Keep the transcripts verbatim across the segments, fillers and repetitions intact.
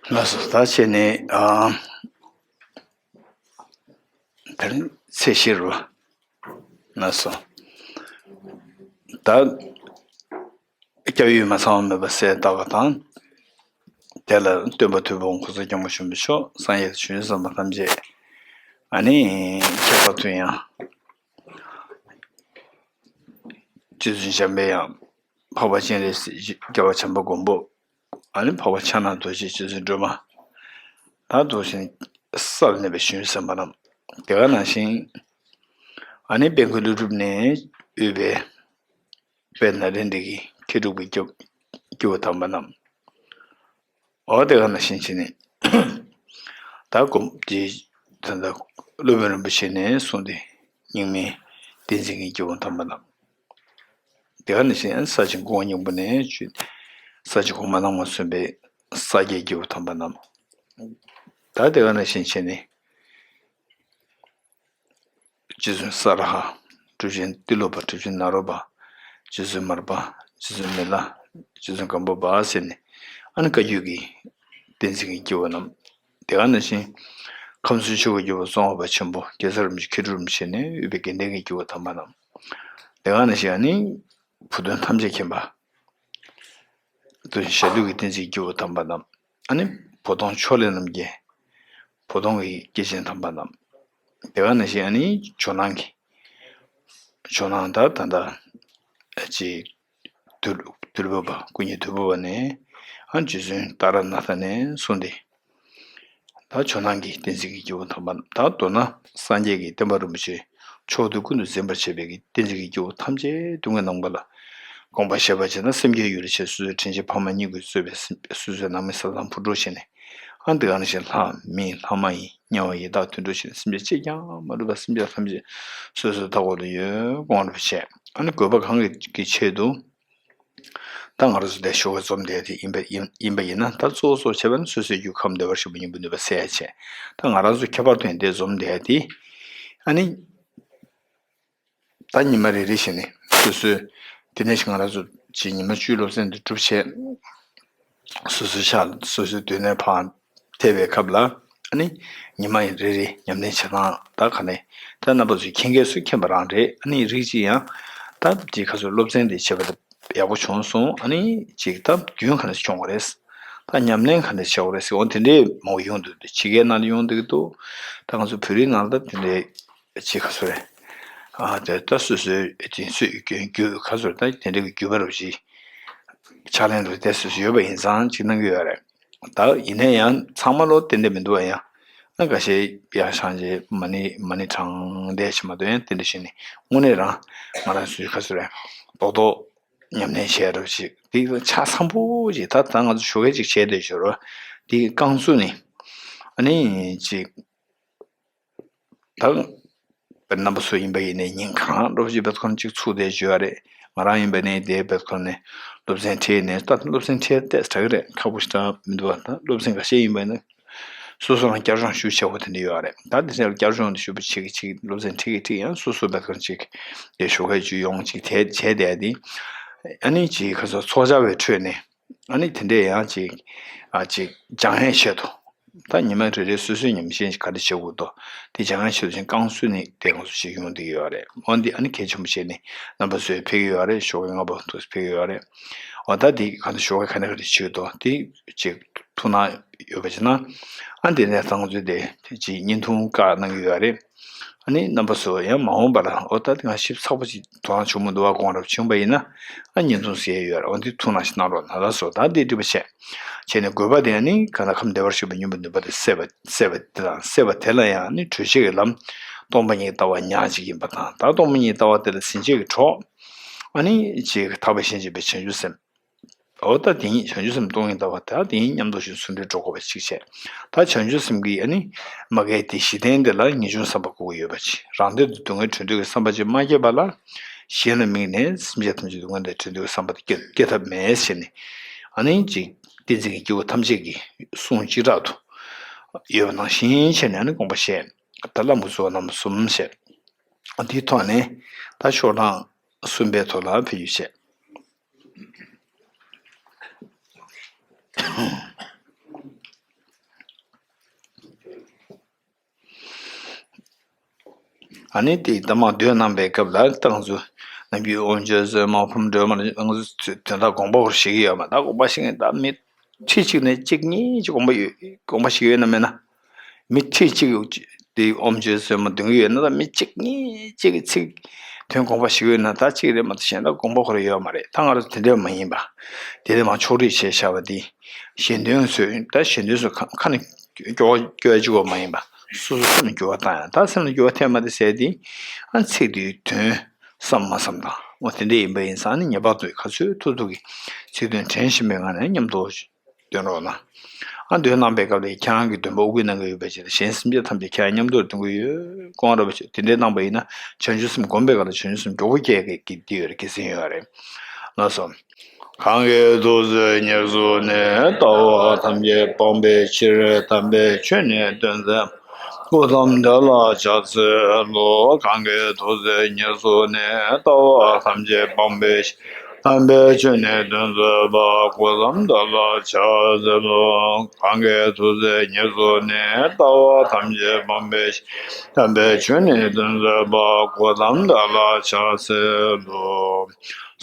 ལགས་སོ། ད་བྱས་ནས་ཨ། དེ་རིང་ཚེས་བཞི་རུ། ལགས་སོ། ད་སྐྱབས་ཡུལ་མ་ཚང་བ་མེད་པ་གསལ་བཏབ་པ་དང་། དེ་ལ་སྟོན་པ་དུས་འཁོར་གོང་ས་སྐྱབས་མགོན་ཆེན་པོ་མཆོག་སངས་རྒྱས་དང་བྱང་ཆུབ་སེམས་དཔའ་ཐམས་ཅད་ཨ་ནི་ཁྱད་པར་དུ་ཡང་། རྗེ་བཙུན་འཇམ་པའི་དབྱངས། འཕགས་པ་སྤྱན་རས་གཟིགས། རྒྱལ་བ་བྱམས་པ་མགོན་པོ། ཨ་ནི་འཕགས་པ་ཕྱག་ན་རྡོ་རྗེ། རྗེ་བཙུན་སྒྲོལ་མ། ད་འདུག་ཅིང་ས་ལ་གནས་པའི་བྱང་ཆུབ་སེམས་དཔའ་རྣམས། དེ་ག་ནང་བཞིན་ཨ་ནི་དཔལ་མགོན་ཀླུ་སྒྲུབ་ནས་དབུས་པའི་དཔལ་ནཱ་ལེནྡྲ་གི་མཁས་གྲུབ་ཀྱི་སྐྱེ་སྐྱེ་བོ་དམ་པ་རྣམས། འོ་དེ་ག་ནང་བཞིན་བྱས་ནས་ད་གོང་དེ་ད་ལྟ་སློབ་དཔོན་རིན་པོ་ཆེ་ནས་གསུངས་ཏེ་རྙིང་མའི་བསྟན་འཛིན་གྱི་སྐྱེས་བུ་དམ་པ་རྣམས། དེ་ག་ནང་བཞིན་ས་བཅད་འགོ་བ་སྙིང་པོ་ནས་བརྗོད། ས་བཅད་གོང་མ་ནང་མ་སོན་པའི་ས་སྐྱའི་སྐྱེས་བུ་དམ་པ་རྣམས། ད་དེ་ག་ནང་བཞིན་བྱས་ནས། རྗེ་བཙུན་ས་ར་ཧ། གྲུབ་ཆེན་ཏི་ལོ་པ། གྲུབ་ཆེན་ནཱ་རོ་པ། རྗེ་བཙུན་མར་པ། རྗེ་བཙུན་མི་ལ། རྗེ་བཙུན་སྒམ་པོ་པ་ཟེར་ནས་ཨ་ནི་བཀའ་བརྒྱུད་ཀྱི་བསྟན་འཛིན་གྱི་སྐྱེས་བུ་རྣམས། དེ་ག་ནང་བཞིན་ཁམས་གསུམ་ཆོས་ཀྱི་སྐྱེས་བུ་ཙོང་ཁ་པ་ཆེན་པོ་གེ་སར་རིན་པོ་ཆེ། མཁས་གྲུབ་རིན་པོ་ཆེ་ནས་དབུས་པའི་དགེ་ལྡན་གྱི་སྐྱེས་བུ་དམ་པ་རྣམས། དེ་ག་ནང་བཞིན་ཨ་ནི་བུ་སྟོན་ཐམས་ཅད་མཁྱེན་པ། དུ་ཞབས་རྡུལ་གྱི་བསྟན་འཛིན་སྐྱེས་བུ་དམ་པ་རྣམས། ཨ་ནི་བོ་དོང་ཕྱོགས་ལས་རྣམ་རྒྱལ། བོ་དོང་གི་སྐྱེས་ཆེན་དམ་པ་རྣམས། དེ་ག་ནང་བཞིན་ཨ་ནི་ཇོ་ནང་གི། ཇོ་ནང་ད་ད་ལྟ་ཅིག་དུལ་དུལ་བུ་པ། སྐུ་ཉིད་དུལ་བུ་པ་ནས་ཨ་རྗེ་བཙུན་ཏཱ་ར་ནཱ་ཐ་ནས་གསུངས་ཏེ། ད་ཇོ་ནང་གི་བསྟན་འཛིན་གྱི་སྐྱེས་བུ་དམ་པ་རྣམས། ད་མདོར་ན་སངས་རྒྱས་ཀྱི་བསྟན་པ་རིན་པོ་ཆེ་ཕྱོགས་དུས་ཀུན་ཏུ་འཛིན་པར་བྱེད་པའི་གི་བསྟན་འཛིན་གྱི་སྐྱེས་བུ་ཐམས་ཅད་སྡུག་བསྔལ་ནམ་མཁའ་ལ་དགོངས་པ་བཞེས་པ་བྱས་ན། སེམས་བསྐྱེད་ཡུལ་ལ་བྱེད། སོ་སོའི་དྲིན་ཅན་ཕ་མ་གཉིས་ཀྱིས་གཙོས་པའི་སེམས། སོ་སོའི་ནང་མི་ས་དང་ཕུ་འགྲོ་བྱས་ནས། ཨ་འདི་ག་ནང་བཞིན་ལྷ་མི་ལྷ་མ་ཡིན་དམྱལ་བ་ཡི་དྭགས་དུད་འགྲོ་བྱས་ནས། སེམས་ཅན་གཅིག་ཀྱང་མ་ལུས་པ། སེམས་ཅན་ཐམས་ཅད་སོ་སོའི་མཐའ་འཁོར་དུ་ཡོད་དགོངས་པ་བྱས། ཨ་ནི་དགོས་པ་གང་གི་གི་ཆེད་དུ། ད་ང་རང་ཚོ་འདིར་ཞོགས་ཀས་འཛོམས་བསྡད་དེ་ཡིན་པ་ཡིན་ཡིན་པ་ཡིན་ན། ད་གཙོ་བོ་གཙོ་བོ་བྱས་པ་ནི་སོ་སོའི་རྒྱུད་ཁམས་བདེ་བར་གཤེགས་པའི་སྙིང་པོའི་ནུས་པ་གསལ་ཡ་བྱས། ད་ང་རང་ཚོ་ཁྱད་པར་དུ་ཡིན་ཏེ་འཛོམས་བསྡད་དེ། ཨ་ནི་ད་ཉི་མ་རེ་རེ་བཞིན་ནས་སོ་སོའི་དེ་ནས་ང་རང་ཚོ་ཅིག་ཉི་མ་བཅུའི་སློབ་ཚན་འདི་གྲུབ་བྱས། སོ་སོའི་ཕྱག་སོ་སོའི་སྡོད་གནས་ཕར་ཐེབས་པའི་སྐབས་ལ། ཨ་ནི་ཉི་མ་རེ་རེ་ཉམས་ལེན་བྱེད་སྟངས་ད་ག་ནས། ད་རྣམ་པ་ཚོས་མཁྱེན་མཁན་ཚོས་མཁྱེན་པ་རང་རེད། ཨ་ནི་རིགས་གཅིག་ཡང་ད་དེ་ཁ་སོ་སློབ་ཚན་དེ་བྱས་པ་ད་ཡག་པོ་བྱུང་སོང་། ཨ་ནི་ཅིག་ད་རྒྱུན་ག་འདྲ་སེ་སྐྱོང་དགོས་རེད། ད་ཉམས་ལེན་ག་འདྲ་སེ་བྱེད་དགོས་རེད་ཟེར། འོ་དེ་འདྲའི་མང་པོ་ཡོང་འདུག་ཕྱི་རྒྱལ་ནང་ལ་ཡོང་འདུག་གི་འདུག་ད་ང་ཚོ་བོད་རིགས་ནང་ལ་ད་དེ་འདྲའི་ཅིག་ཁ་སོ་རེད། ཨ་དེ་ད་སོ་སོའི་དེ་ཚོའི་རྒྱུན་རྒྱུན་ཁ་སོ་རེད། ད་དེ་འདྲའི་རྒྱུན་པ་རུ་ཅིག་ཕྱག་ལེན་དུ་དེ་སོ་སོ་ཡོད་པ་ཡིན་ཙང་ཅིག་གནང་གི་ཡོད་རེད། ད་ཡིན་ན་ཡང་ཚང་མ་ལོ་ཏན་ཏན་མི་འདུག་པ། ཡང་ན་འགའ་ཤས་ཡར་བཞེངས་བྱས་མ་ཎི་མ་ཎི་བགྲང་བསྡད་བྱས་མ་གཏོགས། ཡང་དེ་འདྲ་བྱས་ནས་དངོས་གནས་རང་ང་རང་ཚོའི་ཁ་སོ་རེད། རྡོག་རྡོག་ཉམས་ལེན་བྱས་རོགས་ཅིག་དེ་ཆ་ཚང་པོ་ཅིག་ད་ད་ང་ཚོ་ཞོགས་ཀས་ཅིག་བྱས་བསྡད་ཞོར་བ་དེ་རྐང་བཙུགས་ནས། ཨ་ནི་ཅིག་ད་རྣམ་པ་ཚོ་ཡིན་པ་ཡིན་ནའི་ཉིན་གང་རོབ་ཅིག་བེད་ཁོ་ན་ཅིག་ཚུགས་བསྡད་ཞུ་ཡ་རེད། ང་རང་ཡིན་པ་ནའི་དེ་བེད་ཁོ་ནས་སློབ་ཚན་ཁྲིད་ནས། ད་སློབ་ཚན་ཁྲིད་ཏེ་དྲག་གི་རེད། ཁག་པོ་ཞེ་དྲག་མི་འདུག་པ། ད་སློབ་ཚན་འགའ་ཤས་ཡིན་པ་ན་སོ་སོ་རང་བསྐྱར་སྦྱོང་ཞུ་བྱེད་དགོས་དེ་འདྲ་ཡོད་རེད། ད་དེ་ཚོ་བསྐྱར་སྦྱོང་དེ་ཞུ་བ་ཅིག་ཅིག་སློབ་ཚན་ཁྲིད་ཀྱི་ཁྲིད། ཡང་སོ་སོ་བེད་ཁོ་ན་ཅིག་དེ་ཞོགས་ཀས་ཅིག་ཡོང་ཅིག་དེ་བྱས་བསྡད་དེ། ཨ་ནི་ཅིག་ཁ་སོ་ཚོགས་བཅར་བའི་ཁྲོད་ནས། ཨ་ནི་དེ་འདྲས་ཡང་ཅིག་ཨ་ཅིག་སྦྱང་ཡས་ཆེད་དུ། ད་ཉི་མ་རེ་རེ་སོ་སོའི་ཉམས་ཞན་ཞིག་ག་འདྲ་བྱེད་དགོས་འདུག་དེ་སྦྱང་ཡས་ཆེད་དུ་ཅིག་རྐང་བཙུགས་ནས་དེ་ང་ཚོ་ཞིག་ཡོང་བསྡད་ཀྱི་ཡོད་རེད། འོ་འདི་ཨ་ནི་གལ་ཆེན་པོ་བྱས་ནས་རྣམ་པ་ཚོས་ཕེབས་ཀྱི་ཡོད་རེད། ཞོགས་ཀས་སྔ་པོ་དུ་ཕེབས་ཀྱི་ཡོད་རེད། འོ་ད་འདི་ག་འདྲ་ཞོགས་ཀས་ག་འདྲ་ག་འདྲ་བྱེད་ཀྱི་འདུག་དེ་ཅིག་ཐུགས་སྣང་ཡོད་པ་བྱས་ན། ཨ་འདི་ནས་ད་ང་ཚོས་དེ་ཅིག་བརྙན་ཐུང་བཀག་གནང་གི་ཡོད་རེད། ཨ་ནི་རྣམ་པ་ཚོ་ཡང་མ་འོངས་པ་ལ་འོ་ད་ང་ཞིབ་ཚགས་པོ་ཅིག་དོ་སྣང་བྱུང་མི་འདུག་པ། དགོངས་རབ་བྱུང་བ་ཡིན་ན། ཨ་བརྙན་ཐུང་གཟིགས་ཡས་ཡོད་རེད། འོ་འདི་ཐུགས་སྣང་ཞིག་གནང་རོགས་གནང་། ལགས་སོ། ད་འདི་འགྲིག་པ་བྱས། བྱས་ནས་དགོས་པ་དེ་ནི་གང་ལྟར་ཁམས་བདེ་བར་གཤེགས་པའི་སྙིང་པོའི་ནུས་པ་དེ་སད་པ་སད་པ་དེ་དང་། སད་པ་དེ་ལ་ཡང་ནི་གྲོལ་བྱེད་ཀྱི་ལམ་སྟོང་པ་ཉིད་ལྟ་བ་ཉག་གཅིག་ཡིན་པ་དང་། ད་སྟོང་པ་ཉིད་ལྟ་བ་དེ་ལ་ཟིན་བྱེད་ཀྱི་གྲོགས་ཨ་ནི་ཅིག་ཐར་པ་ཞེས་བྱ་བའི་བྱང་ཆུབ་སེམས། འོ་ད་དེ་ཉིད་བྱང་ཆུབ་སེམས་སྟོང་ཉིད་ལྟ་བ་དེ་དེ་ཉིད་མཉམ་དུ་ཞིག་ཟུང་འབྲེལ་འགྲོ་དགོས་པ་ཅིག་བྱས། ད་བྱང་ཆུབ་སེམས་ཀྱི་ཨ་ནི་མ་རྒན་དེ་གཞི་རྟེན་དེ་ལ་ངེས་འབྱུང་བསམ་པ་དགོས་ཀྱི་ཡོད་པ་ཅིག་རང་དོན་དུ་སྡུག་བསྔལ་འཕྲོད་འདོད་ཀྱི་བསམ་པ་ཅིག་མ་སྐྱེས་པ་ལ། གཞན་ལ་དམིགས་ནས་སེམས་ཅན་ཐམས་ཅད་སྡུག་བསྔལ་དང་བྲལ་འདོད་ཀྱི་བསམ་པ་དེ་སྐྱེ་སྐྱེ་ཐབས་མེད་ཟེར་ནས། ཨ་ནི་ཅིག་བསྟན་འཛིན་གྱི་སྐྱེས་བུ་ཐམས་ཅད་ཀྱི་གསུང་བྱེ་བྲག་ཏུ་ཡོད་པ་ནང་བཞིན་བྱས་ནས་ཨ་ནི་དགོངས་པ་བཞེས། ད་བླ་མ་གཙོ་བོ་རྣམ་གསུམ་བྱས། དེའི་ཐོག་ནས་ད་ཤོག་གྲངས་གསུམ་པའི་ཐོག་ལ་ཕེབས་རྒྱུ་བྱས། ཨ་ནི་དེ་ད་མ་འདོན་གནང་པའི་སྐབས་ལ་ཏང་ཚུ་ནམ་རྒྱུན་ཨོམ་ཆོས་སེམས་མ་ཕུམ་སྒྲོལ་མ་ལ་ང་ཚོ་དོན་དག་དགོངས་པ་ཧོར་ཞིག་གི་ཡོད་མ་ད་དགོངས་པ་ཞིག་ངེས་ད་མི་ཁྲི་གཅིག་ནས་གཅིག་གཉིས་ཀྱི་དགོངས་པ་ཡོད་དགོངས་པ་ཞིག་ཡོད་ན་མེད་ན། མི་ཁྲི་གཅིག་དེ་ཨོམ་ཆོས་སེམས་མ་འདོན་གི་ཡོད་ན་ད་མི་གཅིག་གཉིས་གཅིག་གི་ཚིག་དོན་དགོངས་པ་ཞིག་ཡོད་ན་ད་གཅིག་རེད་མ་གཏོགས་གཞན་དག་དགོངས་པ་ཁོ་ར་ཡོད་མ་རེད་ད་ང་རང་ཚོ་དེ་འདྲ་མ་ཡིན་པ། དེ་ལས་མ་ཕྱོགས་རིས་བྱས་བཞག་པ་དེ་གཞན་དོན་བཟོས་ད་གཞན་དོན་བཟོས་ཁ་ཁ་ནས་སྐྱོ་བ་སྐྱོ་བ་གཅིག་པོ་མ་ཡིན་པ་སོ་སོ་སེམས་ལ་འགྱུར་བ་བཏང་ཡང་ད་སེམས་ལ་འགྱུར་བ་ཐེབས་མ་དེ་ཟེར་དེ་ཨ་ཚིག་དེའི་དོན་བསམ་མ་བསམ་དང་འོ་དེ་འདྲ་ཡིན་པ་ཡིན་ཙང་ནི་ངེས་པར་དུ་ག་ཚོད་ཐུབ་ཐུབ་ཀྱི་ཚིག་དོན་དྲན་བཞིན་པའི་ངང་ནས་མཉམ་དུ། འདོན་རོགས་གནང་། ཨ་འདོན་གནང་པའི་སྐབས་ལ་ཁྱེད་རང་གི་འདོན་པ་དབུ་ཁུག་གནང་གི་ཡོད་པའི་ཕྱིར་གཞན་སེམས་ཅན་ཐམས་ཅད་ཁྱེད་རང་མཉམ་དུ་འདོན་གི་ཡོད་སྐུ་ངོ་རབ་པ་ཆེ་དེ་འདྲའི་གནང་པ་ཡིན་ན་བྱང་ཆུབ་སེམས་བསྒོམ་པའི་སྐབས་ལ་བྱང་ཆུབ་སེམས་མགྱོགས་པོ་སྐྱེ་གི་གི་དེ་ཡོད་རེད་གལ་ཆེན་ཡོད་རེད། ལགས་སོ། གང་གིས་ཐུགས་བརྩེ་ཉེར་བཟུང་ནས། ལྟ་བ་ཐམས་ཅད་སྤང་བའི་ཕྱིར། དམ་པའི་ཆོས་ནི་སྟོན་མཛད། སྐུ་གསུམ་དེ་ལ་ཕྱག་འཚལ་ལོ། གང་གིས་ཐུགས་བརྩེ་ཉེར་བཟུང་ནས། ལྟ་བ་ཐམས་ཅད་སྤང་བའི་ཕྱིར། དམ་པའི་ཆོས་ནི་སྟོན་མཛད་པ། སྐུ་གསུམ་དེ་ལ་ཕྱག་འཚལ་ལོ། གང་གིས་ཐུགས་བརྩེ་ཉེར་བཟུང་ནས། ལྟ་བ་ཐམས་ཅད་སྤང་བའི་ཕྱིར། དམ་པའི་ཆོས་ནི་སྟོན་མཛད་པ། སྐུ་གསུམ་དེ་ལ་ཕྱག་འཚལ་ལོ།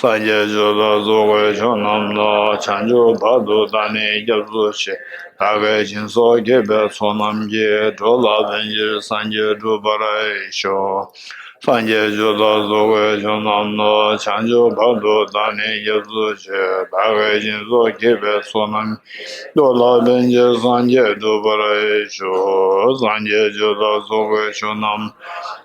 སངས་རྒྱས་ཆོས་ལ་སོགས་པའི་ཆོས་རྣམས་ལ། བྱང་ཆུབ་བར་དུ་བདག་ནི་སྐྱབས་སུ་མཆི། བདག་གིས་སྦྱིན་སོགས་བགྱིས་པའི་ཚོགས་རྣམས་ཀྱིས། འགྲོ་ལ་ཕན་ཕྱིར་སངས་རྒྱས་འགྲུབ་པར་ཤོག་སངས་རྒྱས་ཆོས་ལ་སོགས་པའི་ཆོས་རྣམས་ལ། བྱང་ཆུབ་བར་དུ་བདག་ནི་སྐྱབས་སུ་མཆི། བདག་གིས་སྦྱིན་སོགས་བགྱིས་པའི་ཚོགས་རྣམས་ཀྱིས། འགྲོ་ལ་ཕན་ཕྱིར་སངས་རྒྱས་འགྲུབ་པར་ཤོག་སངས་རྒྱས་ཆོས་ལ་སོགས་པའི་ཆོས་རྣམས།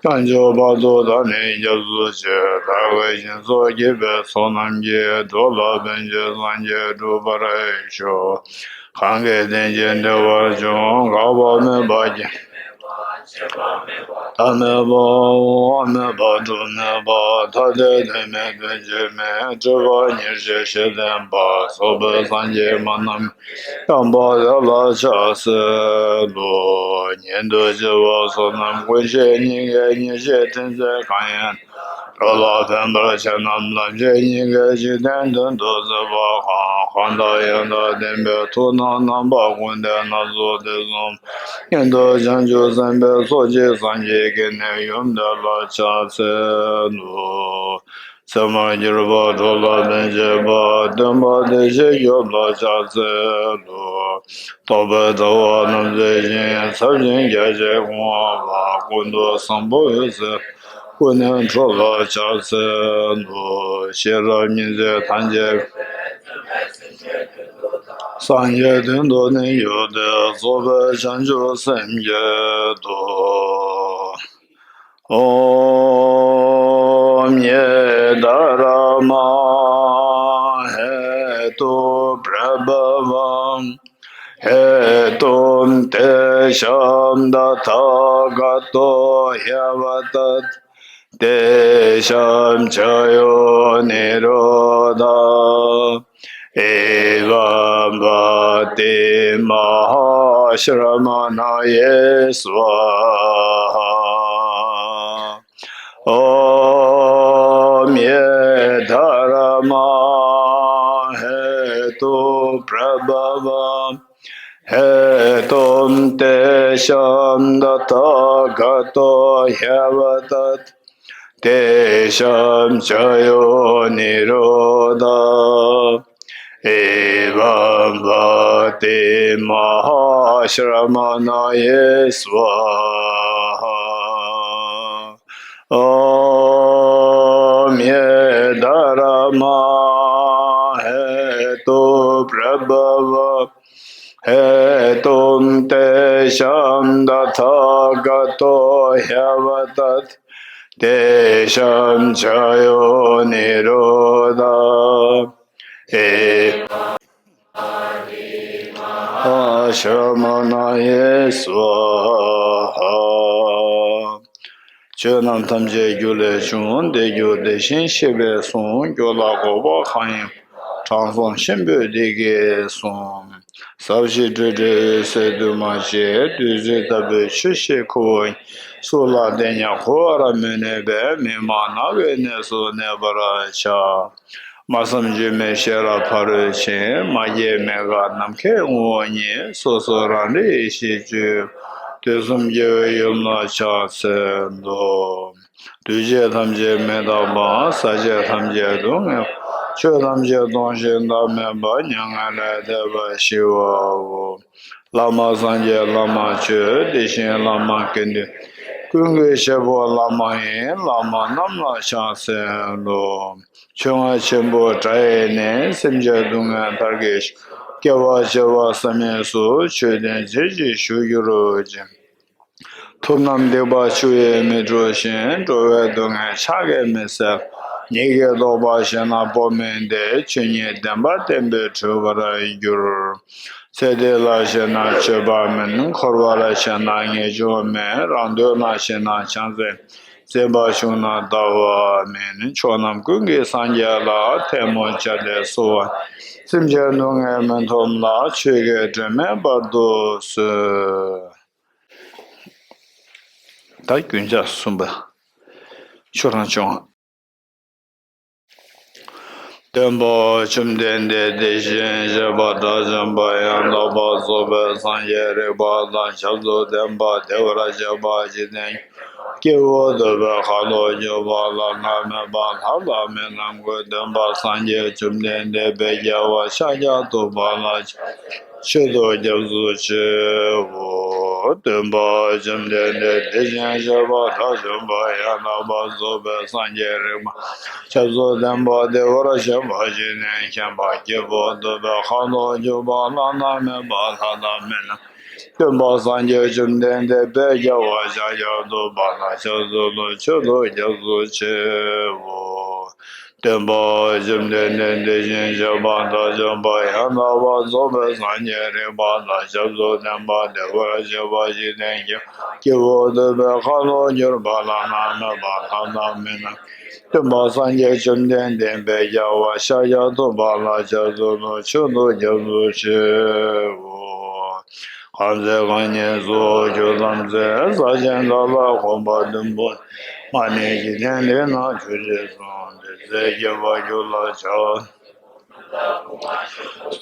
བྱང་ཆུབ་བར་དུ་བདག་ནི་སྐྱབས་སུ་མཆི། བདག་གིས་སྦྱིན་སོགས་བགྱིས་པའི་ཚོགས་རྣམས་ཀྱིས། འགྲོ་ལ་ཕན་ཕྱིར་སངས་རྒྱས་འགྲུབ་པར་ཤོག་གང་གིས་དེང་ཕྱིར་བདེ་བར་འབྱུང་། འགག་པ་མེད་པ་རྒྱུན་མཐའ་མེད་པའོ། དབང་མེད་པ་སྒྲུབ་མེད་པ། ཐ་དད་དོན་མེད་དོན་གཅིག་མེད། སྤྲོས་པ་ཉེར་ཞི་ཞི་བསྟན་པ། རྫོགས་པའི་སངས་རྒྱས་མ་ནམ་མཁའི། དམ་པ་དེ་ལ་ཕྱག་འཚལ་ལོ། ཉན་ཐོས་སྤྱི་བོ་བསོད་ནམས་ཀུན་ཤེས་སྙིང་གའི་ཉེར་ཞིའི་ཕྲིན་ཚེགས་གང་ཡིན། འགྲོ་ལ་ཕན་པར་བྱེད་རྣམས་ལམ་ཤེས་སྙིང་གའི་འཇིག་རྟེན་དོན་དུ་མཛད་པ་གང་། གང་དག་ཡང་དག་བསྟན་པའི་ཐུགས་དམ་རྣམ་པ་ཀུན་ལྡན་སྣ་ཚོགས་དེ་གསུམ། ཉན་ཐོས་བྱང་ཆུབ་སེམས་དཔའི་ཚོགས་ཀྱིས་སངས་རྒྱས་ཀྱི་གནས་ཡུམ་དེ་ལ་ཕྱག་འཚལ་ལོ། ཚད་མར་གྱུར་པ་འགྲོ་ལ་ཕན་བྱེད་པ། སྟོན་པ་བདེ་གཤེགས་སྐྱོབ་ལ་ཕྱག་འཚལ་ལོ། རྟོགས་པའི་ལྟ་བ་རྣམ་མཛེས་ཤིང་། ཟབ་ཅིང་རྒྱ་ཆེར་གོང་འོག་པ། ཀུན་ཏུ་བཟང་པོ་འོད་གསལ་ཀུན་ནས་འཕྲོ་ལ་ཕྱག་འཚལ་ལོ། ཤེས་རབ་ཉི་ཟེར་ཐམས་ཅད་སངས་རྒྱས་དོན་དུ་གནས་གྱུར་ཏེ། རྫོགས་པའི་བྱང་ཆུབ་སེམས་བསྐྱེད་དོ། ॐ ये धर्मा हेतुप्रभवं हेतुं तेषां तथागतो ह्यवदत्। तेषां च यो निरोधः एवं पतिमहाश्रमणये स्वाहा। ॐ ये धर्मा हेतुप्रभवं हेतुं तेषां तथागतो ह्यवदत्। तेषां च यो निरोधः एवं पतिमहाश्रमणये स्वाहा। ॐ ये धर्मा हेतुप्रभवं हेतुं तेषां तथागतो ह्यवदत्। तेषां च यो निरोधः एवं पतिमहाश्रमणये स्वाहा। ཆོས་རྣམས་ཐམས་ཅད་རྒྱུ་ལས་བྱུང་། དེ་རྒྱུ་དེ་བཞིན་གཤེགས་པས་གསུངས། རྒྱུ་ལ་འགོག་པ་གང་ཡིན། དྲང་སྲོང་ཆེན་པོས་འདི་སྐད་གསུངས། ཟབ་ཞི་སྤྲོས་བྲལ་འོད་གསལ་འདུས་མ་བྱས། བདུད་རྩི་ལྟ་བུའི་ཆོས་ཤིག་ཁོ་བོ་ཉིད། སུ་ལ་དེ་ཉིད་གོ་བར་མི་ནུས་པས། མི་སྨྲ་ནགས་ཀྱི་གནས་སུ་གནས་པར་བྱ། སྨྲ་བསམ་བརྗོད་མེད་ཤེས་རབ་ཕ་རོལ་ཕྱིན། མ་སྐྱེས་མི་འགག་ནམ་མཁའི་ངོ་བོ་ཉིད། སོ་སོ་རང་རིག་ཡེ་ཤེས་སྤྱོད་པ། དུས་གསུམ་རྒྱལ་བའི་ཡུམ་ལ་ཕྱག་འཚལ་ལོ། འདུས་བྱས་ཐམས་ཅད་མི་རྟག་པ། ཟག་བཅས་ཐམས་ཅད་སྡུག་བསྔལ་བ། ཆོས་ཐམས་ཅད་སྟོང་ཞིང་བདག་མེད་པ། མྱ་ངན་ལས་འདས་པ་ཞི་བའོ། བླ་མ་སངས་རྒྱས་བླ་མ་ཆོས། དེ་བཞིན་བླ་མ་དགེ་འདུན། ཀུན་གྱི་གཤེགས་པ་བླ་མ་ཡི། བླ་མ་རྣམས་ལ་ཕྱག་འཚལ་ལོ། ཆོས་རྔ་ཆེན་པོ་སྒྲ་ཡིས་ནི། སེམས་ཅན་སྡུག་བསྔལ་མཐར་གྱིས་སྐྱོབ། སྐྱེ་བ་བྱེ་བ་ཟད་མི་སྲིད། ཆོས་དོན་རྗེས་སུ་ཞུགས་གྱུར་ཅིག། ཐུབ་རྣམས་སྡིག་པ་ཆུ་ཡིས་མི་འཁྲུ་ཞིང་། འགྲོ་བའི་སྡུག་བསྔལ་ཕྱག་གིས་མི་སེལ། ཉིད་ཀྱིས་རྟོགས་པར་བྱས་ན་བོགས་མི་འདེགས། ཆོས་ཉིད་བདེན་པ་བསྟན་པས་གྲོལ་བར་འགྱུར། ཚེ་འདི་ལ་ཞེན་ན་སྤྱོད་པ་མིན། འཁོར་བ་ལ་ཞེན་ན་ངེས་འབྱུང་མེད། རང་དོན་ལ་ཞེན་ན་བྱང་སེམས། འཛིན་པ་ཆུང་ན་ལྟ་བ་མིན། ཕྱོགས་རྣམས་ཀུན་གྱི་སངས་རྒྱས་ལ། ཐལ་མོ་སྦྱར་ཏེ་གསོལ་བ། སེམས་ཅན་སྡུག་བསྔལ་མི་ཐོབ་ལ། ཆོས་ཀྱི་སྒྲོན་མེ་སྤར་དུ་གསོལ། ད་རྒྱུན་ཆགས་གསུམ་པ། ཆོས་རང་བྱུང་བ། སྟོན་པ་བཅོམ་ལྡན་འདས་དེ་བཞིན་གཤེགས་པ་དགྲ་བཅོམ་པ་ཡང་དག་པར་རྫོགས་པའི་སངས་རྒྱས་རིག་པ་དང་ཞབས་སུ་ལྡན་པ། བདེ་བར་གཤེགས་པ་འཇིག་རྟེན་སྐྱེ་བོ་འདོད་པའི་ཁ་ལོ་སྒྱུར་བ་ལ་ནི་མེད་པ། ལྷ་དང་མི་རྣམས་ཀུན་སྟོན་པ་སངས་རྒྱས་བཅོམ་ལྡན་འདས་དཔལ་རྒྱལ་བ་ཤཱཀྱ་ཐུབ་པ་ལ་མཆོད་དོ་སྐྱབས་སུ་མཆིའོ། སྟོན་པ་བཅོམ་ལྡན་འདས་དེ་བཞིན་གཤེགས་པ་དགྲ་བཅོམ་པ་ཡང་དག་པར་རྫོགས་པའི་སངས་རྒྱས་རིག་པ་ཞབས་སུ་ལྡན་པ། བདེ་བར་གཤེགས་པ་འཇིག་རྟེན་མཁྱེན་པ། སྐྱེ་བོ་འདོད་པའི་ཁ་ལོ་སྒྱུར་བ་བླ་ན་མེད་པ། ལྷ་དང་མི་རྣམས་སྟོན་པ་སངས་རྒྱས་བཅོམ་ལྡན་འདས་དཔལ་རྒྱལ་བ་ཤཱཀྱ་ཐུབ་པ་ལ་ཕྱག་འཚལ་ལོ། མཆོད་དོ་སྐྱབས་སུ་མཆིའོ། སྟོན་པ་བཅོམ་ལྡན་འདས་དེ་བཞིན་གཤེགས་པ་དགྲ་བཅོམ་པ་ཡང་དག་པར་རྫོགས་པའི་སངས་རྒྱས་རིག་པ་དང་ཞབས་སུ་ལྡན་པ། བདེ་བར་གཤེགས་པ་འཇིག་རྟེན་མཁྱེན། སྐྱེ་བོ་འདོད་པའི་ཁ་ལོ་སྒྱུར་བ་བླ་ན་མེད་པ། ལྷ་དང་མི་རྣམས་སྟོན་པ་སངས་རྒྱས་བཅོམ་ལྡན་འདས་དཔལ་རྒྱལ་བ་ཤཱཀྱ་ཐུབ་པ་ལ་ཕྱག་འཚལ་ལོ། མཆོད་དོ་སྐྱབས་སུ་མཆིའོ། གང་ཚེ་རྐང་གཉིས་སུ་གྱུར་ཙམ་ཚེ། ས་ཆེན་དག་ལ་གོམ་པ་བདུན་པོ། མ་ནི་འཇིག་རྟེན་འདི་ན་གྱུར་ཅིག་གསུངས། དེ་ཚེ་སྐྱེ་བར་གྱུར་ལ་ཕྱག།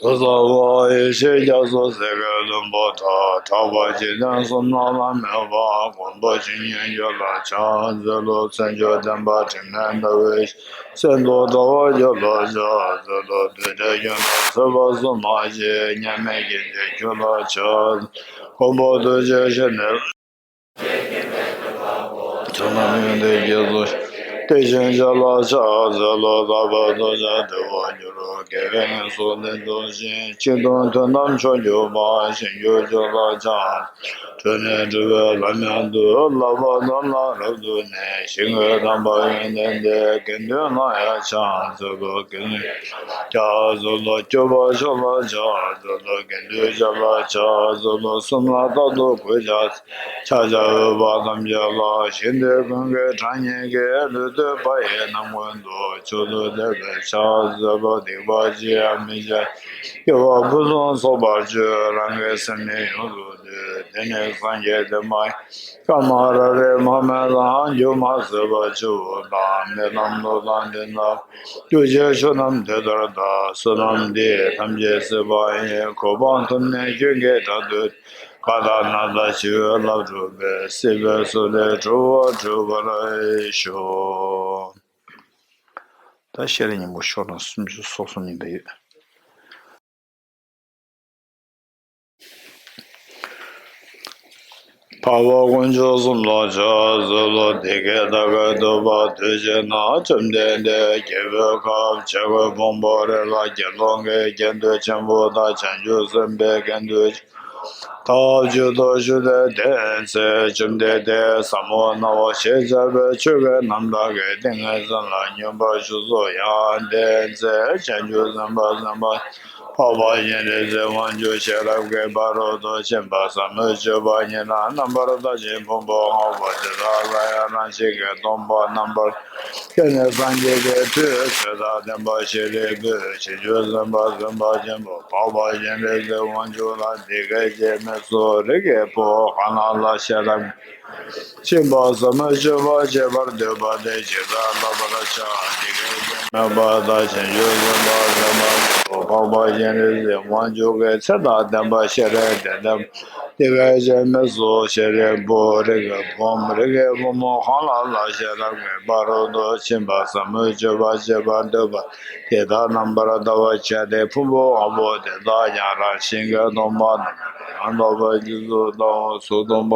སོ་སོ་བ་ཡེ་ཤེས་རྒྱ་མཚོ་ཟེར་གྱི་ལྷུན་པོ་དག། གྲགས་པ་འཇིག་རྟེན་གསུམ་རྣམས་ལ་མོས་པ། མགོན་པོ་ཇི་སྙེད་གྱུར་ལ་ཕྱག་འཚལ་ལོ། མཚན་བརྗོད་བདེན་པ་དྲི་མེད་ཟླ་བའི་གསེར་མདོག་ལྟ་བུར་གྱུར་ལ་ཕྱག་འཚལ་ལོ། རྡུལ་བྲལ་ཁྱོད་རྣམས་སྲིད་པ་གསུམ་མ་སྐྱེས། མཉམ་མེད་རྒྱལ་མཚན་ཁྱོད་ལ་ཕྱག། མགོན་པོ་ཐུགས་རྗེ་ཞི་བདེ། ཕྱག་ན་མི་འདི་སྐྱེས་སུ། དེ་བཞིན་གཤེགས་ལ་ཕྱག་འཚལ་ལོ། ལྷག་པའི་ཐོབ་བྱ་བདེ་བར་འགྱུར་རོ། དགེ་བའི་བསྙེན་སོགས་ལས་ཐོབ་ཅིང་། ཆོས་དང་དོན་རྣམས་མཆོག་གྱུར་པ། ཞིང་བཅུ་སྤྱོད་ལ་ཕྱག། གྲོལ་ནས་གྲོལ་བའི་ལམ་ཡང་དུ། བསླབ་པ་དག་ལ་རབ་ཏུ་གནས། ཞིང་བཀོད་དམ་པ་ཡོན་ཏན་ལྡན། དགེ་འདུན་ལ་ཡང་ཕྱག་འཚལ་ལོ། དགེ་འདུན་ཕྱག་འཚལ་ལོ། སྤྱོད་པ་མཆོག་ལ་ཕྱག་འཚལ་ལོ། དགེ་འདུན་ཕྱག་ལ་ཕྱག་འཚལ་ལོ། གསུམ་ལ་རྟག་ཏུ་གུས་ཕྱག། ཕྱག་བྱ་འོས་པ་ཐམས་ཅད་ལ། ཞིང་འདི་ཀུན་གྱི་གྲངས་སྙེད་ཀྱི། ལུས་བཏུད་པ་ཡི་རྣམ་ཀུན་ཏུ། མཆོག་ཏུ་དད་པས་ཕྱག་འཚལ་ལོ། སྡིག་པ་ཅི་ཡང་མི་བྱ། སྐྱེ་བ་ཕུན་སུམ་ཚོགས་པར་སྤྱོད། རང་གི་སེམས་ནི་ཡོངས་སུ་འདུལ། འདི་ནི་སངས་རྒྱས་བསྟན་པ་ཡིན། བཀའ་མ་ར་རེ་མ་སྨད་དང་། སྒྱུ་མ་ཟད་པ་ཆུ་བོ་དང་། རྨི་ལམ་ལུས་དང་དེ་ན། འདུ་བྱེད་ཆོས་རྣམས་དེ་ལྟར་བལྟ། བསོད་ནམས་འདི་ཡིས་ཐམས་ཅད་གཟིགས་པ་ཡིན། གོ་འཕང་ཐོབ་ནས་སྐྱོན་གྱི་དགྲ་བཏུལ། ཀ་དག་ན་ཚ་འཆི་བའི་རླབས་འཁྲུགས་པས། སྲིད་པའི་མཚོ་ལས་གྲོལ་བར་གྲོལ་བར་ཤོག། ད་ཤེས་རབ་སྙིང་པོ་ཤོག་གྲངས་སུམ་ཅུ་སོ་གསུམ་ཡིན་པ་ཡོད། འཕགས་པ་དཀོན་མཆོག་གསུམ་ལ་ཕྱག་འཚལ་ལོ། དེ་སྐད་བདག་གིས་ཐོས་པ་དུས་གཅིག་ན། བཅོམ་ལྡན་འདས་རྒྱལ་པོའི་ཁབ་བྱ་རྒོད་ཕུང་པོའི་རི་ལ། དགེ་སློང་གི་དགེ་འདུན་ཆེན་པོ་དང་། བྱང་ཆུབ་སེམས་དཔའི་དགེ་འདུན་ཐབས་ཅིག་ཏུ་བཞུགས་ཏེ། དེའི་ཚེ་བཅོམ་ལྡན་འདས་ཟབ་མོ་སྣང་བ་ཞེས་བྱ་བའི་ཆོས་ཀྱི་རྣམ་གྲངས་ཀྱི་ཏིང་ངེ་འཛིན་ལ་སྙོམས་པར་ཞུགས་སོ་ཡང་། དེའི་ཚེ་བྱང་ཆུབ་སེམས་དཔའ་སེམས་དཔའ་འཕགས་པ་སྤྱན་རས་གཟིགས་དབང་ཕྱུག་ཤེས་རབ་ཀྱི་ཕ་རོལ་ཏུ་ཕྱིན་པ་ཟབ་མོའི་སྤྱོད་པ་ཉིད་ལ་རྣམ་པར་བལྟ་ཞིང་ཕུང་པོ་བསྔོ་བ་དེ་དག་ལ་ཡང་རང་བཞིན་གྱིས་སྟོང་པར་རྣམ་པར་བསྐྱེད་ནས། སངས་རྒྱས་ཀྱི་མཐུས་ཚེ་དང་ལྡན་པ་ཤཱ་རིའི་བུས། བྱང་ཆུབ་སེམས་དཔའ་སེམས་དཔའ་ཆེན་པོ་འཕགས་པ་སྤྱན་རས་གཟིགས་དབང་ཕྱུག་ལ་འདི་སྐད་ཅེས་སྨྲས་སོ། རིགས་ཀྱི་བུ་གང་རྣམས་ལ་ཤེས་རབ་ཕྱིན་པ་ཟབ་མོའི་སྤྱོད་པ་སྤྱད་པར་འདོད་པ་དེས་ཇི་ལྟར་བསླབ་པར་བྱ། དེ་སྐད་ཅེས་སྨྲས་པ་དང་། བྱང་ཆུབ་སེམས་དཔའ་སེམས་དཔའ་ཆེན་པོ་འཕགས་ པ་སྤྱན་རས་གཟིགས་དབང་ཕྱུག་གིས། ཚེ་དང་ལྡན་པ་ཤེས་རབ་ཀྱི་ལྡན་པ། དེ་སྐད་ཅེས་སྨྲས་སོ། ཤེས་རབ་ཀྱི་བུ། རིགས་ཀྱི་བུ་མོ། རིགས་ཀྱི་བུ་མོ་གང་ལ་ལ་ཤེས་རབ་ཀྱི་ཕ་རོལ་ཏུ་ཕྱིན་པ་ཟབ་མོའི་སྤྱོད་པ་སྤྱད་པར་འདོད་པ་དེ་དག་རྣམ་པར་དག་པར་བྱས་ཏེ། ཕུང་པོ་དབང་པོ་དེ་དག་ཀྱང་རང་བཞིན་གྱིས་སྟོང་པ་རྣམས་ལས་ཡང་དག་པར་རྗེས་སུ་བལྟའོ། གཟུགས་སྟོང་པ་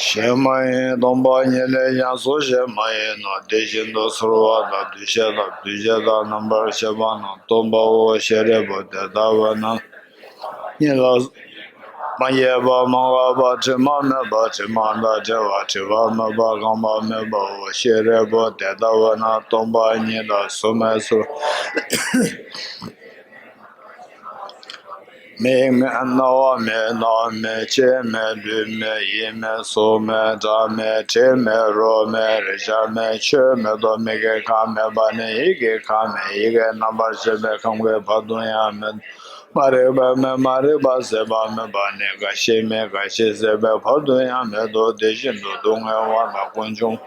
ཞེས་མ་ཡིན། སྟོང་པ་ཉིད་ལས་ཀྱང་གཟུགས་ཞེས་མ་ཡིན་ནོ། དེ་བཞིན་དུ་ཚོར་བ་དང་འདུ་ཤེས་དང་འདུ་བྱེད་དང་རྣམ་པར་ཤེས་པ་རྣམས་སྟོང་པའོ། ཤེས་རབ་པོ། དེ་ལྟ་བས་ན་ཉིད་ལ་མ་སྐྱེས་པ་མ་འགགས་པ། དྲི་མ་མེད་པ། དྲི་མ་དང་བྲལ་བ། དྲི་མ་མེད་པ། རྐང་པ་མེད་པའོ། ཤེས་རབ་པོ། དེ་ལྟ་བས་ན་སྟོང་པ་ཉིད་ལ་གཟུགས་མེད་ཚོར་མིག་མེད། རྣ་བ་མེད། སྣ་མེད། ལྕེ་མེད། ལུས་མེད། ཡིད་མེད། གཟུགས་མེད། སྒྲ་མེད། དྲི་མེད། རོ་མེད། རེག་བྱ་མེད། ཆོས་མེད་དོ། མིག་གི་ཁམས་མེད་པ་ནས་ཡིད་ཀྱི་ཁམས་མེད། ཡིད་ཀྱི་རྣམ་པར་ཤེས་པའི་ཁམས་ཀྱི་བར་དུ་ཡང་མེད། མ་རིག་པ་མེད། མ་རིག་པ་ཟད་པ་མེད་པ་ནས་རྒ་ཤི་མེད། རྒ་ཤི་ཟད་པའི་བར་དུ་ཡང་མེད་དོ། དེ་བཞིན་དུ་སྡུག་བསྔལ་བ་དང་ཀུན་འབྱུང་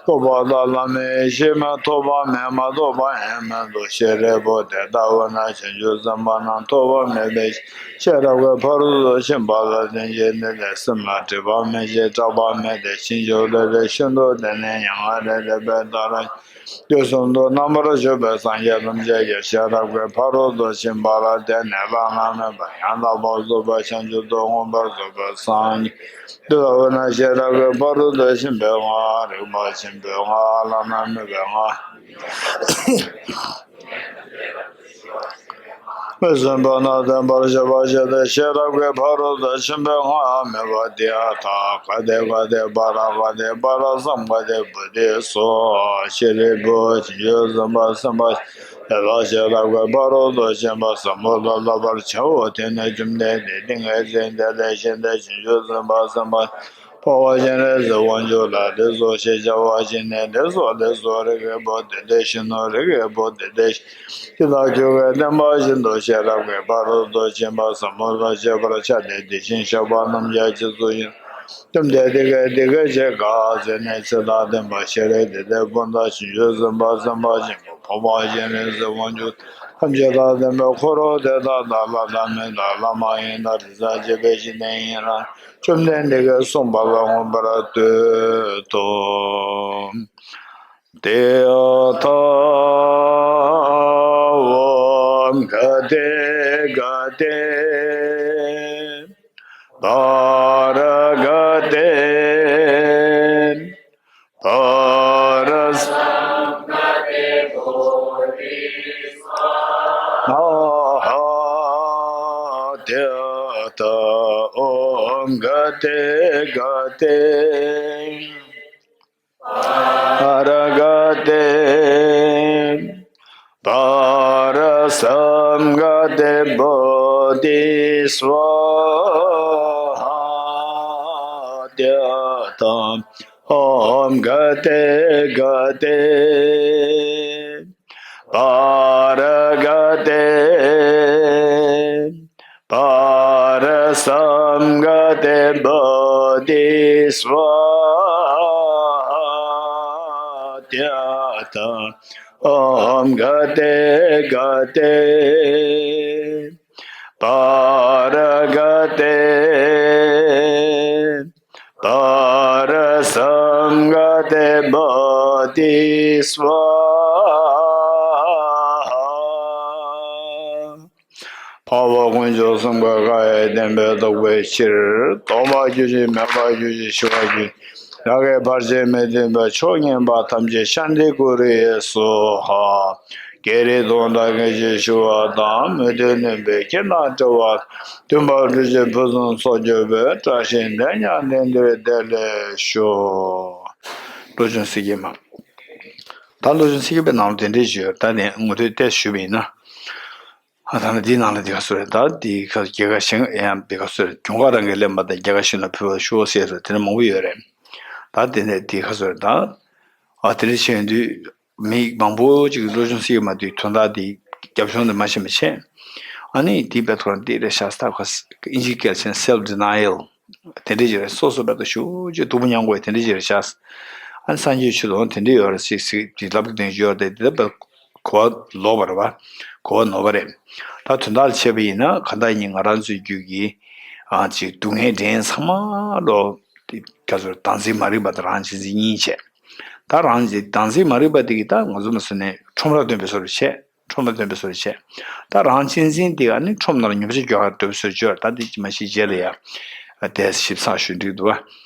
ཐོབ་པ་དང་བླ་མེད་ཡེ་ཤེས་མེད། ཐོབ་པ་མེད། མ་ཐོབ་པ་ཡང་མེད་དོ། ཤེས་རབ་པོ། དེ་ལྟ་བས་ན་བྱང་ཆུབ་སེམས་དཔའ་རྣམས་ཐོབ་པ་མེད་པའི་ཤེས་རབ་ཀྱི་ཕ་རོལ་ཏུ་ཕྱིན་པ་ལ་བརྟེན་ཅིང་། འདི་ལས་སེམས་ལ་སྒྲིབ་པ་མེད་ཅིང་སྐྲག་པ་མེད་དེ། ཕྱིན་ཅི་ལོག་ལས་ཤིན་ཏུ་འདས་ནས་ཡང་སྔ་རབས་ཀྱི་བདག་དང་དུས་གསུམ་དུ་རྣམ་པར་བཞུགས་པའི་སངས་རྒྱས་ཐམས་ཅད་ཀྱི་ཤེས་རབ་ཀྱི་ཕ་རོལ་ཏུ་ཕྱིན་པ་ལ་བརྟེན་ནས་བླ་ན་མེད་པ་ཡང་དག་པར་རྫོགས་པའི་བྱང་ཆུབ་ཏུ་མངོན་པར་རྫོགས་པའི་སངས་རྒྱས། འདི་ལྟ་བས་ན་ཤེས་རབ་ཀྱི་ཕ་རོལ་ཏུ་ཕྱིན་པའི་སྔགས། རིག་པ་ཆེན་པོའི་སྔགས། བླ་ན་མེད་པའི་སྔགས། མི་བཟོད་པ་རྣམས་བརྟན་པར་བྱ་བ་བྱས་ཏེ། ཤེས་རབ་ཀྱི་ཕ་རོལ་ཏུ་ཕྱིན་པའི་སྔགས་སྨྲས་པ། ཏདྱ་ཐཱ། ག་ཏེ་ག་ཏེ་པཱ་ར་ག་ཏེ་པཱ་ར་སཾ་ག་ཏེ་བོ་དྷི་སྭཱ་ཧཱ། ཤེས་རབ་ཀྱི་བུ། བྱང་ཆུབ་སེམས་དཔའ་སེམས་དཔའ་དེ་དག་ཤེས་རབ་ཀྱི་ཕ་རོལ་ཏུ་ཕྱིན་པ་ཟབ་མོ་ལ་བསླབ་པར་བྱའོ། དེ་ནས་བཅོམ་ལྡན་འདས་ཏིང་ངེ་འཛིན་དེ་ལས་བཞེངས་ཏེ། བྱང་ཆུབ་སེམས་དཔའ་སེམས་དཔའ་འཕགས་པ་སྤྱན་རས་གཟིགས་དབང་ཕྱུག་ལ་ལེགས་སོ་ཞེས་བྱ་བ་བྱིན་ནས། ལེགས་སོ་ལེགས་སོ། རིགས་ཀྱི་བུ་དེ་དེ་བཞིན་ནོ། རིགས་ཀྱི་བུ་དེ་དེ་བཞིན་དེ་དག་ཁྱོད་ཀྱིས་བསྟན་པ་བཞིན་དུ་ཤེས་རབ་ཀྱི་ཕ་རོལ་ཏུ་ཕྱིན་པ་ཟབ་མོ་ལ་སྤྱད་པར་བྱ་སྟེ། དེ་བཞིན་གཤེགས་པ་རྣམས་ཀྱང་རྗེས་སུ་ཡི་རང་། བཅོམ་ལྡན་འདས་ཀྱིས་འདི་སྐད་ཅེས་བཀའ་སྩལ་ནས། ཚེ་དང་ལྡན་པ་ཤེས་རབ་དེ་ལྟའི་བུ་དག་བྱང་ཆུབ་སེམས་དཔའ་སེམས་དཔའ་ཆེན་པོ་འཕགས་པ་སྤྱན་རས་གཟིགས་དབང་ཕྱུག་ཐམས་ཅད་དང་ལྡན་པའི་འཁོར་དེ་དག་དང་། ལྷ་དང་མི་དང་ལྷ་མ་ཡིན་དང་། དྲི་ཟར་བཅས་པའི་སྤྱན་ནས་ཡི་རང་། བཅོམ་ལྡན་འདས་ཀྱིས་གསུངས་པ་ལ་མངོན་པར་བསྟོད་དོ། ཏདྱ་ཐཱ། ཨོཾ་ག་ཏེ་ག་ཏེ་པཱ་ར་ག་ཏེ་པཱ་ར་སཾ་ག་ཏེ་སྭཱ་ཧཱ། ཏདྱ་ཐཱ། ཨོཾ་ག་ཏེ་ག་ཏེ་པཱ་ར་ག་ཏེ་པཱ་ར་སཾ་ག་ཏེ་བོ་དྷི་སྭཱ་ཧཱ། ཏདྱ་ཐཱ། ཨོཾ་ག་ཏེ་ག་ཏེ་པཱ་ར་ག་ཏེ་པཱ་ར་སཾ་ག་ཏེ་བོ་དྷི་སྭཱ་ཧཱ། ཏདྱ་ཐཱ། ཨོཾ་ག་ཏེ་ག་ཏེ་པཱ་ར་ག་ཏེ་པཱ་ར་སཾ་ག་ཏེ་བོ་དྷི་སྭཱ་ཧཱ། འཕགས་པ་དཀོན་མཆོག་གསུམ་ཀ་ཁ་ཡི་བདེན་པས་རྟོགས་པའི་ཕྱིར། ལྡོག་པར་གྱུར་ཅིང་མེད་པར་གྱུར་ཅིང་ཞི་བར་གྱུར་ཅིང་། རང་གི་བར་ཆད་མི་མཐུན་པའི་ཕྱོགས་ངན་པ་ཐམས་ཅད་ཤཱནྟི་ཀུ་རུ་ཡེ་སྭཱ་ཧཱ། བགེགས་རིགས་གདོན་དང་བགེགས་ཀྱི་ཞི་བ་དང་། མི་མཐུན་ནུས་པའི་རྐྱེན་དང་བྲལ་བ། མཐུན་པར་གྲོལ་ཕྱིར་ཕུན་སུམ་ཚོགས་གྱུར་པའི། བཀྲ་ཤིས་འདི་ཉིད་ལྡན་འདིར་བདེ་ལེགས་ཤོག། བློ་སྦྱོང་ཚིག་བརྒྱད་མ། ད་བློ་སྦྱོང་ཚིག་བརྒྱད་པའི་ནང་ལ་དེ་འདྲའི་ཞུ་ཡོད། ད་ནི་ངོ་སྤྲོད་ཏོག་ཙམ་ཞུས་པ་ཡིན་ན། ཨ་ད་ནི་འདིའི་ནང་ལ་འདི་ག་སོ་རེད། ད་འདི་ག་རྒྱལ་ཁ་བཞེངས་ཡང་འདི་ག་སོ་རེད། གྱོང་ཁ་རང་གིས་ལེན་པ་དང་རྒྱལ་ཁ་གཞན་ལ་ཕུལ་བ་ཤོག་ཟེར་སོ་དེ་འདྲ་མང་པོ་ཡོད་རེད། ད་དེ་ནས་འདི་ག་སོ་རེད། ད་ཨ་དེ་འདྲ་བྱས་ཡོང་དུས། མི་མང་པོ་ཅིག་གིས་བློ་སྦྱོང་ཚིག་མ་དུས་དོན་དག་འདི་རྒྱབ་ལྗོངས་འདི་མ་ཤེས་པ་བྱས། ཨ་ནི་འདི་དཔེ་ཐོག་རང་འདི་རེད་ཤག་སྟབས་ཁ་ཨིན་ཇི་སྐད་ཆ་self denial དེ་འདྲས་ཅིག་རེད། སོ་སོ་དཔེ་ཐོག་ཞུ་ཅིག་སྡུག་པོ་མྱོང་དགོས་དེ་འདྲས་ཅིག་རེད་ཤག་ཨ་ནི་སངས་རྒྱས་ཆོས་དང་དེ་འདྲས་ཡོད་རེད་ཟིག་ཟིག་འདི་ལབ་ཀྱི་དོན་ཡོད་རེད། འདི་ལ་དཔེ་ གོ་བ་ལོག་པ་རེད་པ། གོ་བ་ནོར་བ་རེད། ད་དོན་དག་ལ་བྱས་པ་ཡིན་ན་གང་ལྟར་ཡིན་ང་རང་ཚོའི་རྒྱུད་ཀྱི་ཨ་ཅིག་སྡུག་བསྔལ་འདྲེན་ཚང་མ་ལོ། དེ་ག་ཚོད་བདག་འཛིན་མ་རིག་པ་དང་རང་གཅེས་འཛིན་གཉིས་བྱས། ད་རང་གཅེས་བདག་འཛིན་མ་རིག་པ་དེ་གིས་ད་ང་ཚོ་མ་སོ་ནས་ཁྲོམ་རར་སྟོན་པའི་བཟོ་འདྲ་བྱས། ཁྲོམ་ལ་སྟོན་པའི་བཟོ་འདྲ་བྱས། ད་རང་གཅེས་འཛིན་དེ་ག་ནི་ཁྲོམ་ནང་ལ་ཉོ་ཆ་རྒྱག་གར་འགྲོ་བའི་བཟོ་འདྲ་བྱས། ད་དེ་མ་གཞི་རྗེས་ལ་ཡ་དེ་ཞིབ་ཚགས་ཞུ་འགྲིག་འདུག་བ།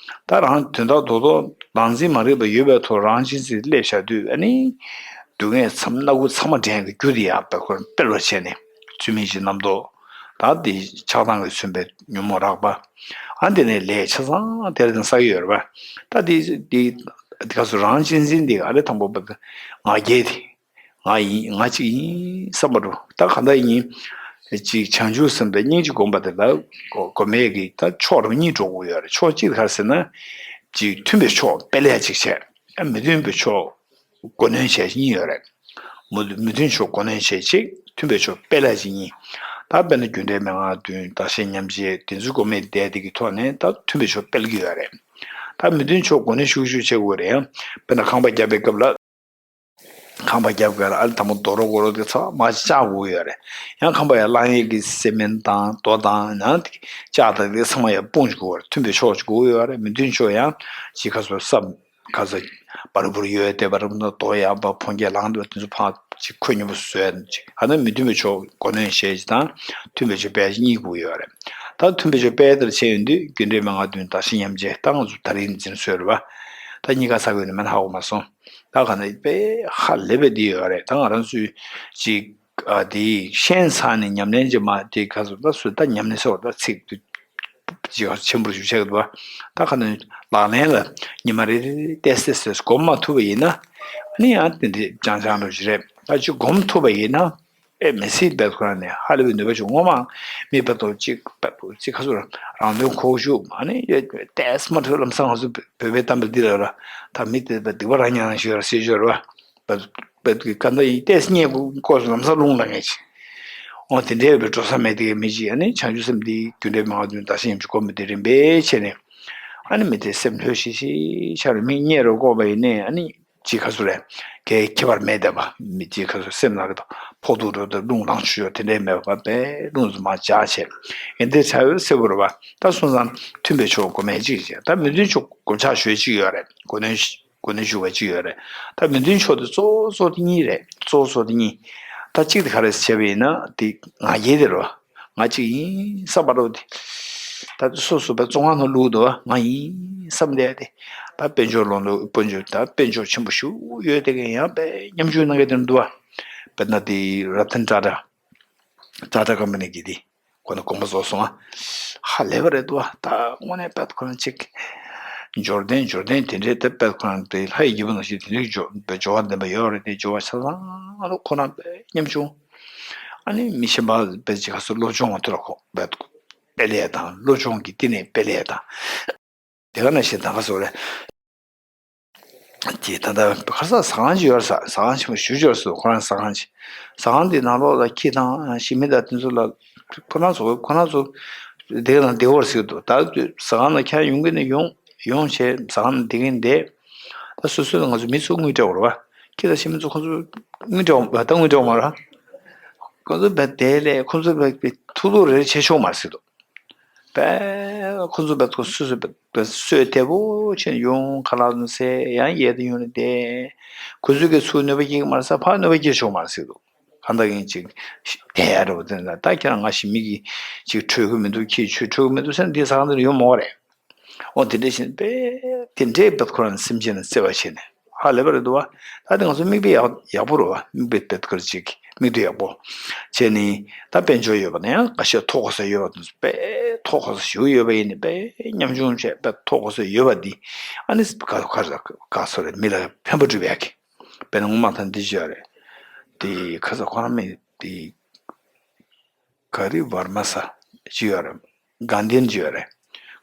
ད་རང་དོན་དག་རྡོག་རྡོག་བདག་འཛིན་མ་རིག་པ་ཡོད་པའི་ཐོག་རང་གཅེས་འཛིན་སླེབས་བཞག་དུས་ཨ་ནི། སྡུག་བསྔལ་མཚམས་སྣ་ཁུག་ཚང་མ་འདྲེན་གྱི་རྒྱུ་དེ་ཡང་དཔེ་ཁོ་རང་སྤེལ་བར་བྱས་ནས་ཚུལ་མིན་གྱི་རྣམ་རྟོག་ད་དེ་ཆགས་སྡང་གིས་མཚོན་པའི་ཉོན་མོངས་རགས་པ། ཨ་དེ་ནས་ལས་ཆ་ཚང་དེར་ནས་བསགས་ཡོད་རེད་པ། ད་དེ་དེ་དེ་ག་སོ་རང་གཅེས་འཛིན་དེ་ཨ་ལས་དང་པོ་པ་ང་རྒྱལ་དེ། ང་ཡིན་ང་གཅིག་ཡིན་བསམ་པ་འགྲོ། ད་ག་འདྲ་ཡིན། གཅིག་བྱང་ཆུབ་སེམས་དཔའི་སྙིང་རྗེ་སྒོམ་པ་དེ་ལ་སྒོམ་མེད་ཀྱི་ད་ཕྱོགས་རང་གཉིས་འགྲོ་དགོས་ཡོད་རེད། ཕྱོགས་གཅིག་ག་རེ་ཟེར་ན། གཅིག་མཐུན་པའི་ཕྱོགས་སྤེལ་ཡ་གཅིག་བྱས། མི་མཐུན་པའི་ཕྱོགས། གོ་གནོན་བྱས་གཉིས་ཡོད་རེད། མུ་མཐུན་ཕྱོགས་གོ་གནོན་བྱས་གཅིག་མཐུན་པའི་ཕྱོགས་སྤེལ་ཡ་གཅིག་གཉིས། ད་དཔེར་ན་རྒྱུ་འབྲས་མན་ངག་བདུན་བདག་གཞན་མཉམ་བརྗེ་དེ་ཚོའི་སྒོམ་མེད་བསྡད་དེ་གི་ཐོག་ནས་ད་མཐུན་པའི་ཕྱོགས་སྤེལ་གྱི་ཡོད་རེད། ད་མི་མཐུན་ཕྱོགས་གོ་གནོན་ཤུགས་ཤུགས་བྱེད་དགོས་རེད་ཡང་། དཔེར་ན་ཁང་པ་བརྒྱབ་པའི་སྐབས་ལ། ཁང་པ་བརྒྱབ་དགོས་ལ་ཨ་ལས་དང་པོ་རྡོ་རོ་སྒོ་རོ་དེ་ཚང་མ་བཅག་དགོས་ཡོད་རེད། ཡང་ཁང་པ་ཡར་བསླང་ཡས་ཀྱི་སེ་མེན་དང་རྡོ་དང་ནང་དེ་ལྕགས་དང་དེ་ཚང་མ་ཡར་སྤུངས་དགོས་རེད། མཐུན་པའི་ཕྱོགས་དགོས་ཡོད་རེད། མི་མཐུན་ཕྱོགས་ཡང་ཅིག་ཁ་སོ་སམ། ག་ས། བར་བུར་ཡོད་དེ་བར་བུར་དོ་ཡག་པ་ཕོ་རྒྱས་ལངས་འདུག་དེ་ཚོ་ཕར་ཅིག་ཁོད་སྙོམས་པོ་བཟོས་ཅིག་ཨ་ནི་མི་མཐུན་པའི་ཕྱོགས་གོ་གནོན་བྱས་ཅིག་དང་མཐུན་པའི་ཕྱོགས་སྤེལ་གཉིས་དགོས་ཡོད་རེད། ད་མཐུན་པའི་ཕྱོགས་སྤེལ་ལྟར་བྱས་ཡོང་དུས་རྒྱུ་འབྲས་མན་ངག་བདུན་བདག་གཞན་མཉམ་བརྗེ་ད་ང་ཚོ་ད་རིང་འཛིན་སྲོལ་རེད་བ། ད་གཉིས་ཀ་ཚ་གོས་ནི་མེད་ན་ཧ་གོ་མ་སོང་། ད་ག་ནས་དཔེ་ཧ་ལས་པའི་འདི་ཡོད་རེད། ད་ང་རང་ཚོས་ཅིག་ཨ་དེ་ཤེས་ཚར་ནས་ཉམས་ལེན་བྱེད་མ་དེ་ག་ཚོད་ད་སུ་ད་ཉམས་ལེན་ཟེར་བ་ད་ཚིག་ཅིག་ཆེན་པོར་ཞུ་བྱེད་དགོས་པ། ད་ག་ནས་ལག་ལེན་ལ་ཉི་མ་རེ་རེ་ཏེ་སེ་སེ་སྒོམ་མ་ཐུབ་པ་ཡིན་ན། ཨ་ནི་ཡང་དེ་འདྲའི་ཅང་ཅང་རུ་ཞིག་རེད། ད་ཅིག་སྒོམ་ཐུབ་པ་ཡིན་ན། ཨེ་མི་སྲིད་པའི་ཁོ་རང་ནས་ཧ་ལས་པའི་ནུས་པ་བྱུང་ངོ་མ། མི་བར་དུ་གཅིག་བར་དུ་གཅིག་ཁ་སུ་རང་དོན་ཁོག་ཞུགས་ཨ་ནི་ཏེས་མ་ཐོས་ལམ་སང་ང་ཚོ་བོད་པའི་གཏམ་དཔེ་འདི་ལ་ར། ད་མི་དེ་སྡིག་པ་རང་ཉག་རང་ཞིག་ཡོད་ར་སྲིད་ཞོར་བ། བར་དུ་ག་འདྲ་ཡིན་ཏེས་རྙེད་དགོས་སྐོར་སུ་ལམ་སང་རླུང་ལ་ངེས་ཆེ། འོ་དེ་འདྲའི་བའི་འགྲོ་ས་མེད་དེ་མི་གཅིག་ཨ་ནི་བྱང་ཆུབ་སེམས་འདི་རྒྱུ་འབྲས་མན་ངག་བདུན་བདག་གཞན་མཉམ་བརྗེ་སྒོམ་པ་དེ་རིམ་པས་བྱས་ནས། ཨ་ནི་མི་དེ་སེམས་ལྷོད་ཤིག་ཤིག་ཆགས་རུ་མི་རྙེད་རུ་བཀོད་པ་ཡིན་ནས་ཨ་ནི། ཅིག་ཁ་སུ་རེད། གའི་ཁྱད་པར་མེད་བསྡད་པ། མི་ཅིག་ཁ་སུ་སེམས་ནང་གི་ཕོག་ཐུག་འགྲོ་དུས་རླུང་ལངས་ཆུ་ཡོད་དེ་འདྲའི་མེད་པ་དཔེ་རླུང་ཟུར་མ་འཇགས་བྱས། ཡིན་དེ་ཚ་བའི་སེ་བོ་རུ་བ་ད་སོང་ཙང་མཐུན་པའི་ཕྱོགས་གོ་མེད་ཅིག་བྱས། ད་མི་མཐུན་ཕྱོགས་གོ་ཆག་ཞོད་ཅིག་ཡོད་རེད། གོ་གནོན་གོ་གནོན་ཞུ་བ་ཅིག་ཡོད་རེད། ད་མི་མཐུན་ཕྱོགས་དེ་གཙོ་བོ་གཙོ་དེ་གཉིས་རེད། གཙོ་བོ་གཙོ་དེ་གཉིས། ད་གཅིག་དེ་ག་རེ་བྱས་པ་ཡིན་ན་དེ་ང་རྒྱལ་དེ་རེད་བ། ང་གཅིག་ཡིན་བསམ་པ་རོ་དེ། ད་སོ་སོ་པའི་བཙོན་ཁང་ནང་བླུགས་འདུག་བ། ང་ཡིན་བསམ་བསྡད་དེ། ད་དཔལ་འབྱོར་ལོ་ལོ་དཔལ་འབྱོར་ད་དཔལ་འབྱོར་ཆེན་པོ་ཞུ་ཡོད་དེ་ག་ཡང་པའི་ཉམ་ཆུང་ནང་གི་དེར་འདུག་བ། དཔེར་ན་དེ་ར་ཐན་ཊ་ཊ། ཊ་ཊ་ཀམ་པ་ནི་གི་དེ། ཁོ་ན་དགོངས་པ་རྫོགས་སོང་ཨ། ཧ་ལས་པ་རེད་འདུག་བ། ད་དངོས་གནས་དཔེ་ཁོ་རང་གཅིག་འབྱོར་ལྡན་འབྱོར་ལྡན་དེ་འདྲའི་དེ་དཔེ་ཁོ་རང་དེ་ལྷ་ཡི་རྒྱལ་པོ་ནང་བཞིན་དེ་འདྲའི་འབྱོར་འབྱོར་བ་ལྡན་པ་ཡོད་རེད་དེ་འབྱོར་བ་ཆ་ཚང་ཁོ་རང་པའི་ཉམ་ཆུང་། ཨ་ནི་མི་གཞན་པ་བས་ཅིག་ཁ་སོ་སློབ་སྦྱོང་བ་ཐུ་ར་ཁོ་བས་དཔེ་ལས་དང་སློབ་སྦྱོང་གི་བསྟི་གནས་དཔེ་ལས་དང་། དེ་ག་ནང་བཞིན་ད་ག་སོ་རེད། དེ་ད་ལྟ་ཁ་སང་ཟ་ཁང་ཅིག་ཡོད་ས་ཟ་ཁང་ཆེན་པོ་ཞུ་འབྱོར་སོ་ཁོ་རང་ཟ་ཁང་ཅིག་ཟ་ཁང་དེ་ནང་ལོགས་ལ་ཁྱི་དང་ཞི་མི་དང་དེ་ཚོ་ལ་ཁོ་རང་ཚོ་ཁོ་རང་ཚོ་དེ་ག་ནང་བདེ་བར་ཟེར་འདུག་ད་ཟ་ཁང་ལ་ཁྱེད་ཡོང་གི་ནས་ཡོང་ཡོང་བྱས་ཟ་ཁང་ལ་བསྡད་ཀྱིན་བསྡད། ད་སོ་སོ་ལ་ང་ཚོ་མི་ཚོ་དངུལ་སྤྲད་དགོས་རེད་བ། ཁྱི་དང་ཤི་མི་ཚོ་ཁོ་ཚོ་དངུལ་སྤྲད་དགོས་ད་དངུལ་སྤྲད་དགོས་མ་རེད། ཁོ་ཚོ་བས་དེ་ལས་ཁོ་ཚོ་བས་ཐུག་ཐུག་རེ་རེ་བྱེད་ཆོག་མ་རེད་ཟེར་འདུག་བས་ཁོ་ཚོ་བས་ཁོ་སོ་སོ་བས་སོས་དལ་པོ་བྱས་ཡོང་ཁ་ལག་ཚོ་ཟས་ཡང་ཡལ་དུ་ཡོང་ནས་བསྡད། ཁོ་ཚོ་གིས་ཚུར་གནོད་པ་སྐྱེལ་གི་མ་རེད་ས་ཕར་གནོད་པ་སྐྱེལ་ཆོག་མ་རེད་ཟེར་འདུག་གང་ལྟར་ཡིན་ཅིག་དེ་ཡ་རེད་བ་དེ་ད་ཁྱེད་རང་ང་ཞི་མི་གིས་ཅིག་འཕྲོད་གི་མི་འདུག་ཁྱི་ཆུ་འཕྲོད་གི་མི་འདུག་ཟེར་ན་འདི་ཟ་ཁང་འདིར་ཡོང་མོ་རེད། འོ་དེ་འདྲ་བཞིན་པས་དེ་འདྲའི་བས་ཁོ་རང་སེམས་ཅན་ལ་བརྩེ་བ་བྱས་ནས་ཧ་ལས་པ་རེད་འདུག་བ། ད་དེ་ང་ཚོ་མིག་དཔེ་ཡག་ཡག་པོ་རེད་བ། མིག་དཔེ་བས་ཁོ་རང་ཅིག་མིག་ལྟོས་ཡག་པོ་བྱས་ནས་ད་དཔལ་འབྱོར་ཡོད་པ་ན་ཡང་ཁ་ཤས་ཐོག་ཁ་ས་ཡོད་པ་དེ་ཚོ་པས་ཐོག་ཁ་ས་ཞུ་ཡོད་པ་ཡིན་ནི་པས་ཉམ་ཆུང་བྱས་པས་ཐོག་ཁ་ས་ཡོད་པ་འདི་ཨ་ནི་ག་ག་ག་སོ་རེད་མི་ལ་ཕན་པ་སྒྲུབ་ཡག་གི་དཔེར་ན་ངོ་མ་ཐང་འདི་བརྗོད་རེད། དེ་ཁ་ས་ཁོ་རང་མི་དེ་ག་རི་ཝར་མ་ས་ཅི་ཡོད་རེད། གྷན་དྷིན་ཅི་ཡོད་རེད།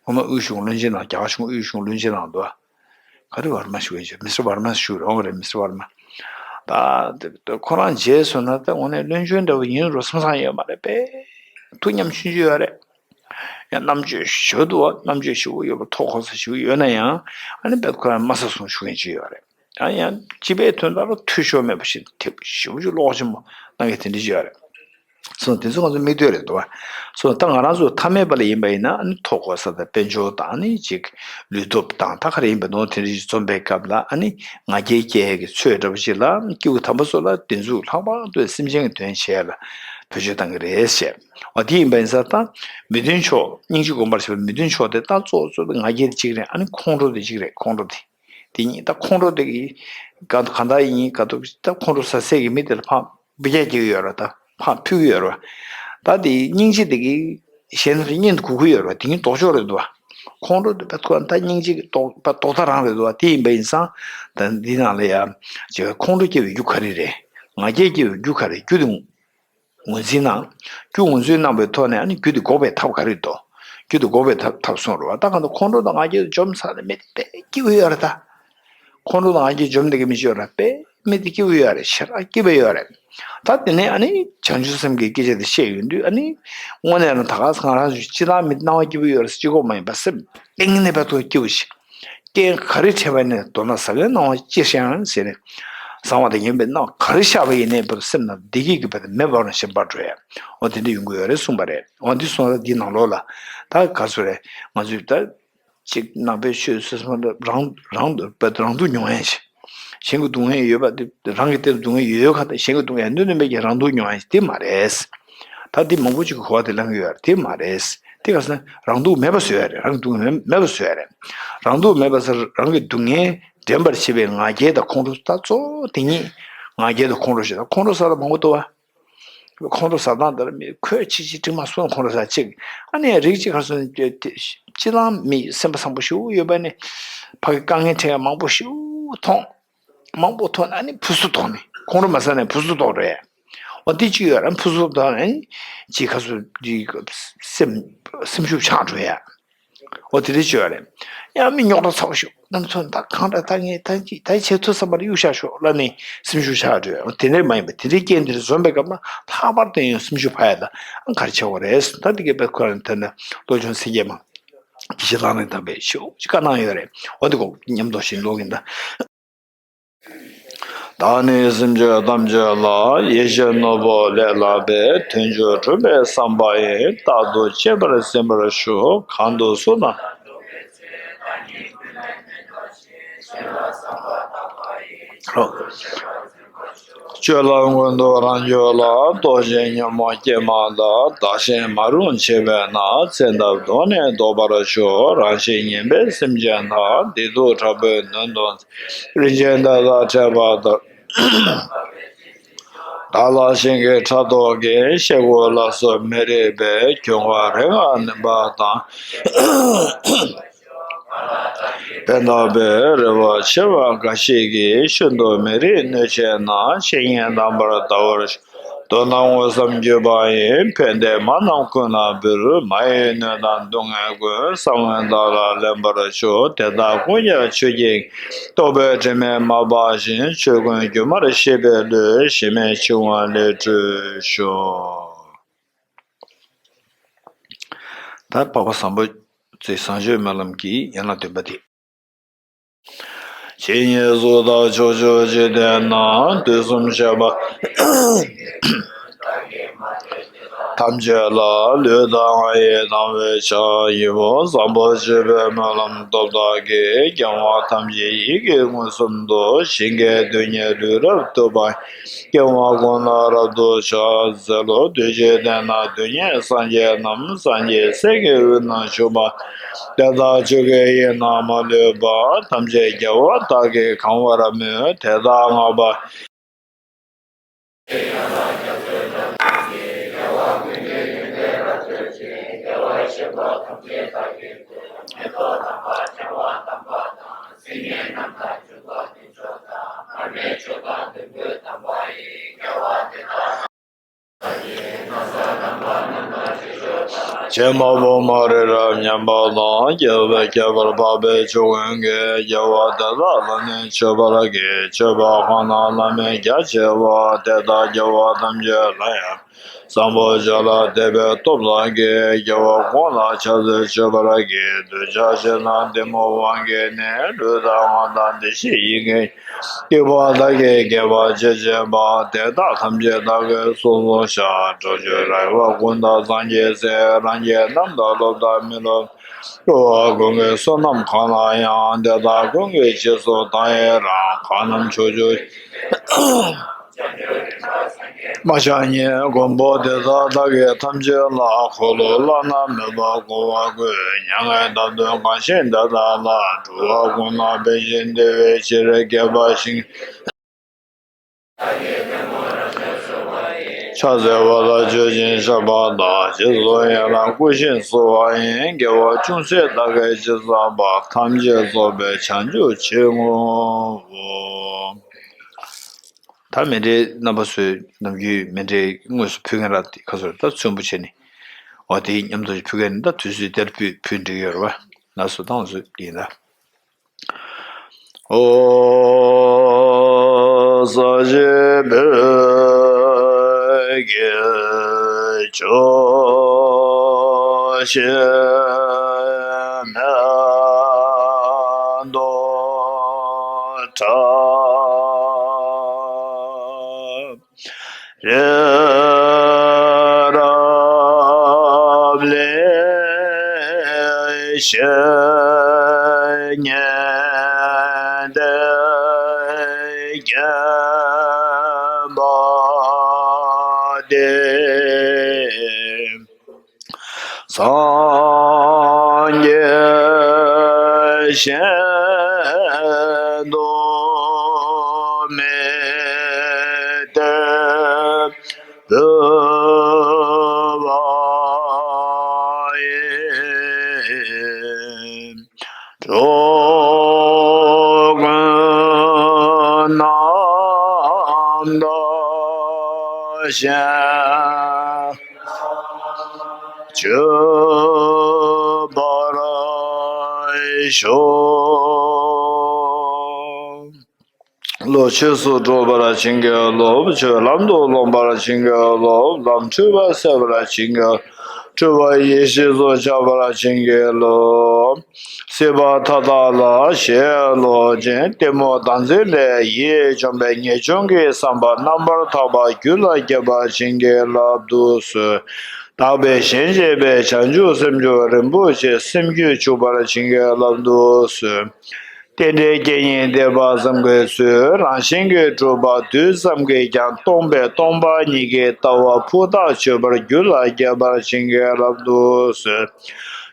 ངོ་མ་དབུས་གཞུང་བློན་ཆེན་ནང་རྒྱ་གར་གཞུང་དབུས་གཞུང་བློན་ཆེན་ནང་འདུག་ག་རི་ཝར་མ་ཞུ་བའི་ཅི་མི་སི་ཊར་ཝར་མ་ཞུ་རོགས་རེད་མི་སི་ཊར་ཝར་མ། ད་དེ་ཁོ་རང་རྗེས་སུ་ན་ད་དངོས་གནས་བློན་ཆེན་འདྲ་བོ་ཡིན་རུང་བསམ་བསམ་ཡོད་མ་རེད་པས། ཐུགས་ཉམ་ཆུང་ཅི་ཡོད་རེད། ཡང་རྣམ་དཔྱོད་ཞུ་འདུག་རྣམ་དཔྱོད་ཞུ་ཡོད་པ་ཐོག་ཁོ་ས་ཞུ་ཡོད་ན་ཡང་ཨ་ནི་བས་ཁོ་རང་དམའ་ས་སོང་ཞུ་མཁན་ཅི་ཡོད་རེད། ཡང་ཡང་སྤྱི་པའི་དོན་དག་ལ་འཐུས་ཤོར་མེད་པ་ཞིག་ཐེབས་ཞེ་པོ་ཅིག་བློ་ཁོག་ཆེན་པོ་གནང་མཁན་དེ་འདྲ་ཞིག་ཡོད་རེད། སོ་དེ་ཚོ་ང་ཚོ་མིག་ལྟོས་རེད་འདུག་བ། སོ་ད་ང་རང་ཚོ་ཐ་མལ་པ་ལ་ཡིན་པ་ཡིན་ན་ཨ་ནི་ཐོག་གོ་ས་དང་དཔལ་འབྱོར་དང་ཨ་ནི་ཅིག་ལུས་སྟོབས་དང་ད་ག་རེ་ཡིན་པ་ནོ་དེ་འདྲ་ཞིག་འཛོམས་པའི་སྐབས་ལ་ཨ་ནི་ང་རྒྱལ་སྐྱེ་ཡས་ཀྱི་ཚོད་འདྲ་པོ་ཞིག་ལ་སྐྱེ་བོ་དམ་པ་ཚོ་ལ་དེ་ཚོ་ལྷག་པར་དུ་སེམས་ཅན་གྱི་དོན་བྱེད་ཡས་ལ་བེད་སྤྱོད་བཏང་གི་རེད་ཟེར། འོ་དེ་ཡིན་པ་ཡིན་ཙང་ད་མི་མཐུན་ཕྱོགས་སྙིང་རྗེ་སྒོམ་པར་བྱེད་པ་མི་མཐུན་ཕྱོགས་དེ་ད་གཙོ་བོ་གཙོ་བོ་དེ་ང་རྒྱལ་དེ་གཅིག་རེད། ཨ་ནི་ཁོང་ཁྲོ་དེ་གཅིག་རེད། ཁོང་ཁྲོ་དེ། དེ་གཉིས་ད་ཁོང་ཁྲོ་དེ་གི་ག་ག་འདྲ་ཡིན་ག་ཐུབ་ད་ཁོང་ཁྲོ་ཟ་སྲས་ཀྱི་མི་དེ་ལ་ཕངས་སྦི་རྒྱག་སྐྱེ་གི་ཡོད་རེད། ད་ཕངས་ཕུལ་གི་ཡོད་རེད། ད་དེ་སྙིང་རྗེ་དེ་གི་གཞན་དང་གཉེན་དུ་འགུག་གི་ཡོད་རེད། དེ་གཉིས་ལྡོག་ཕྱོགས་རེད་འདུག་བ། ཁོང་ཁྲོ་དེ་ད་ཁོ་ད་སྙིང་རྗེ་གི་ལྡོག་ད་ལྡོག་ལྟ་རང་རེད་འདུག་བ། དེ་ཡིན་པ་ཡིན་ཙང་ད་འདི་ནང་ལ་ཡ་ཅིག་ཁོང་ཁྲོ་སྐྱེ་བའི་རྒྱུ་ག་རེ་རེད། ང་རྒྱལ་སྐྱེ་བའི་རྒྱུ་ག་རེ་རྒྱུ་དེ། ངོས་འཛིན་གནང་། རྒྱུ་ངོས་འཛིན་གནང་བའི་ཐོག་ནས་ཨ་ནི་རྒྱུ་དེ་འགོག་པའི་ཐབས་ག་རེ་འདུག་རྒྱུ་དེ་འགོག་པའི་ཐབས་ཐབས་གསུངས་རེད་བ། ད་གང་ལྟར་ཁོང་ཁྲོ་དང་ང་རྒྱལ་འཇོམས་ཚར་ནས་མི་དེ་དཔེ་སྐྱིད་པོ་ཡོད་རེད་ད། ཁོང་ཁྲོ་དང་ང་རྒྱལ་འཇོམས་བསྡད་མཁན་མི་ཅིག་ཡོད་རེད། དཔེ་མི་དེ་སྐྱིད་པོ་ཡོད་རེད། ཞེ་དྲག་སྐྱིད་པོ་ཡོད་རེད། ད་དེ་ནས་ཨ་ནི་བྱང་ཆུབ་སེམས་ཀྱི་སྐད་ཆ་དེ་བཤད་ཡོང་དུས་ཨ་ནི་དངོས་གནས་རང་ད་ག་ང་རང་ཚོ་སྤྱིར་བཏང་མི་སྣང་བ་སྐྱིད་པོ་ཡོད་རེད་ཟེར་གཅིག་པོ་མ་ཡིན་པ་སེམས་གཏིང་ནས་དཔེ་ཐོག་སྐྱིད་པོ་ཞིག་རྐྱེན་ག་རེ་འཕྲད་པ་ནས་མདོར་ན་ཟ་མཁན་སྣང་བ་ཅི་ཤེས་ཡང་ཟེར་ནས། བཟང་བ་དང་ངན་པའི་སྣང་བ་ག་རེ་ཤར་བ་ཡིན་ནའི་བར་སེམས་ནང་བདེ་སྐྱིད་ཀྱི་བར་དུ་མེ་འབར་བ་ནང་བཞིན་འབར་འགྲོ་ཡ། འོ་དེ་འདྲ་ཡོང་གི་ཡོད་རེད་གསུངས་པ་རེད། འོ་འདི་སོང་ཙང་འདི་ནང་ལོགས་ལ་ད་ག་ཚོད་རེད། ང་ཚོས་ད་ཅིག་ནང་པའི་ཆོས་སུ་སོང་ན་རང་རང་དུ་རང་སྡུག་མྱོང་ཡ་ཞིག་གཞན་གྱི་སྡུག་བསྔལ་ཡོད་པ་དེ་རང་གི་དེར་སྡུག་བསྔལ་ཡོད་ཁ་དང་གཞན་གྱི་སྡུག་བསྔལ་ནུས་ནུས་མེད་ཀྱི་རང་སྡུག་མྱོང་ཡ་ཞིག་དེ་མ་རེད། ད་འདི་མང་པོ་ཅིག་གི་གོ་བ་དེ་བླངས་ཡོད་རེད། དེ་མ་རེད། དེ་ག་ཟེར་ན་རང་སྡུག་མེད་པ་བཟོ་ཡ་རེད། རང་སྡུག་མེད་མེད་པ་བཟོ་ཡ་རེད། རང་སྡུག་མེད་པ་ཟེར་རང་གི་སྡུག་བསྔལ་འདྲེན་པར་བྱེད་པའི་ང་རྒྱལ་དང་ཁོང་ཁྲོ། ད་གཙོ་བོ་དེ་གཉིས། ང་རྒྱལ་དང་ཁོང་ཁྲོ་ཞེས་ད་ཁོང་ཁྲོ་ཟ་ལ་མང་པོ་འདུག་བ། ཁོང་ཁྲོ་ཟ་སྟངས་དེར་མི་ཁོས་ཆི་ཆི་དྲི་མ་གསུངས་ཁོང་ཁྲོ་ཟ་ཅིག་ཨ་ནི་རིགས་གཅིག་ག་ཟེར་ན་སྤྱི་བཏང་མི་སེམས་པ་བཟང་པོ་ཞིག་ཡོད་པ་ནི་ཕ་གི་དཀའ་ངལ་འཕྲད་ཡ་མང་པོ་ཞིག་མཐོང་། མང་པོ་མཐོང་ན་ནི་ཕུ་སུ་ཐོག་ནས་ཁོང་ཁྲོ་མ་ཟ་ནས་ཕུ་སུ་ཐོག་འགྲོ་ཡ། འོ་དེ་གཅིག་ཡོད་ར། ཕུ་སུ་ཐོག་ནས་ཅིག་ཁ་སུ་ཅིག་སེམས་སེམས་ཤུགས་ཆག་འགྲོ་ཡ། འོ་དེ་འདྲ་ཅིག་ཡོད་རེད། ཡང་མི་རྙོག་དྲ་ཚ་པོ་ཞིག་རྣམ་ཚོ་ད་གང་འདྲ་ད་ངས་ད་ཅིག་ད་བྱེད་ཐུབ་བསམ་པ་ལ་གཡུག་བཞག་ཤོག་ལབ་ནས་སེམས་ཤུགས་ཆག་འགྲོ་ཡ། འོ་དེ་འདྲ་མ་ཡིན་པ་དེ་འདྲའི་རྐྱེན་དེ་འཛོམས་པའི་སྐབས་ན་ལྷག་པར་དུ་ཡང་སེམས་ཤུགས་འཕར་ཡ་ད་ག་རེ་བྱེད་དགོས་རེད། ད་དེ་གའི་དཔེ་ཁོ་རང་ཐད་ན་བློ་སྦྱོང་སེམས་བསྐྱེད་མ་ཇི་ཞིག་ལག་ལེན་བསྟར་བའི་ཤོག་ཅིག་བཀའ་གནང་ཡོད་རེད། འོ་དེ་གོ་མཉམ་དུ་ཞིག་ཀློག་གིན་ད། བདག་ནི་སེམས་ཅན་ཐམས་ཅད་ལ། ཡིད་བཞིན་ནོར་བུ་ལས་ལྷག་པའི། དོན་མཆོག་སྒྲུབ་པའི་བསམ་པ་ཡིས། རྟག་ཏུ་གཅེས་པར་གཟིགས་པར་ཞུ། གང་དུ་གསུངས་ན། སྤྱོད་ལམ་ཀུན་ཏུ་རང་རྒྱུད་ལ། ལྟོགས་ཤིང་ཉོན་མོངས་སྐྱེས་མ་ལ། བདག་གཞན་མ་རུངས་བྱེད་པས་ན། ཚེ་འདབ་དོང་ནས་བཟློག་པར་ཤོག་རང་བཞིན་ངན་པའི་སེམས་ཅན་དག་བདེ་སྡུག་དྲག་པོའི་གནོན་དང་རིན་ཆེན་དེ་དག་ཕྲད་པ་ལྟར། བདག་ལ་ཞིང་གི་ཕྲག་དོག་གིས། ཤེལ་སྒོ་ལ་སོགས་མི་རིགས་པའི། གྱོང་བ་རེ་འགའ་ནོན་པ་དང་། ཕན་བཏགས་པའི་རེ་བ་ཆེ་བ་འགའ་ཞིག་གིས། ཤིན་ཏུ་མི་རིགས་གནོད་བྱེད་ན། བཤེས་གཉེན་དམ་པར་བལྟ་བར་ཤོག་དོན་དམ་དངོས་སམ་བརྒྱུད་པ་ཡིས། ཕན་བདེ་མ་རྣམས་ཀུན་ལ་འབུལ། མ་ཡི་གནོད་དང་སྡུག་བསྔལ་ཀུན། ས་བོན་དག་ལ་ལེན་པར་ཤོག་དེ་དག་ཀུན་ཀྱང་ཆུ་སྐྱེས་རྟོག་པའི་དྲི་མས་མ་སྦགས་ཤིང་། ཆོས་ཀུན་སྒྱུ་མར་ཤེས་པའི་བློས། ཞེན་མེད་འཆིང་བ་ལས་གྲོལ་ཤོག་ད་འཕགས་པ་བཟང་པོ་ཚེ་བཟང་སྤྱོད་སྨོན་ལམ་གྱི་ཡན་ལག་བདུན་པ་དེ། ཇི་སྙེད་གཟུགས་དང་ཕྱོགས་བཅུའི་འཇིག་རྟེན་ན། དུས་གསུམ་གཤེགས་པ་ཐམས་ཅད་ལ། ལུས་དང་ངག་ཡིད་དང་བས་ཕྱག་ཡི་བོ། བཟང་པོ་སྤྱོད་པའི་སྨོན་ལམ་སྟོབས་དག་གིས། སྐྱེ་བ་ཐམས་ཅད་ཡིད་ཀྱིས་མངོན་སུམ་དུ། ཞིང་གི་རྡུལ་སྙེད་ལུས་རབ་བཏུད་པ་ཡི། སྐྱེ་བ་ཀུན་ལ་རབ་ཏུ་ཕྱག་འཚལ་ལོ། བདུད་ཀྱི་གདན་ན་རྡུལ་སྙེད་སངས་རྒྱས་རྣམས། སངས་རྒྱས་སྲས་ཀྱི་དབུས་ན་བཞུགས་པ། དེ་དག་ཆོས་ཀྱི་དབྱིངས་རྣམས་མ་ལུས་པ། ཐམས་ཅད་རྒྱལ་བ་དག་གིས་གང་བར་མོས། དེ་དག་བསྔགས་པ། ཕྱི་མ་བུ་མོ་རི་རབ་མཉམ་པ་དང་། རྒྱལ་བའི་ཁྱད་པར་འཕགས་པའི་ཆོས་ཀུན་གྱི། རྒྱལ་བ་དེ་དག་ལ་ནི་མཆོད་པར་བགྱི། མཆོད་པ་གང་དག་བླ་མེད་རྒྱ་ཆེ་བ། དེ་དག་རྒྱལ་བ་ཐམས་ཅད་ལ་ཡང་། བཟང་པོ་སྦྱོར་ལ་དད་པའི་སྟོབས་ལ་བརྒྱུད། རྒྱལ་བ་ཀུན་ལ་ཕྱག་འཚལ་མཆོད་པར་བགྱི། འདོད་ཆགས་ཞེ་སྡང་གཏི་མུག་དབང་གིས་ནི། ལུས་དང་ངག་དང་བདེ་གཤེགས་ཡིད་ཀྱི། སྡིག་པ་བདག་གིས་བགྱིས་པ་ཅི་བྱེད་པ། དེ་དག་ཐམས་ཅད་བདག་གིས་སོ་སོར་བཤགས། སྒྲོལ་ཕྱིར་རེ་བ་ཀུན་བཏང་སངས་རྒྱས་སྲས། རང་རྒྱལ་རྣམས་དང་སློབ་དང་མི་སློབ། འགྲོ་བ་ཀུན་གྱི་བསོད་ནམས་གང་ལ་ཡང་། དེ་དག་ཀུན་གྱི་རྗེས་སུ་བདག་ཡི་རང་། གང་རྣམས་ཕྱོགས་བཅུའི། མ་ཆགས་སྙིང་མགོན་པོ་དེ་དག་བདག་གིས་ཐམས་ཅད་ལ། འཁོར་ལོ་བླ་ན་མེད་པ་བསྐོར་བར་བསྐུལ། མྱ་ངན་འདའ་སྟོན་གང་བཞེད་དེ་དག་ལ། འགྲོ་བ་ཀུན་ལ་ཕན་ཞིང་བདེ་བའི་ཕྱིར། བསྐལ་པ་ཞིང་ཕྱག་འཚལ་བ་ལ་མཆོད་ཅིང་བཤགས་པ་དང་། རྗེས་སུ་ཡི་རང་བསྐུལ་ཞིང་གསོལ་བ་ཡི། དགེ་བ་ཅུང་ཟད་བདག་གིས་ཅི་བསགས་པ། ཐམས་ཅད་རྫོགས་པའི་བྱང་ཆུབ་ཕྱིར་བསྔོའོ། ད་མཎྜལ་རྣམ་པ་ཚོས་ནམ་རྒྱུན་མཎྜལ་དངོས་སུ་ཕུལ་མཁན་ར་དེ་ཁ་སོར་ད་མཚོན་པོ་བྱས་ནས། འོ་དེའི་མཉམ་དུ་ཕུལ་མཁན་ནི་ད་དུས་ཚོད་དེར་ཕུལ་ཕུལ་འགྲིག་ཡོད་རེད་བ། ལགས་སོ། ད་འོ་ཚོད་ཡིན་ད། ཨོ་ས་ཞིག་བོད་ཀྱི་ཆོས་ཞིག་མེད་དོ་གྲགས། རི་རབ་ལས་བཤད་ཉན་ཏེ་མཁྱེན་པ་དེ། སངས་རྒྱས་གཞན་དུ་མེད་དེ་འབུལ་བ་ཡིན། འགྲོ་ཀུན་རྣམ་དག་གཞན། སྤྱོད་པར་ཤོག། བློ་ཆོས་སུ་འགྲོ་བར་བྱིན་གྱིས་རློབས། ཆོས་ལམ་དུ་སློང་བར་བྱིན་གྱིས་རློབས། ལམ་འཁྲུལ་པ་སེལ་བར་བྱིན་གྱིས། འཁྲུལ་པ་ཡེ་ཤེས་སུ་འཆར་བར་བྱིན་གྱིས་རློབས། སྲིད་པ་མཐའ་དག་ལ་ཞེན་ལོག་ཅིང་གཏི་མུག་དང་འཛིན་ལས་ཡིད་འཇོམས་པའི་ངེས་འབྱུང་གི་བསམ་པ་རྣམ་པར་དག་པ་རྒྱུད་ལ་སྐྱེ་བར་བྱིན་གྱིས་བརླབ་ཏུ་གསོལ། དག་པའི་ཞིང་སྐྱེས་པའི་བྱང་ཆུབ་སེམས་མཆོག་རིན་པོ་ཆེ་སེམས་རྒྱུད་བྱུག་པར་བྱིན་གྱིས་བརླབ་ཏུ་གསོལ། རྟེན་འབྲེལ་རྐྱེན་ངན་འདས་པ་བསམ་དགོས་ཚུལ། རང་གཞན་གྱི་གྲུབ་པ་རྡུལ་ཙམ་གྱིས་ཀྱང་སྟོང་པའི་སྟོང་པ་ཉིད་ཀྱི་ལྟ་བ་ཕུ་ཐག་ཆོད་པར་རྒྱུད་ལ་སྐྱེ་བར་བྱིན་གྱིས་བརླབ་ཏུ་གསོལ།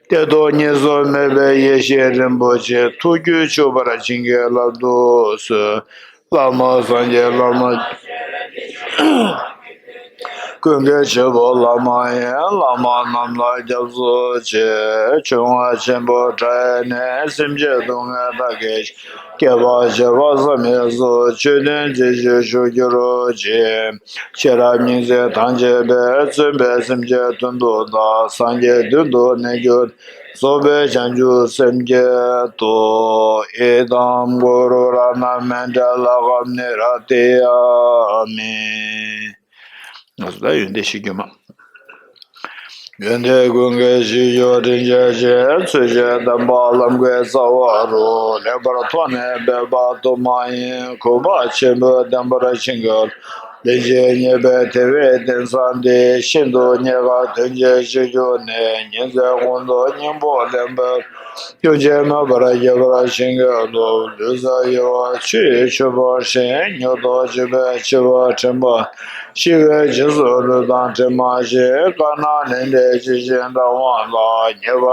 གཏད་དོ་གཉིས་སུ་མེད་པའི་ཡེ་ཤེས་རིན་པོ་ཆེ་ཐུགས་རྒྱུད་ཆུད་པར་བྱིན་གྱིས་བརླབ་ཏུ་གསོལ། བླ་མ་སངས་རྒྱས་བླ་མ། ཀུན་གྱི་ཆེད་དུ་བླ་མ་ཡིན། བླ་མ་རྣམས་ལ་སྐྱབས་སུ་མཆི། ཆོས་རྔ་ཆེན་པོ་བསྒྲགས་ནས། སེམས་ཅན་སྡུག་བསྔལ་དག་གི། བསྐལ་པ་བྱེ་བ་བསམ་ཡས་སུ། ཆོས་དོན་རྗེས་ཤུལ་ཞུགས་གྱུར་ཅིག། ཤེས་རབ་སྙིང་རྗེ་དང་བཅས་པས། བརྩོན་པས་སེམས་ཅན་དོན་དུ་བདག། སངས་རྒྱས་མདུན་དུ་གནས་གྱུར། རྫོགས་པའི་བྱང་ཆུབ་སེམས་བསྐྱེད་དོ། ཨི་དཾ་གུ་རུ་རཏྣ་མཎྜལ་ཀ་མནི་ར་ཏི་ཡ་མི། ང་ཚོ་ད་ཡོན་ཏན་ཞིག་རྒྱུ་མ། ཡོན་ཏན་ཀུན་གྱི་གཞི་ཡུལ་དྲིན་ཅན་ཞིང་། ཚུལ་ཤིང་དམ་པ་ལམ་གྱི་རྩ་བ་རུ། ལེགས་པར་མཐོང་ནས་འབད་པ་དུ་མ་ཡིས། གུས་པ་ཆེན་པོས་བསྟེན་པར་བྱིན་གྱིས། ལན་ཅིག་རྙེད་པའི་དེ་བས་རྟེན་བཟང་འདི། ཤིན་ཏུ་རྙེད་དཀའ་དོན་ཆེན་ཞིག་གྱུར་ནས། ཉིན་མཚན་ཀུན་ཏུ་སྙིང་པོ་ལེན་པར། སྐྱོན་ཅན་མེད་པར་རྒྱས་པར་བྱིན་གྱིས་རློབས། ལུས་རྩལ་གཡོ་བ་ཆུ་ཡི་ཆུ་བུར་བཞིན། མྱུར་དུ་འཇིག་པའི་འཆི་བ་དྲན་པ། ཤི་བའི་རྗེས་སུ་ལུས་དང་གྲིབ་མ་བཞིན། དཀར་ནག་ལས་འབྲས་ཇི་བཞིན་འབྲང་བ་ལ། ཉེས་པ།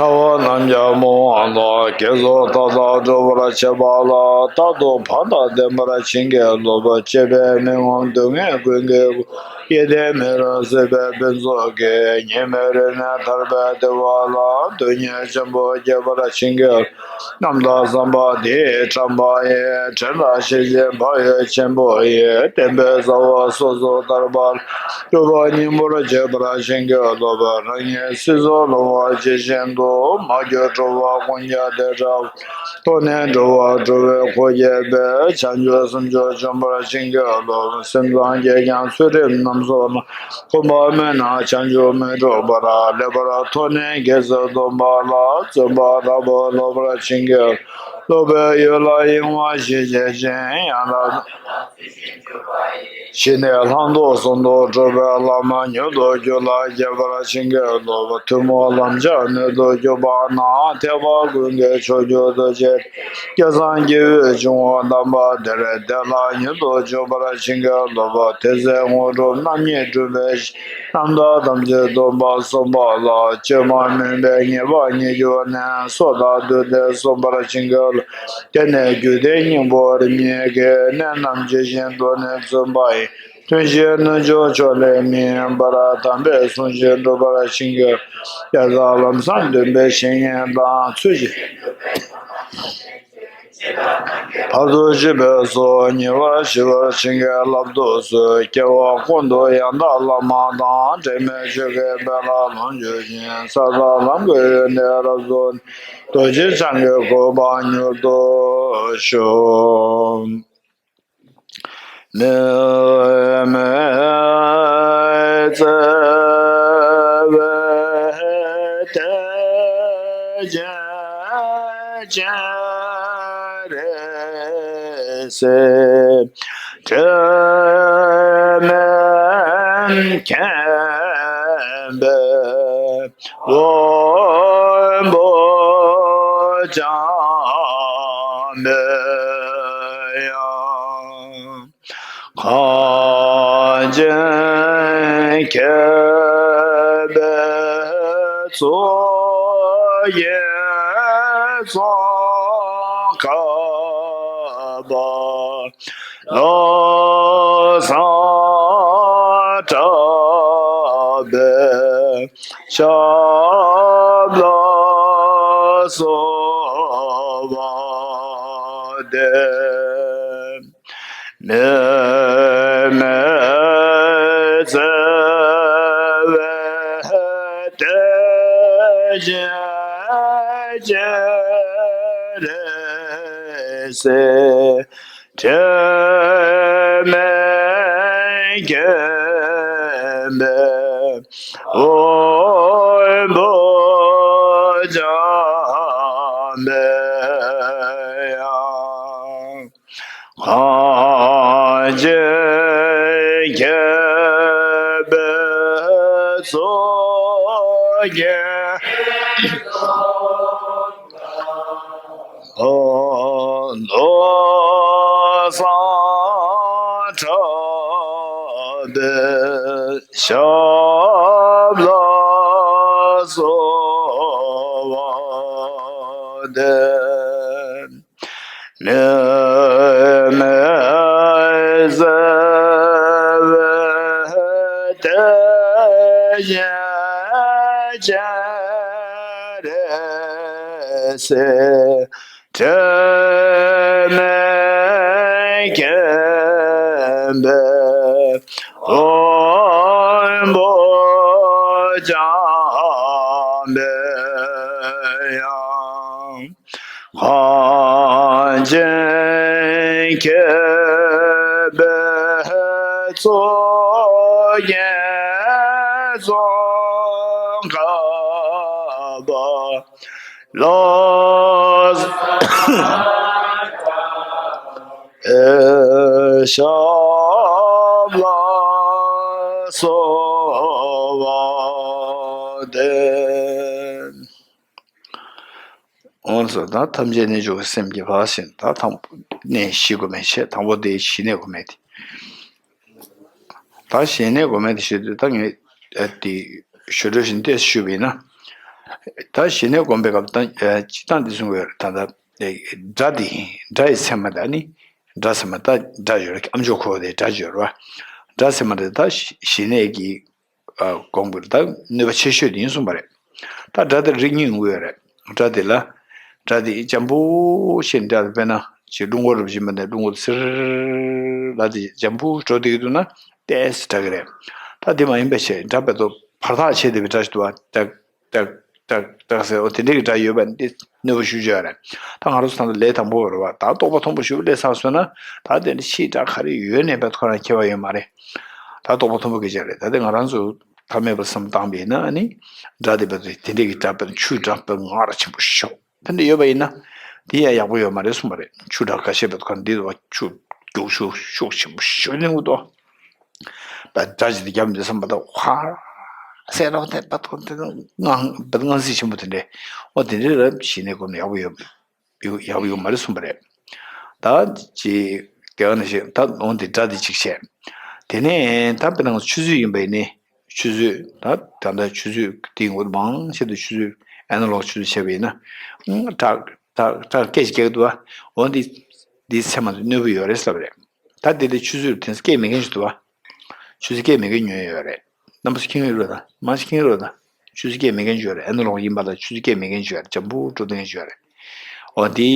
ཚ་བ་རྣམས་ཀྱང་མང་བ་དང་། དགེ་ཚོགས་མཐའ་དག་འགྲུབ་པར་བྱེད་པ་ལ། རྟག་ཏུ་བག་དང་ལྡན་པར་བྱིན་གྱིས་རློབས། སྤྱོད་པས་མི་ངོམས་སྡུག་བསྔལ་ཀུན་གྱི་སྒོ། ཡིད་བརྟན་མི་རུ་གསོད་པའི་ཕུན་ཚོགས་ཀྱིས། ཉེས་མེད་རིམས་ནད་ཐར་པའི་བདེ་བ་ལ། དོན་གཉེར་ཆེན་པོ་སྐྱེད་པར་བྱིན་གྱིས་རྣམ་དག་བསམ་པ་འདི་ཡིས་བཀྲམ་པ་ཡི། དྲིན་ལ་ཤེས་བཞིན་བག་ཡོད་ཆེན་པོ་ཡིས། བསྟན་པའི་རྩ་བ་སོ་སོར་བརྡར་བ་ལ། སྒྲུབ་པ་སྙིང་པོར་བརྗོད་པར་བྱིན་གྱིས་རློབས། རང་ཉིད་སྲིད་མཚོར་ལྷུང་བ་ཇི་བཞིན་དུ། མ་གྱུར་འགྲོ་བ་ཀུན་ཀྱང་དེ་འདྲ་བར། ཐོབ་ནས་འགྲོ་བ་སྒྲོལ་བའི་གོ་འབྱེད་པའི། བྱང་ཆུབ་སེམས་མཆོག་འབྱོངས་པར་བྱིན་གྱིས་རློབས། སེམས་ཙམ་གྱིས་ཀྱང་ཚུལ་ཁྲིམས་རྣམ་གསུམ་ལ། གོམས་པར་སྨོན་ན་བྱང་ཆུབ་མི་འཁྲུགས་པར། ལེགས་པར་མཐོང་ནས་དགེ་ཚུལ་སྡོམ་པ་ལ། བརྩོན་པ་དྲག་པོས་སློབ་པར་བྱིན་གྱིས་རློབས། པའི་ཡུལ་ལ་གཡེང་བ་ཞི་བྱེད་ཅིང་། ཡང་དག་ཞི་གནས་ལྷག་མཐོང་ཟུང་དུ་འཇུག་པའི་བླ་མ་མྱུར་དུ་རྒྱུད་ལ་སྐྱེ་བར་བྱིན་གྱིས་རློབས། ཐུན་མོང་ལམ་ལྕགས་སྣོད་དུ་གྱུར་པ་ན། ཐེག་པ་ཀུན་གྱི་མཆོག་གྱུར་ཐུགས་རྗེ། སྐལ་བཟང་སྐྱེས་བུའི་འབྱུང་པོ་དམ་པ་དེར། བདེ་བླག་མྱུར་དུ་འཇུག་པར་བྱིན་གྱིས་རློབས། དེ་ཚེ་དངོས་གྲུབ་རྣམ་གཉིས་སྒྲུབ་པའི་གཞི། རྣམ་དག་དམ་ཚིག་སྡོམ་པ་སྲུང་བ་ལ། བཅོས་མ་མིན་པའི་ཉེས་པ་ཉེར་གྱུར་ནས། སྲོག་དང་བསྡོས་ཏེ་བསྲུང་བར་བྱིན་གྱིས་རློབས། དེ་ནས་རྒྱུད་སྡེ་སྙིང་པོ་རིམ་གཉིས་ཀྱི། གནད་རྣམས་ཇི་བཞིན་དུ་ནི་བརྩམས་པ་ཡི། ཐུན་བཞིའི་སྣོད་མཆོག་ཕྱོགས་ལས་མི་འགྱུར་བར། དམ་པའི་གསུང་བཞིན་སྒྲུབ་པར་བྱིན་གྱིས། དེ་དག་ལམ་སང་འདོན་པའི་བཤེས་གཉེན་དང་། ཚུལ་བཞིན་བར་དུ་གཅིག་པའི་ཚོགས། ཉེ་བར་ཞི་བར་བྱིན་གྱིས་བརླབ་ཏུ་གསོལ། སྐྱེ་བ་ཀུན་ཏུ་ཡང་དག་བླ་མ་དང་། འབྲལ་མེད་ཆོས་ཀྱི་དཔལ་ལ་ལོངས་སྤྱོད་ཅིང་། ས་དང་ལམ་གྱི་ཡོན་ཏན་རབ་རྫོགས། རྡོ་རྗེ་འཆང་གི་གོ་འཕང་མྱུར་ཐོབ་ཤོག། མི་མེད་བརྩེ་བའི་གཏེར་ཆེན་སྤྱན་རས་གཟིགས། དྲི་མེད་མཁྱེན་པའི་དབང་པོ་འཇམ་པའི་དབྱངས། གངས་ཅན་མཁས་པའི་གཙུག་གི་ཙོང་ཁ་པ། ལམ་སང་གྲགས་པའི་ཞབས་ལ་གསོལ་བ་འདེབས། མི་མེད་བརྩེ་བའི་གཏེར་ཆེན་སྤྱན་རས་གཟིགས། དྲི་མེད་མཁྱེན་པའི་དབང་པོ་འཇམ་པའི་དབྱངས། གངས་ཅན་མཁས་པའི་ཙོང་ཁའི་ལམ་སང་གྲགས་པའི་ཞབས་ལ་གསོལ་བ་འདེབས། མི་མེད་བརྩེ་བའི་གཏེར་ཆེན་སྤྱན་རས་གཟིགས། དྲི་མེད་མཁྱེན་པའི་དབང་པོ་འཇམ་པའི་དབྱངས། གངས་ཅན་མཁས་པའི་གཙུག་གི་ཙོང་ཁ་པ། ལམ་སང་གྲགས་པའི་ཞབས་ལ་གསོལ་བ་འདེབས། འོང་ཙང་ད་ཐམས་ཅད་གནས་འཇོག་གི་སེམས་ཀྱིས་བག་ཟིན། ད་དང་པོ་གནས་བཞི་དགོས་མེད་བྱས། དང་པོ་དེ་ཞི་གནས་དགོས་མེད་དེ། ད་ཞི་གནས་དགོས་མེད་དེ་ཞུ་དུས། ད་ངས་ཨ་དེ་ཞུ་འགྲོ་བཞིན་ཏོག་ཙམ་ཞུས་པ་ཡིན་ན། ད་ཞི་གནས་སྒོམ་པའི་སྐབས་ད་སྤྱིར་བཏང་འདི་གསུང་གི་ཡོད་རེད། ད་ལྟ་སྒྲ་འདི་སྒྲ་ཡི་མཚན་མ་དང་ནི། སྒྲ་ཟེར་མ་ད་སྒྲ་ཡོད་རེད། ཨ་མཆོག་འཁོར་བ་དེ་སྒྲ་ཡོད་རེད་བ། སྒྲ་ཟེར་མ་དེ་ད་ཞི་གནས་ཀྱི་སྒོམ་དགོས་ད་ནུས་པ་ཆེ་ཤོས་དེ་ཡིན་གསུངས་པ་རེད། ད་སྒྲ་དེ་རིགས་གཉིས་ཡོང་གི་ཡོད་རེད། སྒྲ་དེ་ལ་སྒྲ་དེ་འཇམ་པོ་ཞིག་འདྲ་དཔེར་ན་ཅིག་རླུང་འཁོར་རུ་བཞིན་པ་ནས་རླུང་འཁོར་སིར་ལ་དེ་འཇམ་པོ་འགྲོ་བསྡད་ཀྱི་འདུག་ན་ཏོག་ཙམ་སྒྲ་གི་རེད། ད་དེ་མ་ཡིན་པ་ཞིག་སྒྲ་དཔེ་ཏོ་བར་ཐག་ཆད་བསྡད་པའི་སྒྲ་ཞིག་འདུག་བ། ཏག་ཏག་ཏག་ཏག་ཟེར་འོ་དེ་འདྲའི་སྒྲ་ཡོད་པ་འདི་གནོད་པ་ཞུ་བྱ་རེད། ད་ང་རང་ཚོ་ད་ལྟ་ལས་དང་པོ་རེད་བ། ད་རྟོགས་པ་མཐོན་པོ་ཞུ་ལས་ཚར་སོང་ན་ད་དེ་འདྲ་ཕྱིའི་སྒྲ་ག་རེ་ཡོད་ནས་བས་ཁོ་རང་ཁྱད་པར་ཡོད་མ་རེད། ད་རྟོགས་པ་མཐོན་པོ་སྐད་ཆ་རེད། ད་དེ་ང་རང་ཚོ་ཐ་མལ་པ་བསམ་བཏང་བས་ན་ཨ་ནི་སྒྲ་དེ་བས་དེ་འདྲའི་གི་སྒྲ་བས་ཆུ་སྒྲ་བས་ངར་ཆེན་པོ་ཤོག་དེ་འདྲ་ཡོད་པ་ཡིན་ན་དེ་ཡང་ཡག་པོ་ཡོད་མ་རེད་གསུངས་པ་རེད། ཆུ་སྒྲ་ཁ་ཤས་བས་ཁོ་འདི་ཆུ་རྒྱུག་ཤུགས་ཤུགས་ཆེན་པོ་ཤོད་ལེན་དགོས་དོ། པ་སྒྲ་ཅིག་དེ་རྒྱབ་འདི་བསམ་པ་དང་ཧ་སེ་རོ་དེ་པ་ཐོ་དེ་ངང་པ་ངང་སྲིད་ཆེན་པོ་དེ་འདྲས་འོ་དེ་འདྲས་རབ་ཞི་གནས་སྒོམ་ཡག་པོ་ཡོད་ཡག་པོ་ཡོད་མ་རེད་གསུངས་པ་རེད། ད་ཅི་གལ་ན་ཞིག་ད་འོ་འདི་སྒྲ་འདི་ཅིག་བཤད། དེ་ནས་ད་དཔེར་ན་ཆུ་ཚོད་ཡིན་པ་ཡིན་ནི་ཆུ་ཚོད་ད་ད་ལྟ་ཆུ་ཚོད་དེ་ངོ་མང་ཆེ་དུ་ཆུ་ཚོད་ཨེ་ན་ལོག་ཆུ་ཚོད་བྱས་པ་ཡིན་ན་ཏག་ཏག་ཏག་སྐད་ཅིག་རྒྱག་གི་འདུག་བ། འོ་འདི་འདིའི་ཚེ་མ་དུ་གནོད་པ་ཡོད་རེད་ཟེར་བ་རེད། ད་དེ་ལས་ཆུ་ཚོད་དེ་སྐད་མེད་མཁན་ཞིག་འདུག་བ། ཆུ་ཚོད་སྐད་མེད་མཁན་ཉོས་ཡོད་རེད། རྣམ་པ་ཚོ་ཁྱེད་རང་རོ་ད་མ་ཞིག་ཁྱེད་རང་རོ་ད། ཆུ་ཚོད་སྐད་མེད་མཁན་ཞིག་ཡོད་རེད། ཨེ་ན་ལོག་ཡིན་པ་ལ་ཆུ་ཚོད་སྐད་མེད་མཁན་ཞིག་ཡོད་རེད། འཇམ་པོ་འགྲོ་བསྡད་མཁན་ཞིག་ཡོད་རེད། འོ་དེ།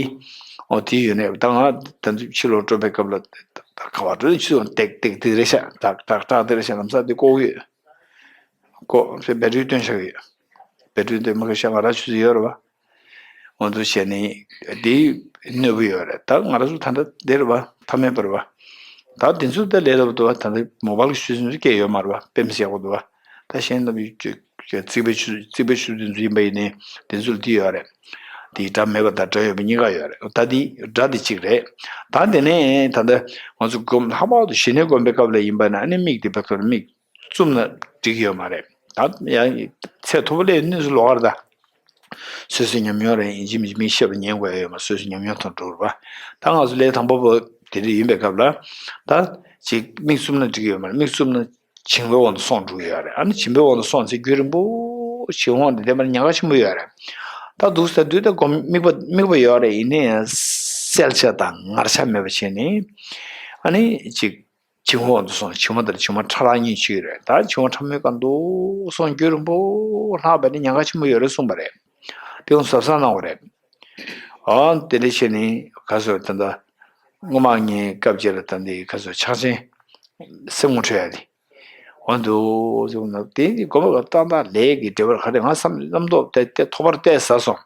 འོ་དེ་ཡོད་ནས་ད་ང་ད་ཚོད་ཕྱི་ལོགས་འགྲོ་བའི་སྐབས་ལ་ད་ག་བ་འགྲོ་ནས་ཆུ་ཚོད་ཏེག་ཏེག་ཏེག་རེད་ཤག་ཏག་ཏག་ཏག་དེ་རེད་ཤག་ལམ་སང་དེ་ཀོ་ཡོད། ཀོ་སེ་བེ་ཊི་རི་བཏོན་བཞག་ཡོད། བེ་ཊི་རི་བཏོན་མ་ཁ་ཤག་ང་རང་ཆུ་ཚོད་ཡོད་རེད་བ། འོ་ཚོ་བྱས་ནས་དེ་གནོད་པ་ཡོད་རེད། ད་ང་རང་ཚོ་ད་ལྟ་འདི་རེད་བ། ཐ་མལ་པ་རེད་བ། ད་དེ་ཚོ་ད་ལས་སླ་པོ་འདུག་བ། ད་ལྟ་མོ་བལ་གྱི་ཆུ་ཚོད་ཚོ་སྐད་ཡོད་མ་རེད་བ། དཔེ་མི་སྲིད་ཡག་པོ་འདུག་བ། ད་གཞན་ལ་རྩིག་པའི་ཆུ་རྩིག་པའི་ཆུ་ཚོད་ཚོ་ཡིན་པ་ཡིན་ནའི་དེ་ཚོ་ལ་དེ་ཡོད་རེད། དེའི་སྒྲ་མེད་པ་དང་སྒྲ་ཡོད་པ་གཉིས་ཀ་ཡོད་རེད། ད་དེ་སྒྲ་དེ་གཅིག་རེད། ད་དེ་ནས་ད་ལྟ་ང་ཚོ་སྒོམ་ལྷག་པར་དུ་ཞི་གནས་སྒོམ་པའི་སྐབས་ལ་ཡིན་པ་ན་ཨ་ནི་མིག་དེ་བ་ཐོར་མིག་བཙུམ་ན་འགྲིག་གི་ཡོད་མ་རེད། ད་ཡང་ཚད་མཐོ་པོ་སླེབས་ནས་སུ་ལོག་གར་ད། སོ་སོའི་ཉམས་མྱོང་རེད། ཡིན་གཅིག་མིན་གཅིག་མིའི་བཤད་པ་ཉན་དགོས་ཡ་ཡོད་མ། སོ་སོའི་ཉམས་མྱོང་ཐོག་འགྲོ་རུ་བ། ད་ང་ཚོ་ལས་དང་པོ་པོ་དེ་འདྲ་ཡིན་པའི་སྐབས་ལ། ད་ཅིག་མིག་བཙུམ་ན་འགྲིག་གི་ཡོད་མ་རེད། མིག་བཙུམ་ན་བྱིང་བའི་འོག་ཏུ་སོང་འགྲོ་གི་ཡོད་རེད། ཨ་ནི་བྱིང་བའི་འོག་ཏུ་སོང་ཚེ་རྒྱུན་རིང་པོ་བྱིང་འོག་འདི་བསྡད་པར་ཉེན་ཁ་ཆེན་པོ་ཡོད་རེད། ད་འདུག་ས་དུས་ད་སྒོམ་དམིགས་པ་དམིགས་པ་ཡོད་རེད། ཡིན་ནའི་གསལ་ཆ་དང་ངར་ཆ་མེད་པ་བྱས་ནས་ཨ་ནི་ཅིག་བྱིང་བའི་འོག་ཏུ་སོང་། བྱིང་བ་དང་བྱིང་བ་ཕྲ་རགས་གཉིས་ཕྱེ་གི་རེད། ད་བྱིང་བ་ཕྲ་མོའི་སྒང་དུ་སོང་རྒྱུན་རིང་པོ་ལྷག་པ་ནི་ཉེན་ཁ་ཆེན་པོ་ཡོད་རེད་གསུངས་པ་རེད། དེ་ཡང་གཟབ་གཟབ་གནང་བ་རེད། ཨ་དེ་འདྲ་བྱས་ནས་ག་སོ་ད་ལྟ་སྔོན་མ་ངའི་སྐབས་བརྗེ་ལ་ད་འདི་ག་སོ་ཕྱག་ཆེན་སེམས་ངོ་འཕྲོད་ཡ་དེ། འོ་འདུག་ཟེར་ན་དེ་འདི་དགོན་པ་ལ་ཏག་ཏག་ལས་ཀྱི་འབྲེལ་བར་ག་རེ་ང་བསམ་རྣམ་རྟོག་དེ་དེ་ཐོག་པར་བལྟས་ཟ་སོང་།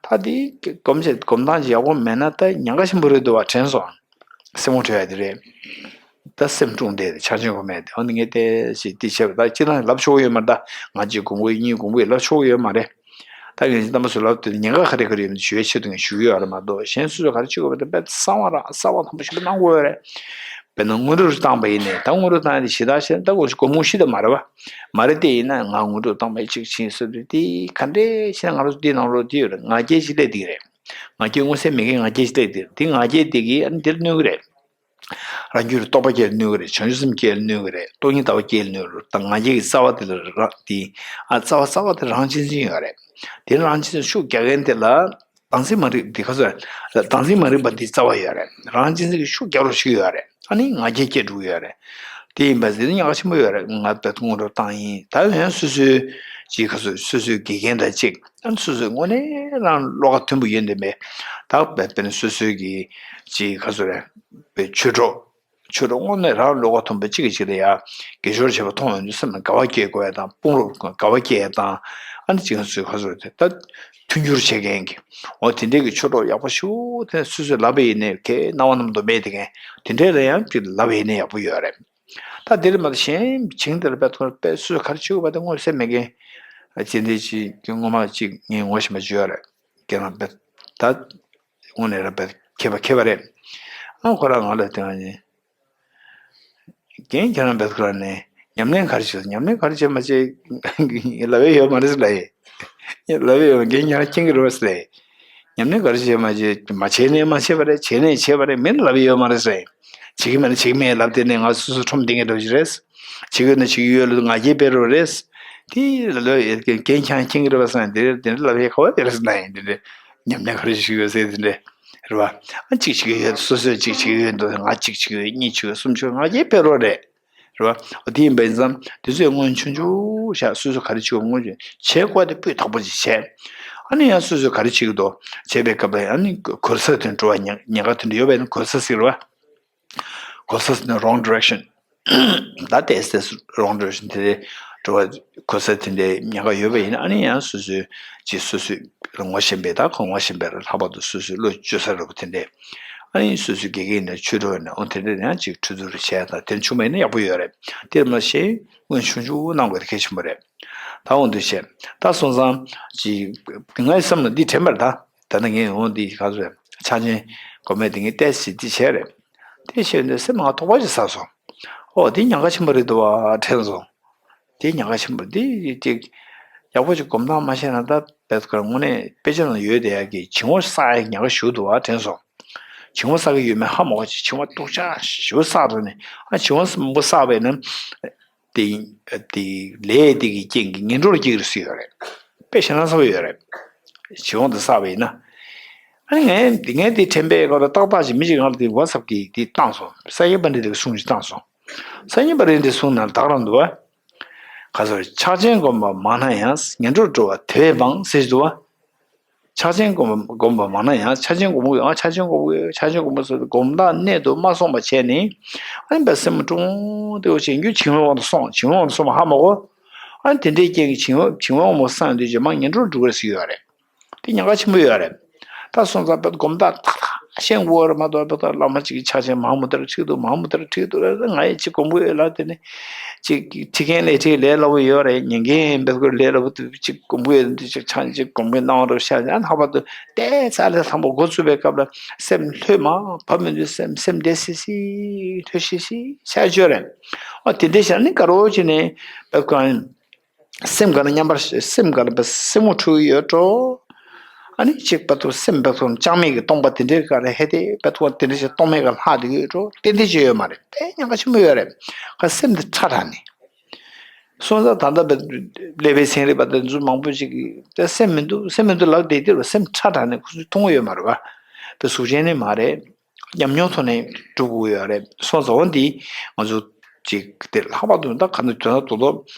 ད་འདི་སྒོམ་བྱེད་སྒོམ་སྟངས་ཀྱི་ཡག་པོ་མེད་ན་ད་ཉེན་ཁ་ཆེན་པོ་རེད་འདུག་བ་དྲན་སོང་། སེམས་ངོ་འཕྲོད་ཡ་དེ་རེད། ད་སེམས་དཀྲུགས་བསྡད་དེ་ཆགས་ཞེན་ཁོ་མེད་དེ། འོ་ནི་ངས་དེ་ཞིག་དེ་བྱས་པ་ད་སྤྱིར་བཏང་ལབ་ཆོག་གི་ཡོད་མ་རེད། ད་ང་གཅིག་དགོངས་པ་གཉིས་དགོངས་པ་ལབ་ཆོག་གི་ཡོད་མ་རེད། ད་ངས་རྣམ་པ་ཚོ་ལབ་དེ་ཉེན་ཁ་ག་རེ་ག་རེ་ཡོད་མེད་ཞུ་བའི་ཆེད་དུ་ངས་ཞུ་གི་ཡོད་རེད་མ་གཏོགས་གཞན་སུ་ཚོ་ག་རེ་བྱེད་དགོས་པ་དེ་དཔེ་གསང་བ་རང་གསང་བ་དང་པོ་ཞིག་གནང་དགོས་ཡོད་རེད། དཔེར་ན་དངོས་གྲུབ་བཏང་པ་ཡིན་ནས་ད་དངོས་གྲུབ་བཏང་ཡ་དེ་ཞེ་དྲག་ཞེ་དྲག་དགོས་ཞིག་སྒོར་མོ་ཤི་ད་མ་རེད་བ། མ་རེད་དེ་ཡིན་ན་ང་དངོས་གྲུབ་བཏང་པ་ཡིན་གཅིག་ཕྱིན་སོ་དེ་དེ་ག་འདྲས་བྱས་ན་ང་རང་ཚོ་འདི་ནང་ལོགས་དེ་ཡོད་རེད། ང་རྒྱལ་ཞིག་སླེབས་བསྡད་ཀྱི་རེད། ང་རྒྱལ་མངོན་གསལ་མེད་མཁན་ང་རྒྱལ་ཞིག་སླེབས་བསྡད་རེད། དེ་ང་རྒྱལ་དེ་གིས་ཨ་ནི་འདིར་གནོད་ཀྱི་རེད། རང་རྒྱུད་ལ་རྟོགས་པ་སྐྱེ་ལ་གནོད་ཀྱི་རེད། བྱང་ཆུབ་སེམས་སྐྱེ་ལ་གནོད་ཀྱི་རེད། སྟོང་ཉིད་ལྟ་བ་སྐྱེ་ལ་གནོད་ཀྱི་རེད། ད་ང་རྒྱལ་གྱི་རྩ་བ་དེ་ལ་རང་དེ། ཨ་རྩ་བ་རྩ་བ་དེ་རང་གཅེས་འཛིན་ཡོད་རེད། དེ་རང་གཅེས་འཛིན་ཤུགས་རྒྱག་མཁན་དེ་ལ་བདག་འཛིན་མ་རིག་འདི་ག་ཚོད་རེད། བདག་འཛིན་མ་རིག་པ་འདི་རྩ་བ་ཡོད་རེད། རང་གཅེས་འཛིན་གྱི་ཤུགས་རྒྱག་རོགས་བྱེད་ཀྱི་ཡོད་རེད། ཨ་ནི་ང་རྒྱལ་སྐྱེ་འགྲོ་གི་ཡོད་རེད། དེ་ཡིན་པ་ཟེར་ན་ཉག་ཆེན་པོ་ཡོད་རེད། ང་དཔེ་དངོས་གྲུབ་བཏང་ཡིན། ད་ཡང་སོ་སོའི་ཅིག་ག་ཚོད་སོ་སོའི་དགེ་རྒན་དང་གཅིག་ཨ་ནི་སོ་སོའི་དངོས་གནས་རང་བློ་ཁ་མཐུན་པོ་ཡོད་འདི་མེད། ད་དཔེ་དཔེར་ན་སོ་སོའི་གི་ཅིག་ག་ཚོད་རེད། པའི་ཆོས་གྲོགས། ཆོས་གྲོགས་དངོས་གནས་རང་བློ་ཁ་མཐུན་པ་གཅིག་གིས་གཅིག་ལ་ཡ། དགེ་སྦྱོར་བྱེད་པ་མཐོང་ཡོང་དུས་སེམས་ལ་དགའ་བ་སྐྱེ་དགོས་ཡ་དང་དཔུང་རོགས་དགའ་བ་སྐྱེ་ཡ་དང་། ཨ་ནི་ཅིག་ང་ཚོའི་ཁ་སོ་དེ་ད་མཐུན་འགྱུར་བྱེད་མཁན་གྱི། འོ་དེ་འདྲའི་གི་ཆོས་གྲོགས་ཡག་པོ་ཞིག་དེ་སོ་སོས་ལབ་པ་ཡིན་ནའི་ཁའི་སྣང་བ་རྣམ་དུ་མེད་དེ་མཁན། དེ་འདྲའི་ལ་ཡང་ཅིག་ལབ་པ་ཡིན་ནའི་ཡག་པོ་ཡོད་རེད། ད་དེ་རེད་མ་གཏོགས་གཞན་བྱིངས་དེ་ལ་དཔེ་ཐོག་དཔེ་སོ་སོས་ག་རེ་བྱེད་དགོས་པ་དེ་མངོན་གསལ་མེད་མཁན། ཅི་འདྲའི་ཅིག་གི་ངོ་མ་ཅིག་ངས་ངོ་ཤེས་པ་ཅིག་ཡོད་རེད། ཁྱེད་རང་དཔེ་ད། དངོས་གནས་རང་དཔེ་མཁས་པ་མཁས་པ་རེད། ཨ་ཁོ་རང་ང་ལ་དེ་ང་ནི། རྒན་ཁྱེད་རང་དཔེ་ཁོ་རང་ནས་ཉམས་ལེན་ག་རེ་བྱེད། ཉམས་ལེན་ག་རེ་བྱེད་མ་བྱེད་ལབ་ཡ་ཡོད་མ་རེད་ཟེར་ལབ་ཡ། ལབ་ཡ་ཡོད་མ་རྒན་ཁྱེད་རང་མཁྱེན་གྱི་རེད་བ་ཟེར་ལབ་ཡ། ཉམས་ལེན་ག་རེ་བྱེད་མ་བྱེད་མ་བྱས་ནས་མ་བྱས་པ་རེད། བྱས་ནས་བྱས་པ་རེད། མིན་ལབ་ཡ་ཡོད་མ་རེད་ཟེར། བྱེད་ཀྱི་མེད་ན་བྱེད་ཀྱི་མེད་ལབ་དེ་ནས་ང་སོ་སོ་ཁྲོམ་སྡིང་གི་འདྲ་བོ་ཞིག་རེད། བྱེད་ཀྱི་ཡོད་ན་བྱེད་ཀྱི་ཡོད་ལབ་ང་རྒྱལ་སྤེལ་རོགས་རེད། དེ་ལ་ལོས་ཡོད་མཁན་རྐྱང་མཁྱེན་གྱི་རེད་པ་བསམ། དེ་འདྲ་དེ་འདྲ་ལབ་ཡས་ཁ་བ་དེ་རེད་ཟེར་ན་ཡིན། དེ་འདྲ་ཉམས་ལེན་ག་རེ་ཞིག་ཡོད་ཟེར། དེ་འདྲ་རེད་པ། ཨ་གཅིག་བྱེད་ཀྱི་ཡོད། སོ་སོས་གཅིག་བྱེད་ཀྱི་ཡོད་འདུག་ང་གཅིག་བྱེད་ཀྱི་ཡོད། གཉིས་བྱེད་ཀྱི་ཡོད། གསུམ་བྱེད་ཀྱི་ཡོད། ང་རྒྱལ་འཕེལ་རོགས་རེད། རེད་པ། འོ་དེ་ཡིན་པ་ཡིན་ཙང་དེ་ཚོས་སྔོན་ཆུང་ཆུང་བཞག་སོ་སོས་ག་རེ་བྱེད་དགོས་སྔོན་ཆུང་བྱེད་དགོས་དེ་སྤུས་དག་པོ་ཅིག་བྱས། ཨ་ནི་ཡང་སོ་སོས་ག་རེ་བྱེད་ཀྱི་འདུག་བྱས་པའི་སྐབས་ལ་ཨ་ནི་གོལ་ས་དེ་འགྲོ་བ་ཉེན་ཉེན་ཁ་དེ་འདྲ་ཡོད་པ་ཡིན་ན། གོལ་ས་ཟེར་བ། གོལ་ས་ཟེར་ན་wrong direction། ད་ཏོག་ཙམ་wrong direction དེ་འདྲ་འགྲོ་བ། གོལ་ས་དེ་འདྲའི་ཉེན་ཁ་ཡོད་པ་ཡིན་ན། ཨ་ནི་ཡང་སོ་སོའི་ཅིག་སོ་སོས་ངོ་ཤེས་པའི། ད་ཁོ་ངོ་ཤེས་པའི་ལྷག་པར་དུ་སོ་སོའི་བློ་བཅོལ་ས་རེད་པ། དེ་འདྲའི་ཨ་ནི་སོ་སོའི་དགེ་རྒན་ཡིན་ན་ཆོས་གྲོགས་ཡིན་ན། འོ་དེ་འདྲ་ཡང་ཅིག་ཁྲིད་ཚུར་བྱས། ད་དེ་བྱུང་བ་ཡིན་ན་ཡག་པོ་ཡོད་རེད། དེར་མ་ཟད་སྔོན་ཆུང་ཆུང་གནང་དགོས་དེ་གལ་ཆེན་པོ་རེད། ད་འོ་འདུག་བྱས། ད་སོང་ཙང་ཅིག་ངའི་བསམ་ལ་འདི་དྲན་པ་རེད། ད་ད་ནི་ངས་འོ་འདི་ག་ཚོད་ཕྱག་ཆེན་སྒོམ་པའི་དེ་ངས་ཏོག་ཙམ་འདི་བྱས་རེད། དེ་བྱས་ནས་སེམས་ང་དོགས་པ་ཞིག་ཟ་སོང་། ཨོ་འདི་ཉེན་ཁ་ཆེན་པོ་རེད་འདུག་བ་དྲན་སོང་། འདི་ཉེན་ཁ་ཆེན་པོ་རེད། འདི་ཅིག་ཡག་པོ་ཅིག་སྒོམ་སྟངས་མ་ཤེས་ན། ད་བེད་ཀར་དངོས་གནས་དཔེ་ཆ་ནང་ཡོད་བསྡད་ཡག་གི་བྱིང་བ་བསགས་ཡག་ཉེན་ཁ་ཞེ་པོ་འདུག་བ་དྲན་སོང་། བྱིང་བ་བསགས་ཀྱི་ཡོད་མེད་ཧ་མ་གོ་ཅིག་བྱིང་བ་སྡུག་ཅག་ཞེ་པོ་བསགས་འགྲོ་ནས། ཨ་བྱིང་བ་མང་པོ་བསགས་པས་ན། དེ་དེ་ལས་དེ་གི་རྐྱེན་གྱིས་ངན་འགྲོར་སྐྱེ་གི་རེད་ཟེར་ཡོད་རེད། དཔེ་བཞག་ན་ཚ་པོ་ཡོད་རེད། བྱིང་བ་འདི་བསགས་པ་ཡིན་ན། ཨ་ནི་ངས་འདི་ངས་འདི་དྲན་པའི་སྐབས་ལ་ཏག་ཏག་ཅིག་མི་ཅིག་ང་ལ་འདི་ཝ་ཚབ་ཀྱི་འདི་བཏང་སོང་། སངས་རྒྱས་པཎྜི་ཏའི་གསུང་ཅིག་བཏང་སོང་། སངས་རྒྱས་པཎྜི་ཏའི་གསུང་ནང་ལ་ད་ག་རང་འདུག་བ། ག་ཚོད། ཕྱག་ཆེན་བསྒོམས་པ་མང་ན་ཡང་ངན་འགྲོར་འགྲོ་བ་དེ་བས་མང་ཟེར་གྱི་འདུག་བ། ཕྱག་ཆེན་བསྒོམས་པ་བསྒོམས་པ་མང་ན་ཡང་། ཕྱག་ཆེན་བསྒོམ་གྱི་ཡོད། ང་ཕྱག་ཆེན་བསྒོམ་གྱི་ཡོད། ཕྱག་ཆེན་བསྒོམ་གྱི་ཡོད་ཟེར་ཏེ་སྒོམ་ཐག་གནད་དུ་མ་སོང་བ་བྱས་ནས། ཨ་ནི་བའི་སེམས་ཀྲུང་ཏེ་བྱེད་རྒྱུ་བྱིང་བའི་དབང་དུ་སོང་། བྱིང་བའི་དབང་དུ་སོང་བ་ཧ་མ་གོ། ཨ་ནི་དེ་འདྲའི་རྐྱེན་གྱིས་བྱིང་བ་བྱིང་བའི་དབང་དུ་སོང་དུས་རྗེས་མ་ངན་འགྲོར་འགྲོ་གི་རེད་ཟེར་ཡོད་རེད། དེ་ཉེན་ཁ་ཆེན་པོ་ཡོད་རེད། ད་སོང་ཙང་བའི་སྒོམ་ཐག་ཐག་ཐག་ཤེས་དགོས་རེད་མ་གཏོགས། བའི་ད་བླ་མ་གཅིག་གིས་ཕྱག་ཆེན་མང་མོ་དེར་ཁྲིད་འདུག་མང་མོ་དེར་ཁྲིད་འདུག་ལབ་ན། ང་ཡི་གཅིག་སྒོམ་གྱི་ཡོད་ལ། དེ་ནི་གཅིག་ཁྲིད་མཁན་ལས་ཁྲིད་ལས་སླ་པོ་ཡོད་རེད། ཉན་མཁན་ཡིན་པའི་སྐོར་ལས་སླ་པོ་དེ་གཅིག་སྒོམ་གྱི་ཡོད། འདི་གཅིག་ཆང་གཅིག་སྒོམ་གྱི་གནང་རོགས་ཤག་ཡང་ལྷག་པར་དུ་ཏོག་ཙམ་ལས་དང་པོ་འགོ་བཙུགས་པའི་སྐབས་ལ་སེམས་ལྷོད་མ་བབས་མི་འདུག་སེམས་སེམས་བདེ་སིག་སིག་ལྷོད་ཤིག་ཤིག་ཤར་བྱོས་རེད། ཨ་དེ་འདྲ་བྱས་ནས་ག་རེ་བྱས་ནས་བའི་གང་སེམས་ག་ལ་མཉམ་པར། སེམས་ག་ལ་བའི་སེམས་ངོ་འཕྲོད་ཀྱི་ཡོད་འགྲོ། ཨ་ནི་གཅིག་བར་དུ་སེམས་བའི་ཐོག་ཅང་མེད་ཀྱི་སྟོང་པ་དེ་འདྲའི་སྒང་ལ་ཧེ་དེ་བའི་ཐོག་དེ་འདྲ་ཞིག་རྟོག་མེད་ཀྱི་ལྷག་བསྡད་ཀྱི་ཡོད་འགྲོ། ཏན་ཏན་ཅིག་ཡོད་མ་རེད། དེ་ཉེན་ཁ་ཆེན་པོ་ཡོད་རེད། ཁ་སེམས་དེ་ཁྲ་དྲགས་ནས། སོང་ཙང་ད་ལྟ་བའི་ཀླད་པའི་ཚན་རིག་པ་དེ་ཚོ་མང་པོ་ཅིག་གིས་དེ་སེམས་མི་འདུག་སེམས་མི་འདུག་ལབ་བསྡད་དེ་རེད། སེམས་ཁྲ་དྲགས་ནས་ཁོ་ཚོས་མཐོང་གི་ཡོད་མ་རེད་པ། དེ་གཟུགས་ཅན་ནི་མ་རེད། ཉམས་མྱོང་ཐོག་ནས་སྒྲུབ་དགོས་ཡོད་རེད། སོང་ཙང་འོ་འདི་ང་ཚོ་ཅིག་དེ་ལྷག་པར་དུ་ད་ག་ནས་དོན་དག་ཏོག་ཏོ་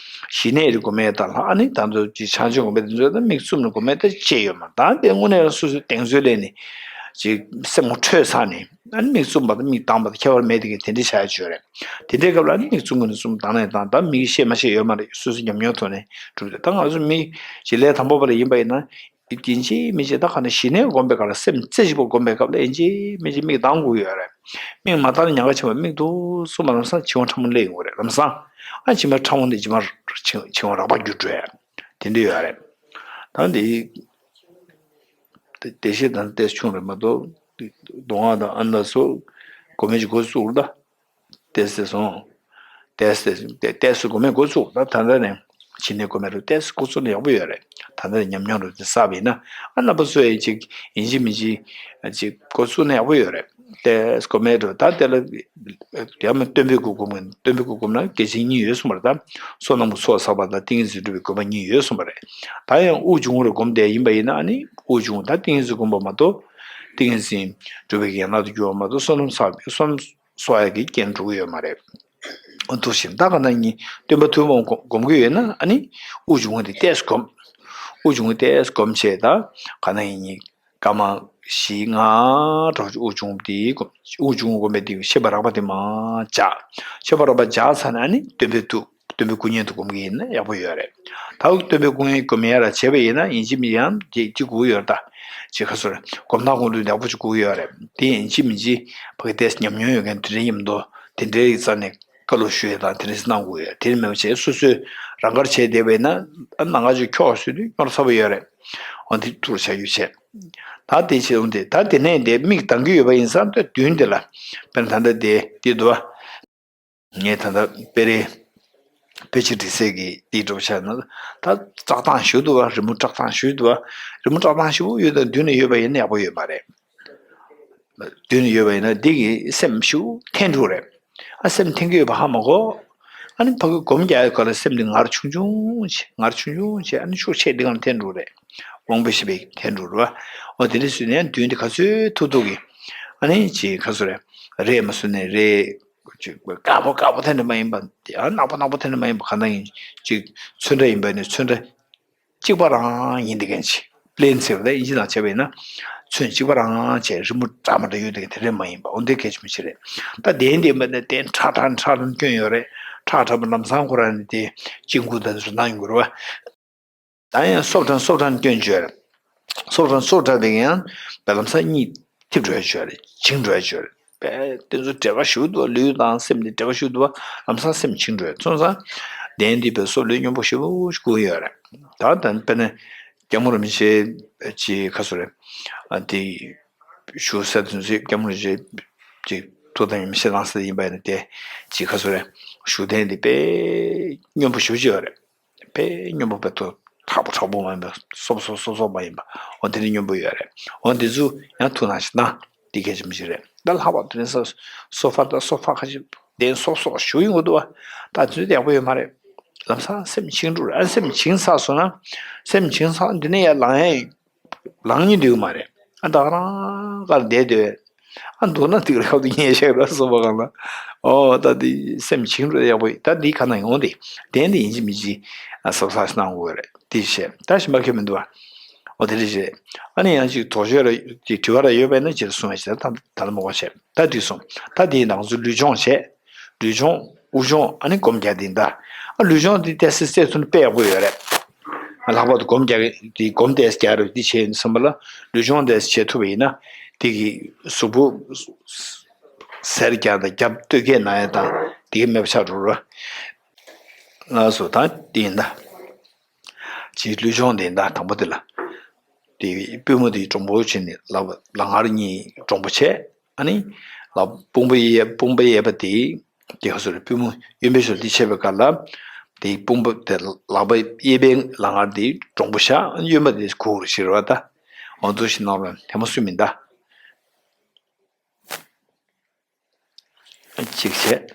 ཞི་གནས་རེ་སྒོམ་ཡས་དང་ལྷག་ཨ་ནི་ད་ཚོ་ཅིག་ཕྱག་མཆོད་སྒོམ་པའི་དེ་ཚོ་ད་མིག་བཙུམ་ནས་སྒོམ་ཡས་ད་བྱས་ཡོད་མ། ད་དེ་དངོས་གནས་ལ་སོ་སོའི་གདེང་ཚོད་ལས་ནས་ཅིག་སེམས་ངོ་འཕྲོད་ཚར་ནས། ཨ་ནི་མིག་བཙུམ་པ་དང་མིག་གདངས་པ་དང་ཁྱད་པར་མེད་དེ་གི་དེ་འདྲའི་བྱ་ཡ་བྱོས་རེད། དེ་འདྲའི་སྐབས་ལ་ཨ་ནི་མིག་བཙུམ་དགོས་ན་བཙུམ། གདངས་ན་གདངས། ད་མིག་ཤེས་མ་ཤེས་ཡོད་མ་རེད། སོ་སོའི་ཉམས་མྱོང་ཐོག་ནས་གྲུབ་སྟེ། ད་ང་ཚོ་མི་ཞིག་ལས་དང་པོ་པ་ལ་ཡིན་པ་ཡིན་ན། ཡིན་གཅིག་མིན་གཅིག་ད་ག་ནས་ཞི་གནས་སྒོམ་པའི་སྐབས་ལ་སེམས་རྩེ་གཅིག་པོ་སྒོམ་པའི་སྐབས་ལ་ཡིན་གཅིག་མིན་གཅིག་མིག་གདངས་དགོས་ཡོད་རེད། མིག་མ་གདངས་ན་ཉེན་ཁ་ཆེན་པོ། མིག་ཏུ་བཙུམ་པ་ལམ་སང་བྱིང་བ་ཕྲ་མོ་སླེབས་ཡོང་གི་རེད། ལམ་སང་ཨ་བྱིང་བ་ཕྲ་མོ་འདི་བྱིང་བ་བྱིང་བ་རགས་པ་འགྱུར་འགྲོ་ཡ་དེ་འདྲ་ཡོད་རེད། ད་འདི་བདེ་གཤེགས་དང་ཏོག་ཙམ་ཆུང་རེད་མ་གཏོགས། མདོ་སྔགས་དང་ཨ་ནི་ལ་སོགས་གོ་མེད་ཅིག་འགོ་བཙུགས་ད། ཏོག་ཙམ་སོང་། ཏོག་ཙམ་ཏོག་ཙམ་གོ་མེད་འགོ་བཙུགས། ད་ད་ལྟ་ནས་ཕྱི་ནས་གོ་མེད་རུ་ཏོག་ཙམ་འགོ་བཙུགས་ན་ཡག་པོ་ཡོད་རེད། ད་ལྟ་ནས་ཉམས་མྱོང་རུ་དེ་བསགས་པ་ཡིན་ན། ཨ་རྣམ་པ་ཚོ་ཡིན་གཅིག་ཡིན་གཅིག་མིན་གཅིག་ཅིག་འགོ་བཙུགས་ན་ཡག་པོ་ཡོད་རེད། ཏོག་ཙམ་གོ་མེད་རུ་ད་དེ་ལ་ཡང་མིན་སྟོན་པའི་སྐུ་སྒོམ་གྱི། སྟོན་པའི་སྐུ་སྒོམ་ན་སྐྱེ་མཆེད་གཉིས་ཡོད་གསུངས་པ་རེད། ད་བསོད་ནམས་ཀྱི་ཚོགས་བསགས་པ་དང་ཏིང་ངེ་འཛིན་སྒྲུབ་པའི་དགོས་པ་གཉིས་ཡོད་གསུངས་པ་རེད། ད་ཡང་དབུགས་འབྱུང་རུ་སྒོམ་བསྡད་ཡིན་པ་ཡིན་ན། ཨ་ནི་དབུགས་འབྱུང་ད་ཏིང་ངེ་འཛིན་སྒོམ་པ་མ་གཏོགས། ཏིང་ངེ་འཛིན་སྒྲུབ་པའི་ཡན་ལག་ཏུ་གྱུར་པ་མ་གཏོགས་བསོད་ནམས་བསགས་པའི་བསོད་ནམས་གསོག་ཡག་གི་རྐྱེན་འགྲོ་གི་ཡོད་མ་རེད། འོ་འདུག་བཞིན་ད་ག་ན་ཉིད་སྟོན་པ་ཐུན་མོང་སྒོམ་གྱི་ཡོད་ན། ཨ་ནི་དབུགས་འབྱུང་བ་དེ་ཏོག་ཙམ་སྒོམ། དབུགས་འབྱུང་བ་ཏོག་ཙམ་སྒོམ་བྱས། ད་ག་ན་ཉིད་སྐར་མ་བཞི་ལྔ་འདྲ་བོ་ཅིག་དབུགས་འབྱུང་བ་དེ་སྒོམ། དབུགས་འབྱུང་བ་སྒོམ་པའི་དེ་ཤེས་པ་རགས་པ་དེ་མར་འཇགས། ཤེས་པ་རགས་པ་འཇགས་ཚར་ནས་ཨ་ནི་སྟོན་པའི་ཐུགས། སྟོན་པའི་སྐུ་བརྙན་དུ་སྒོམ་གྱི་ཡིན་ན་ཡག་པོ་ཡོད་རེད། ད་སྟོན་པའི་སྐུ་བརྙན་སྒོམ་ཡ་ར་བྱས་པ་ཡིན་ན་ཡིན་གཅིག་མིན་ཡང་ཅིག་ཅིག་དགོས་ཡོད་རེད། ད་ཅིག་ཁ་སོར་སྒོམ་ཐག་སྒོམ་དུས་ཡག་པོ་ཅིག་དགོས་ཡོད་རེད། དེ་ཡིན་གཅིག་མིན་གཅིག་ཕ་གི་ཏོག་ཙམ་ཉམས་མྱོང་ཡོད་མཁན་དེ་འདྲ་ཡིན་མདོག་དེ་འདྲའི་རྩ་ནས་བཀའ་སློབ་ཞུ་ཡ་དང་དེ་འདྲ་གནང་དགོས་ཡོད། དེ་མིན་པ་བྱས་སོ་སོས་རང་དགར་བྱས་བསྡད་པ་ཡིན་ན། ཨ་ནང་ཁ་ཅིག་འཁྱོག་ཟེར་དུས་སྙོར་ཚ་པོ་ཡོད་རེད། འོ་དེ་ཐུགས་ལ་བཞག་རྒྱུ་བྱས། ད་དེ་བྱས་འོང་དེ་ད་དེ་ནས་དེ་མིག་གདངས་ཀྱི་ཡོད་པ་ཡིན་ཙང་དེ་མདུན་དེ་ལ། དཔེར་ན་ད་ལྟ་དེ་དེ་འདུག་བ། ངས་ད་ལྟ་དཔེ་རེ་དཔེ་ཆ་འབྲི་སའི་གི་འདི་འགྲོ་བྱས་ན། ད་བཀྲག་མདངས་ཞེ་པོ་འདུག་བ། རི་མོ་བཀྲག་མདངས་ཞེ་པོ་འདུག་བ། རི་མོ་བཀྲག་མདངས་ཞེ་པོ་ཡོད་དང་མདུན་ནས་ཡོད་པ་ཡིན་ན་ཡག་པོ་ཡོད་མ་རེད། མདུན་ནས་ཡོད་པ་ཡིན་ན་འདི་གི་སེམས་ཞེ་པོ་འཐེན་འགྲོ་རེད། ཨ་སེམས་འཐེན་གྱི་ཡོད་པ་ཧ་མ་གོ། ཨ་ནི་ཕ་གི་སྒོམ་རྒྱག་ཡག་ག་ལ་སེམས་འདི་ངར་ཆུང་ཆུང་བྱེད། ངར་ཆུང་ཆུང་བྱེད། ཨ་ནི་ཤུགས་ཆེ་འདི་གང་འཐེན་འགྲོ་རེད། དབང་པོ་ཤེས་པའི་འཐེན་འགྲོ་རེད་བ། འོ་དེ་འདྲ་བཟོས་ནས་མདུན་དེ་ག་ཚོད་ཐུབ་ཐུབ་ཀྱི། ཨ་ནི་ཅིག་ག་ཚོད་རེད། རེད་མ་བཟོས་ནས་རེད། ཅིག་དཀར་པོ་དཀར་པོ་འཐེན་ནས་མ་ཡིན་པ། ཡང་ནག་པོ་ནག་པོ་འཐེན་ནས་མ་ཡིན་པ། གང་ལྟར་ཡིན་ཅིག་ཚོན་ཁྲ་ཡིན་པ་ནི་ཚོན་ཁྲ། གཅིག་པ་རང་ཡིན་དེ་གན་ཆེ། པི་ལེན་ཟེར་བ་ལ་དབྱིན་ཇི་ནང་བྱས་པ་ཡིན་ན། ཚོན་གཅིག་པ་རང་བྱས། རི་མོ་འདྲ་མི་འདྲ་ཡོད་དེ་གན་དེ་རེད་མ་ཡིན་པ། འོ་འདི་གལ་ཆེན་པོ་ཞིག་རེད། ད་གདན་འདི་མ་ནས་གདན་ཁྲ་ཁྲ་ཁྲ་ཁྲ་སྐྱོན་ཡོད་རེད། ཁྲ་ཁྲ་པོ་ལམ་སང་ཁོ་རང་ནི་དེ་གཅིག་མགོ་དང་རི་ནང་ཡོང་གི་རེད་བ། ད་ཡང་སོབ་ཁྲ་སོབ་ཁྲ་སྐྱོན་བྱས་རེད། སོབ་ཁྲ་སོབ་ཁྲ་དེ་ཡང་བེ་ལམ་སང་གཉིད་ཐིབས་འགྲོ་ཡ་བྱས་རེད། བྱིང་འགྲོ་ཡ་བྱས་རེད། དཔེ་དེ་ཚོ་འབྲེལ་བ་ཞུ་འདུག་ལུས་དང་སེམས་དེ་འབྲེལ་བ་ཞུ་འདུག་ལམ་སང་སེམས་བྱིང་འགྲོ། སོང་ཙང་གདན་འདི་བས་སོ་ལོས་སྙོམས་པོ་ཞེ་པོ་ཞིག་དགོས་ཡོད་རེད། ད་ད་དཔེར་ན་སྐྱབས་མགོན་རིན་པོ་ཆེ་ཅིག་ག་ཚོད་རེད། ཨ་དེ་བཞུགས་ས་དེ་ཚོ་སྐྱབས་མགོན་རིན་པོ་ཆེ་ཅིག་ཐུགས་དམ་ཡོད་མི་ཤེས་ལང་ས་ཡིན་པ་ཡིན་ན། དེ་ཅིག་ག་ཚོད་རེད། བཞུགས་གདན་འདི་དཔེ་སྙོམས་པོ་ཞེ་པོ་ཅིག་ཡོད་རེད། དཔེ་སྙོམས་པོ་དཔེ་ཐོ་དྲག་པོ་དྲག་པོ་མ་ཡིན་པ། སོབ་སོབ་སོབ་སོབ་མ་ཡིན་པ། འོ་དེ་ནི་སྙོམས་པོ་ཡོད་རེད། འོ་འདི་ཚོ་ཡང་ཐུགས་སྣང་ཞིག་གནང་། འདི་གལ་ཆེན་པོ་ཞིག་རེད། ད་ལྷག་པར་དུ་ནི་ས་སོ་ཕ་དང་སོ་ཕ་ཁ་ཅིག་གདན་སོབ་སོབ་ཞུ་ཡོང་གི་འདུག་བ། ད་དུས་ཡག་པོ་ཡོད་མ་རེད། ལམ་སང་སེམས་བྱིང་འགྲོ་རེད། ཨ་སེམས་བྱིང་ཚར་སོང་ན། སེམས་བྱིང་ཚར་འདི་ནས་ཡར་ལངས་ཡ་ལངས་ཉིན་འདུག་མ་རེད། ཨ་ད་ག་རང་གར་བསྡད་སྡོད། ཨ་འདུག་ན་དེ་ར་ཁབ་ཏུ་ཉལ་བཞག་ར་སོ་ཕ་གང་ལ། ཨོ་ད་དེ་སེམས་བྱིང་འགྲོ་ཡག་པོ་ཡིན། ད་འདི་ག་ན་ཡོང་དེ། གདན་དེ་ཡིན་གཅིག་མིན་གཅིག་ཨ་སོབ་སོབ་གནང་དགོས་རེད། དེ་བྱས་ད་ཞིམ་པ་ཁྱོད་མི་འདུག་ཨ། ཨོ་དེ་རེད་བྱས། ཨ་ནི་ཡང་ཅིག་དོགས་གཅོད་ར་ཅིག་དྲི་བ་ར་ཡོད་པས་ན་ཅིག་གསུང་བ་ཞིག་ད་ད་ལ་མོ་བ་བྱས། ད་དུས་སོང་། ད་དེ་ཡིན་ན་ང་ཚོ་ལུས་སྦྱོང་བྱས། ལུས་སྦྱོང་། དབུགས་སྦྱོང་། ཨ་ནི་སྒོམ་རྒྱག་དེ་ཡིན་ད། ཨ་ལུས་སྦྱོང་དེ་ཏོག་ཙམ་རྩེ་ཐུབ་ན་དཔེ་ཡག་པོ་ཡོད་རེད། ཨ་ལྷག་པར་དུ་སྒོམ་རྒྱག་དེ་སྒོམ་ཏོག་ཙམ་རྒྱག་རོགས་དེ་བྱས་ཡིན་བསམ་པ་ལ། ལུས་སྦྱོང་ཏོག་ཙམ་བྱེད་ཐུབ་པ་ཡིན་ན། དེ་གི་གཟུགས་པོ་གཟེར་རྒྱག་དང་རྒྱབ་སྟོད་སྐད་ན་ཡ་དང་དེ་གི་མེད་པ་ཆགས་འགྲོ་རོགས། ལགས་སོ། ད་དེ་ཡིན་ད། ཅིག་ལུས་སྦྱོང་དེ་ཡིན་ད། དང་པོ་དེ་ལ། དེ་པུས་མོ་དེ་དྲང་པོ་བྱས་ནས་ལག་པ་ལག་ངར་གཉིས་དྲང་པོ་བྱས། ཨ་ནི་ལག་དཔུང་པ་གཡས། དཔུང་པ་གཡས་པ་དེ་དེ་ག་ཚོད་རེད། པུས་མོ་གཡོན་པའི་ཕྱོགས་འདི་ཕྱེ་བའི་སྐབས་ལ། དེ་དཔུང་པ་དེ་ལག་པ་གཡས་པའི་ལག་ངར་དེ་དྲང་པོ་བཞག་ཨ་ནི་གཡོན་པ་དེ་གུག་རུ་བཞག་རོགས་ད། འོ་འདུག་ཞིག་གནང་རོགས། དེ་མ་སུ་མིན་ད། གཅིག་བྱས།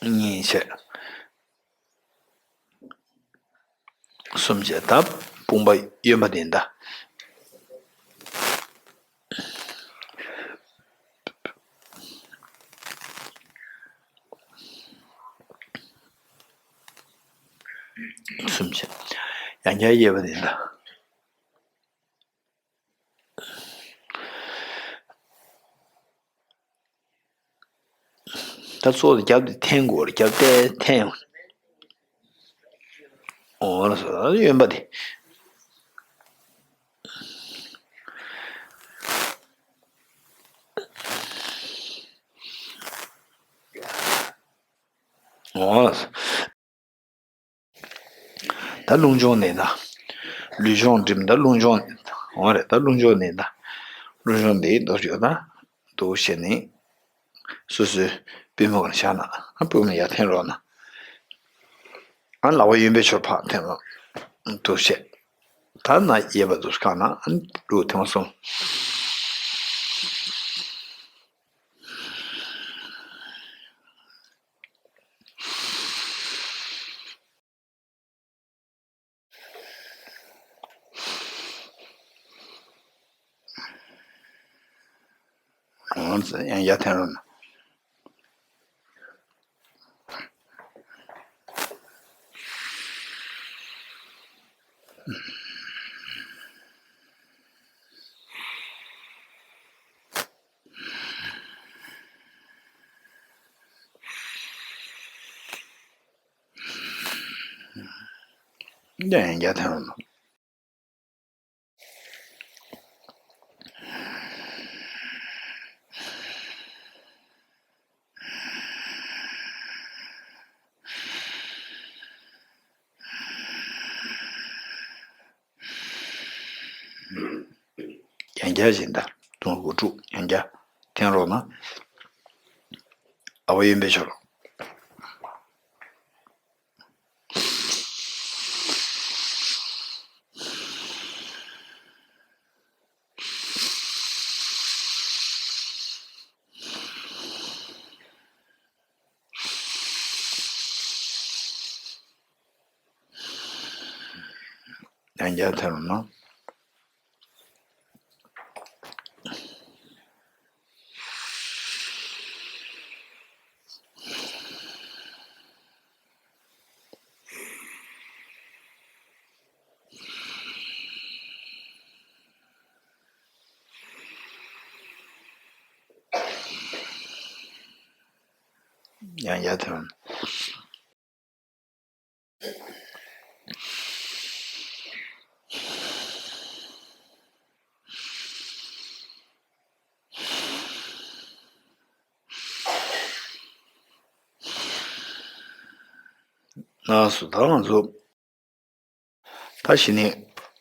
གཉིས་བྱས། གསུམ་བྱས། ད་དཔུང་པ་གཡོན་པ་དེ་ཡིན་ད། གསུམ་བྱས། ཡང་བསྐྱར་གཡས་པ་དེ་ཡིན་ད། ད་གཙོ་བོ་རྒྱབ་དེ་འཐེན་དགོས་རེད། རྒྱབ་དེ་འཐེན། འོ་ལགས་སོ། གཡོན་པ་དེ། འོ་ལགས་སོ། ད་རླུང་སྦྱོང་ནི་ད། ལུས་སྦྱོང་འགྲིམ་ད་རླུང་སྦྱོང་ནི་ད། འོ་རེད། ད་རླུང་སྦྱོང་ནི་ད། རླུང་སྦྱོང་འདི་འདུག་ཡོད་ད། འདུག་བྱས་ནས། སོ་སོའི་པུས་མོ་གང་བཞག་ན། ཨ་པུས་མོ་ཡར་འཐེན་རོགས་གནང་། ཨ་ལག་པ་གཡོན་པའི་ཕྱོགས་ཕར་འཐེན་རོགས། འདུག་བྱས། ད་ན་གཡས་པ་འདུག་བཀག་ན་ཨ་འདུག་ཐེངས་མ་གསུམ། ཡང་ཡར་འཐེན་རོགས་གནང་། འདི་ཡང་བརྒྱ་ཐམ་རུ། ཡང་བསྐྱར་བཞིན་ད་དུང་དགུ་ཕྲུག་ཡང་བསྐྱར་འཐེན་རོགས་གནང་། ཨ་བ་གཡོན་པའི་ཕྱོགས། ཡང་བསྐྱར་ཐོན་རོགས་གནང་། ཡང་ཡར་ཐོན། ལགས་སོ། ད་ང་ཚོ། ད་གཞི་ནས་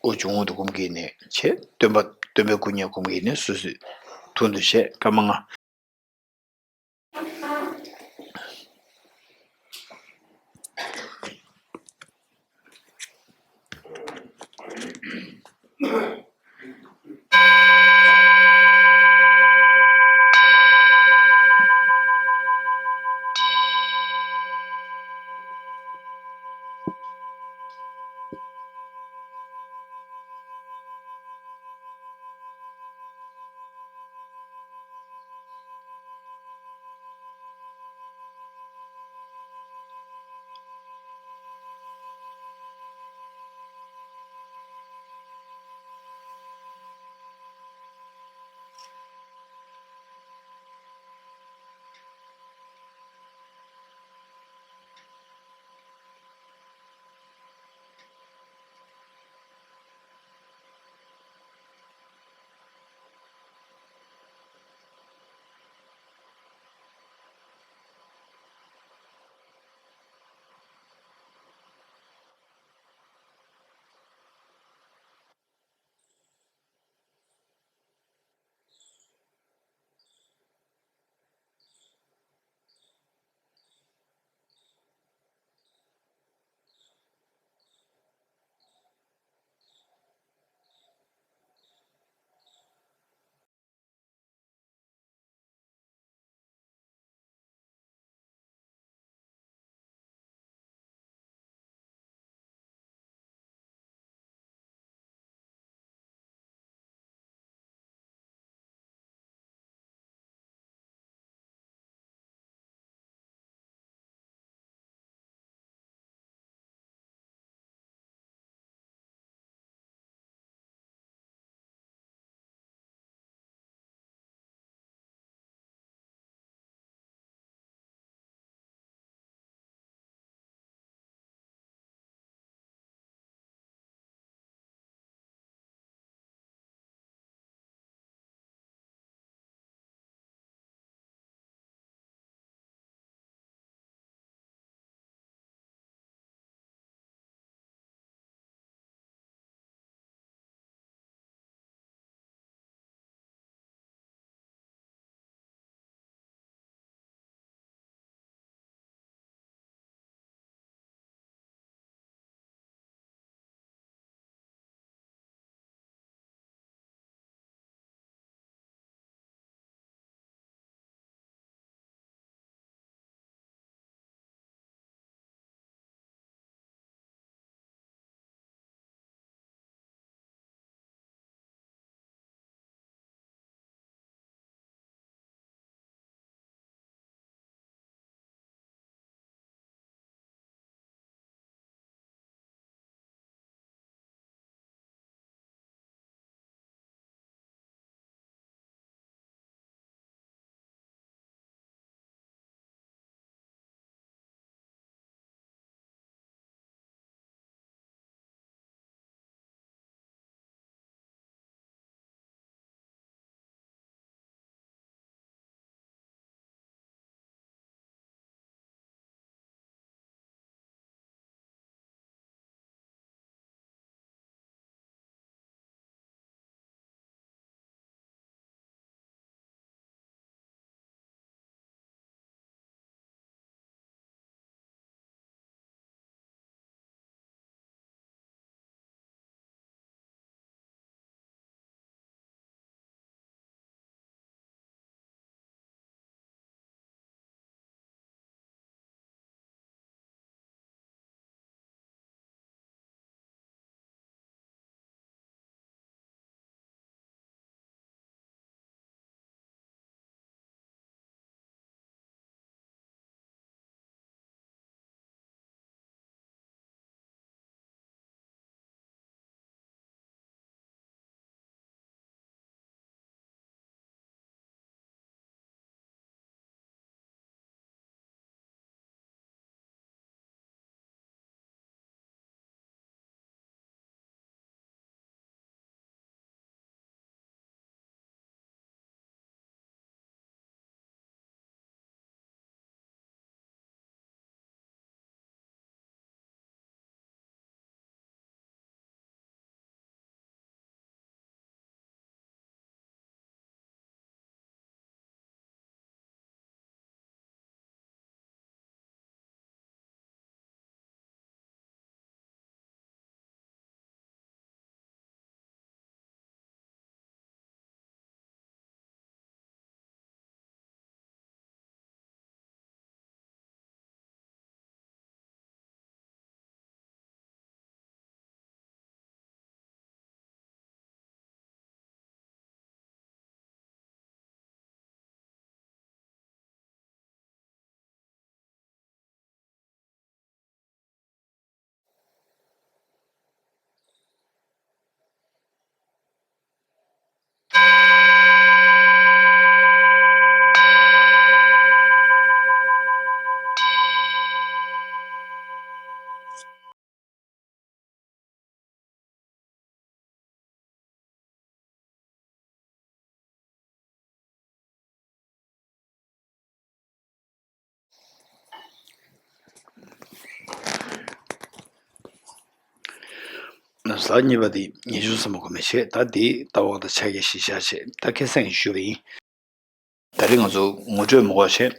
ཨོ་ཆུང་ངུ་དུ་སྒོམ་གྱི་ནས་བྱས། སྟོན་པ་སྟོན་པའི་སྐུ་བརྙན་སྒོམ་གྱི་ནས་སོ་སོའི་དོན་དུ་བྱས། སྐར་མ་ལྔ། ཟླ་གཉིས་པ་དེ་ངེས་འབྱུང་བསམ་པ་གོམས་པའི་ཆེད། ད་དེ་ལྟ་བ་དང་ཕྱག་རྒྱ་བཞི་བྱ་ཆེད་ད་ཁ་སང་ཞུས་པ་ཡིན། ད་རེས་ང་ཚོ་ངོ་སྤྲོད་མ་གོ་བྱས།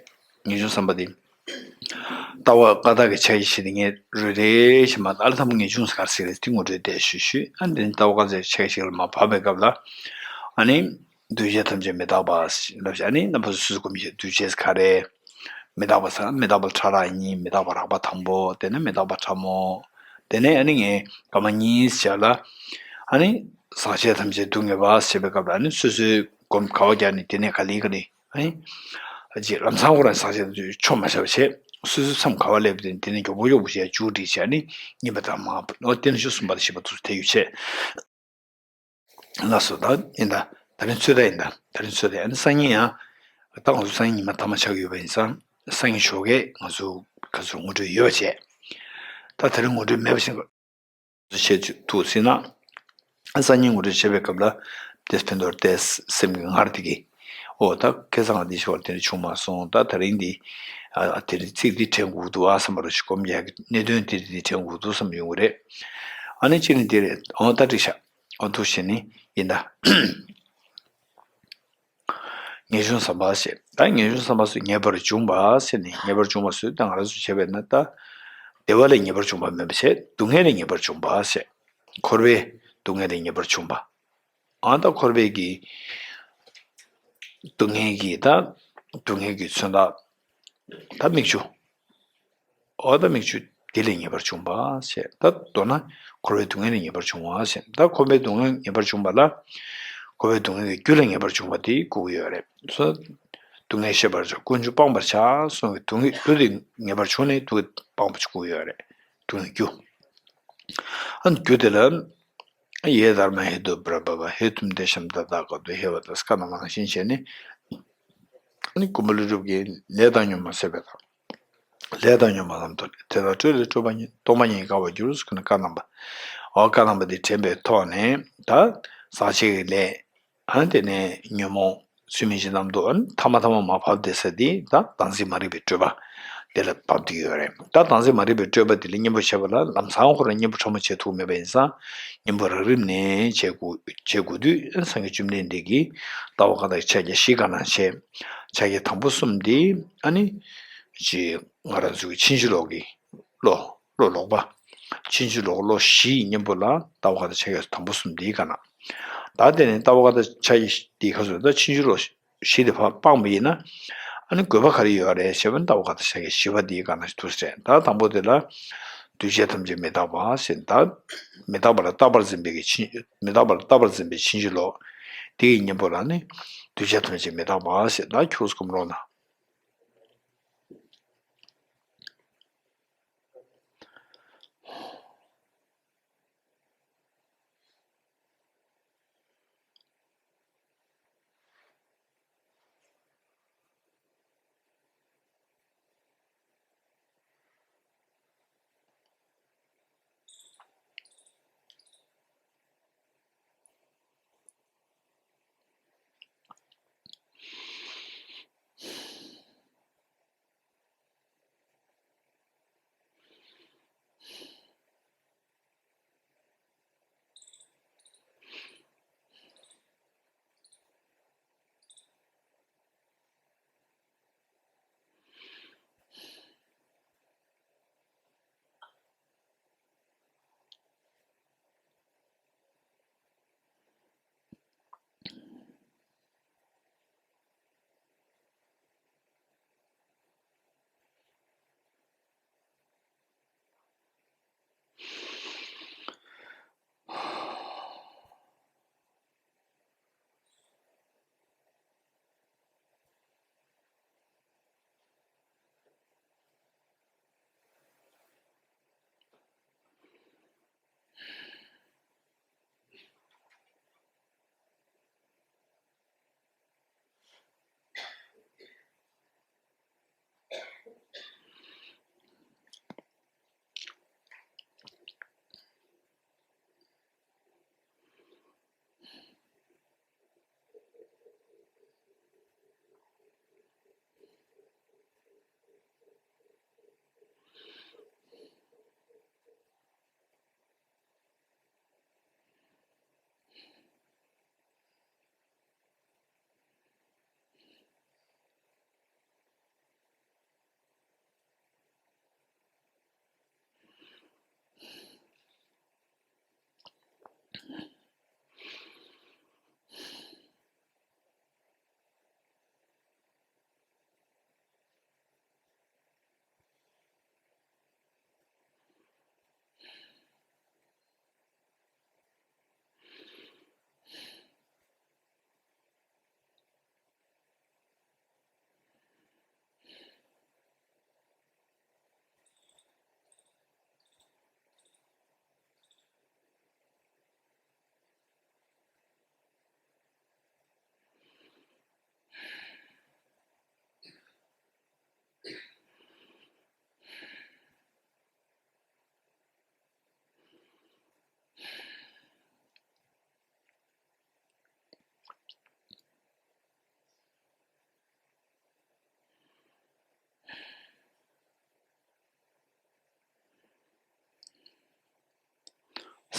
ངེས་འབྱུང་བསམ་པ་དེ། ལྟ་བ་བཀའ་རྟགས་ཀྱི་ཕྱག་རྒྱ་བཞི་དེ་ངས་རེ་རེ་བཞིན་མ་ཨ་ལ་ཐ་མ་ངེས་འབྱུང་ཟེར་ག་རེ་ཟེར་རེད་དེ་ངོ་སྤྲོད་དེ་ཞུས་ཞུས། ཨ་འདི་ནི་ལྟ་བ་བཀའ་རྟགས་ཕྱག་རྒྱ་བཞི་ལ་མ་བབས་པའི་སྐབས་ལ། ཨ་ནི། འདུས་བྱས་ཐམས་ཅད་མི་རྟག་པ་ཞེས་ལབ་བྱས། ཨ་ནི་རྣམ་པ་སོ་སོས་སྒོམ་བྱས་འདུས་བྱས་ག་རེ། མི་རྟག་པ་ཟེར་མི་རྟག་པ་ཕྲ་རགས་གཉིས། མི་རྟག་པ་རགས་པ་དང་པོ། དེ་ནས་མི་རྟག་པ་ཕྲ་མོ། དེ་ནས་ཨ་ནི་ངས་སྐར་མ་གཉིས་བྱས་ལ། ཨ་ནི་ཟག་བཅས་ཐམས་ཅད་སྡུག་བསྔལ་བ་ཞེས་པའི་སྐབས་ལ་ཨ་ནི་སོ་སོའི་སྒོམ་ག་བ་རྒྱག་ནས་དེ་ནས་ག་ལེ་ག་ལེ་ཨ་ནི། ཅེས་ལམ་སང་ཁོ་རང་ཟག་བཅས་ཐམས་ཅད་ཆོ་མ་བྱ་བ་བྱས། སོ་སོའི་མཚམས་ག་བ་སླེབས་དེ་དེ་ནས་མགྱོགས་པོ་མགྱོགས་པོ་བྱས་མཇུག་སྒྲིལ་བྱས། ཨ་ནི་གཉིས་པ་དང་མ་ཨོ་དེ་ནས་བཅུ་གསུམ་པ་དང་བཞི་པ་དུ་དེ་ཡོད་བྱས། ལགས་སོ། ད་ཡིན་ད། ད་རིང་ཚོད་ལྟ་ཡིན་ད། ད་རིང་ཚོད་ལྟ་ཡིན། སང་ཉིན་ཡང་། ད་ང་ཚོ་སང་ཉིན་ཉི་མ་མཐའ་མ་ཆགས་ཡོད་པ་ཡིན་ཙང་། སང་ཉིན་ཞོགས་ཀས་ང་ཚོ་ག་ཚོད་ངོ་སྤྲོད་ཡོད་པ་བྱས། ད་ད་རིང་ངོ་སྤྲོད་མེད་པ་ཞིག་བྱེད་ཐུབ་སྲིད་ན། སང་ཉིན་ངོ་སྤྲོད་བྱེད་པའི་སྐབས་ལ། དེ་ཕན་ཐོགས་ཏེ་སེམས་ཀྱི་ངར་དེ་གི་ཨོ་ད་ཁ་སང་འདི་ཞོར་དེ་འདྲ་བྱུང་མ་སོང་། ད་ད་རིང་འདི། ཨ་དེ་རིང་ཚིག་འདི་དྲན་དགོས་འདུག་ཨ་བསམ་པ་རུ་ཞིག་སྒོམ་རྒྱག་གི་གནད་དོན་དེ་རིང་འདི་དྲན་དགོས་འདུག་བསམ་ཡོང་གི་རེད། ཨ་ནི་གཅིག་ནི་དེ་རེད། ཨོ་ད་འགྲིག་ཤག་ཨོ་ཐུགས་རྗེ་ཆེ་ནི་ཡིན་ད། ངེས་འབྱུང་བསམ་པ་ཞེས། ད་ངེས་འབྱུང་བསམ་པ་སུ་ངེས་པར་འབྱུང་བ་ཞེས་ནི་ངེས་པར་འབྱུང་བ་སུ་ད་ང་རང་ཚོ་བྱས་པས་ན་ད། བདེ་བ་ལས་ངེས་པར་འབྱུང་བ་མིན་པ་བྱས་སྡུག་བསྔལ་ལས་ངེས་པར་འབྱུང་བ་ཞེས། འཁོར་བའི་སྡུག་བསྔལ་ལས་ངེས་པར་འབྱུང་བ། ཨ་ད་འཁོར་བའི་གི་སྡུག་བསྔལ་གྱི་ད་སྡུག་བསྔལ་གྱི་མཚོན་རྟགས་ད་མིག་ཆུ། ཨོ་ད་མིག་ཆུ་དེ་ལས་ངེས་པར་འབྱུང་བ་ཞེས། ད་མདོར་ན་འཁོར་བའི་སྡུག་བསྔལ་ལས་ངེས་པར་འབྱུང་བ་ཞེས། ད་འཁོར་བའི་སྡུག་བསྔལ་ངེས་པར་འབྱུང་བ་ལ། འཁོར་བའི་སྡུག་བསྔལ་གྱི་རྒྱུ་ལས་ངེས་པར་འབྱུང་བ་དེ་དགོས་ཀྱི་ཡོད་རེད། སོ། སྡུག་བསྔལ་ཤེས་པར་བྱ་ཀུན་འབྱུང་སྤངས་པར་བྱ་གསུངས་པའི་སྡུག་བསྔལ་རྒྱུ་དེ་ངེས་པར་བྱུང་ནས་སྡུག་བསྔལ་སྤངས་པ་ཅིག་དགོས་ཀྱི་ཡོད་རེད། སྡུག་བསྔལ་རྒྱུ། ཨ་ནི་རྒྱུ་དེ་ལ། ཡེ་དྷརྨཱ་ཧེ་ཏུ་པྲ་བྷ་བྷ། ཧེ་ཏུ་ཏེ་ཤམ་ཏ་ཏཱ་ཀ་ཏོ། ཧེ་བ་ཏ་སྐ་ན་མ་ནང་བཞིན་བྱས་ནས། ཨ་ནི་ཀུམ་བ་ལུ་སྒྲུབ་ཀྱི་ལས་དང་ཉོན་མོངས་ཟད་པའི་ཐབས། ལས་དང་ཉོན་མོངས་ལམ་དུ་ལས། དེ་དག་སྤྲོས་ལས་སྤྲོས་པ་ཉིད། སྟོང་པ་ཉིད་དགའ་བར་འགྱུར། ཟེར་ན་བཀའ་གདམས་པ། འོ་བཀའ་གདམས་པ་འདི་དྲན་པའི་ཐོག་ནས་ད་ཟག་བཅས་ཀྱི་ལས། ཨ་ནི་དེ་ནས་ཉོན་མོངས་ཚུལ་མིན་འཇིག་རྟེན་དུ་ཨ་ནི་ཐ་མ་ཐ་མ་མ་བབས་བསྡད་ས་འདི་ད་བདག་འཛིན་མ་རིག་པའི་སྤྲོས་པ་དེ་ལ་བབས་བསྡད་ཡོད་རེད། ད་བདག་འཛིན་མ་རིག་པའི་སྤྲོས་པ་དེ་ལ་གཉེན་པོ་བྱེད་པ་ལ་ལམ་སང་ཁོ་རང་གཉེན་པོ་ཕྲ་མོ་བྱེད་ཐུབ་མེད་པ་ཡིན་ཙང་གཉེན་པོ་རགས་རིམ་ནས་བྱེད་དགོས་བྱེད་དགོས་དུས་སངས་རྒྱས་བཅོམ་ལྡན་འདས་ཀྱིས་ལྟ་བ་བཀའ་རྟགས་ཕྱག་རྒྱ་བཞི་ག་ན་བྱས། ཕྱག་རྒྱ་དང་པོ་གསུམ་འདི་ཨ་ནི་ཅི་ང་རང་ཚོའི་ཕྱིན་ཅི་ལོག་གི་བློ། བློ་ལོག་པ། ཕྱིན་ཅི་ལོག་བློ་བཞི་ཡི་གཉེན་པོ་ལ་ལྟ་བ་བཀའ་རྟགས་ཕྱག་རྒྱ་དང་པོ་གསུམ་འདིའི་སྒང་ན། ད་དེ་ནས་ལྟ་བ་བཀའ་རྟགས་ཕྱག་རྒྱ་འདིའི་སྐབས་སུ་ད་ཕྱིན་ཅི་ལོག་བཞི་དེ་ཕར་སྤངས་པ་ཡིན་ན། ཨ་ནི་དགོས་པ་ག་རེ་ཡོད་རེད་ཞེས་པ་ནི་ལྟ་བ་བཀའ་རྟགས་ཕྱག་རྒྱ་བཞི་པ་འདིའི་སྒང་ན་ཞིག་ཏུ་ཟེར། ད་དང་པོ་དེ་ལ། འདུས་བྱས་ཐམས་ཅད་མི་རྟག་པ་ཞེས་ད། མི་རྟག་པ་ལ་རྟག་པར་འཛིན་པའི་གི་ཕྱིན། མི་རྟག་པ་ལ་རྟག་པར་འཛིན་པའི་ཕྱིན་ཅི་ལོག་དེ་ཡི་གཉེན་པོ་ལ་ནི། འདུས་བྱས་ཐམས་ཅད་མི་རྟག་པ་ཞེས་ད་ཁྱོད་སྒོམ་རོགས་གནང་།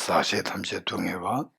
ཟག་བཅས་ཐམས་ཅད་སྡུག་བསྔལ་བ།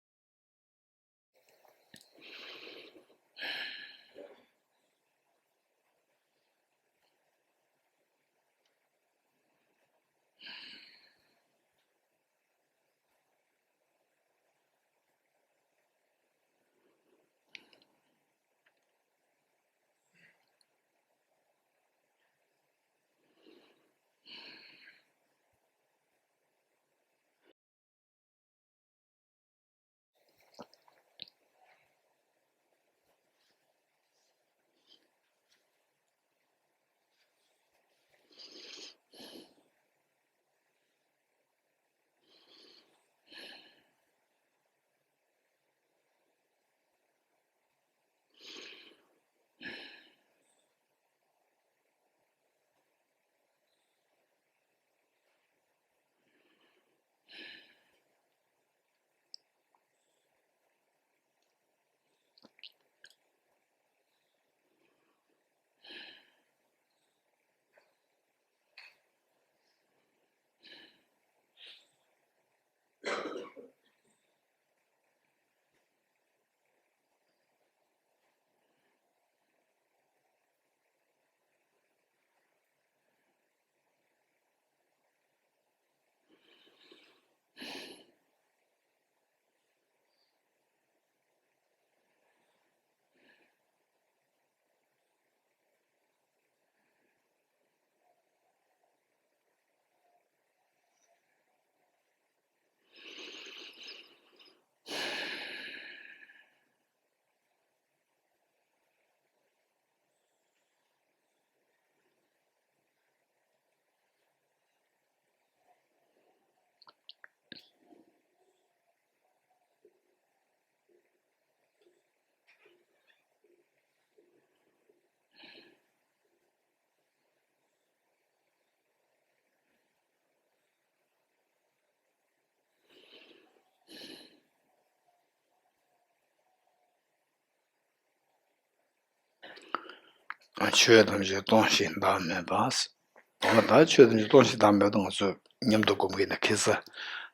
ཆོས་ཐམས་ཅད་སྟོང་ཞིང་བདག་མེད་པ། འོ་ད་ཆོས་ཐམས་ཅད་སྟོང་ཞིང་བདག་མེད་པ་ང་ཚོས་མཉམ་དུ་སྒོམ་གྱི་ན་ཁེ་ས།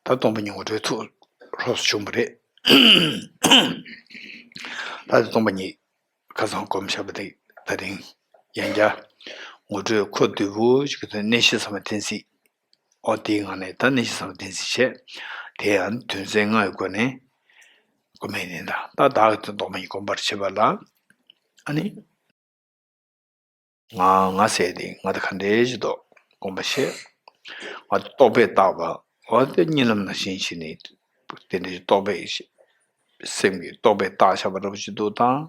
ད་སྟོང་པ་ཉིད་ངོ་སྤྲོད་ཐུགས་རོབ་བྱུང་བ་རེད། ད་དེ་སྟོང་པ་ཉིད་ཁ་སང་སྒོམ་བཞག་པ་དེ་ད་རིང་ཡང་བསྐྱར་ངོ་སྤྲོད་ཁོ་བསྡུས་པོ་ཞིག་གི་ཐོག་གནད་གཞི་ཚང་མ་འཐེན་སྲིད། ཨོ་དེའི་ངང་ནས་ད་གནད་གཞི་ཚང་མ་འཐེན་སྲིད་བྱས། དེ་ཡང་དོན་ཚན་ལྔ་ཡི་སྒོ་ནས་སྒོམ་ཡས་ནི་ད་ད་བདག་གི་དོན་སྟོང་པ་ཉིད་སྒོམ་པར་བྱེད་པ་ལ། ཨ་ནི། ང་ང་ཟེར་ཏེ་ང་ད་ག་འདྲའི་ཞིག་འདུག་སྒོམ་པ་བཤད། ང་རྟོག་པས་བཏགས་པ། འོ་དེ་གཉིད་ལམ་ནང་བཞིན་བྱས་ནས་དེ་འདྲའི་རྟོག་པས་སེམས་ཀྱི་རྟོག་པས་བཏགས་བཞག་པ་འདྲ་པོ་ཞིག་འདུག་དང་།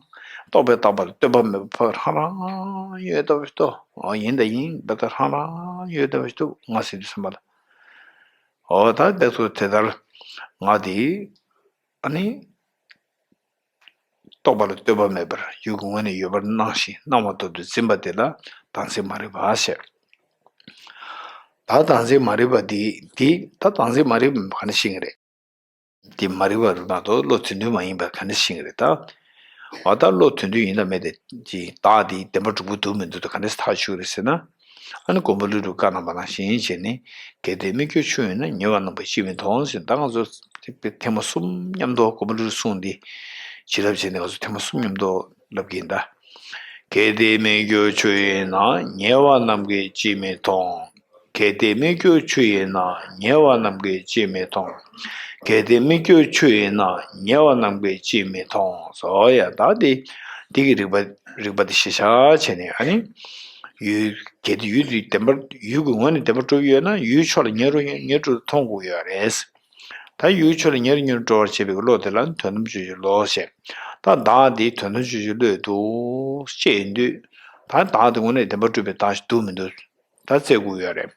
རྟོག་པས་བཏགས་པ་ལ་ལྟོས་པ་མེད་པ་རང་རང་ཡོད་ལྟ་བུ་ཞིག་འདུག་འོ་ཡིན་ད་ཡིན་འབད་ད་རང་རང་ཡོད་ལྟ་བུ་ཞིག་འདུག་ང་ཟེར་དུས་ཙམ་པ་ལ། འོ་ད་དེ་ཚོ་དེ་ལྟར་ང་དེ་ཨ་ནི། རྟོག་པ་ལ་ལྟོས་པ་མེད་པར་ཡུལ་གྱི་ངོས་ནས་ཡོད་པར་སྣང་ཞིང་སྣང་བ་ཐོབ་ཏུ་འཛིན་པ་དེ་ལ་བདག་འཛིན་མ་རིག་པ་ཟེར། ད་བདག་འཛིན་མ་རིག་པ་འདི་འདི་ད་བདག་འཛིན་མ་རིག་པ་ག་འདྲ་ཤེས་ཀྱི་རེད། འདི་མ་རིག་པ་རེད་མ་གཏོགས་བློ་དོན་མཐུན་མ་ཡིན་པ་ག་འདྲ་ཤེས་ཀྱི་རེད་ད། འོ་ད་བློ་དོན་མཐུན་ཡིན་ལ་མེད་དེ་ཅི་བདག་འདི་བདེན་པ་གྲུབ་ཀྱི་འདུག་མི་འདུག་ད་ག་འདྲ་ཐག་ཆོད་རེད་ཟེར་ན། ཨ་ནི་མགོན་པོ་ཀླུ་སྒྲུབ་བཀའ་གནང་བ་ནང་བཞིན་བྱས་ནས། གལ་ཏེ་སྨིག་རྒྱུ་ཆུ་ཡིན་ན། ཉེ་བར་སྣང་བས་ཅིས་མི་མཐོང་ཟེར། ད་ང་ཚོ་ཐེངས་མ་གསུམ་མཉམ་དུ་མགོན་པོ་ཀླུ་སྒྲུབ་གསུང་འདི་བྱིན་རླབས་བྱས་ནས་ང་ཚོ་ཐེངས་མ་གསུམ་མཉམ་དུ་ལབ་ཀྱིན་གདའ། གལ་ཏེ་སྨིག་རྒྱུ་ཆུ་ཡིན་ན། ཉེ་བར་སྣང་བས་ཅིས་མི་མཐོང་། གལ་ཏེ་སྨིག་རྒྱུ་ཆུ་ཡིན་ན། ཉེ་བར་སྣང་བས་ཅིས་མི་མཐོང་། གལ་ཏེ་སྨིག་རྒྱུ་ཆུ་ཡིན་ན། ཉེ་བར་སྣང་བས་ཅིས་མི་མཐོང་། ཟེར་ཡ་ད་དེ་དེ་གི་རིགས་པ་རིགས་པ་དེ་གཞིར་བཞག་བྱས་ནས་ཨ་ནི། ཡུལ་གལ་ཏེ་ཡུལ་དེ་བདེན་པར་ཡུལ་གྱི་ངོས་ནས་བདེན་པར་གྲུབ་ཡོད་ན་ཡུལ་ཕྱོགས་ལ་ཉེ་རུ་ཉེ་རུ་མཐོང་དགོས་ཡོད་རེད། ད་ཡུལ་ཕྱོགས་ལ་ཉེ་རུ་ཉེ་རུ་འགྲོ་བར་བྱེད་པའི་བློ་དེ་ལ་དོན་དམ་དཔྱོད་བྱེད་བློ་ཞེས། ད་བདག་དེ་དོན་དམ་དཔྱོད་བྱེད་བློས་འདུག་ཅེས་ཡིན་དུས། ད་བདག་དེ་དངོས་གནས་བདེན་པར་གྲུབ་པའི་བདག་ཞིག་འདུག་མི་འདུག་ད་བཙལ་དགོས་ཡོད་རེད།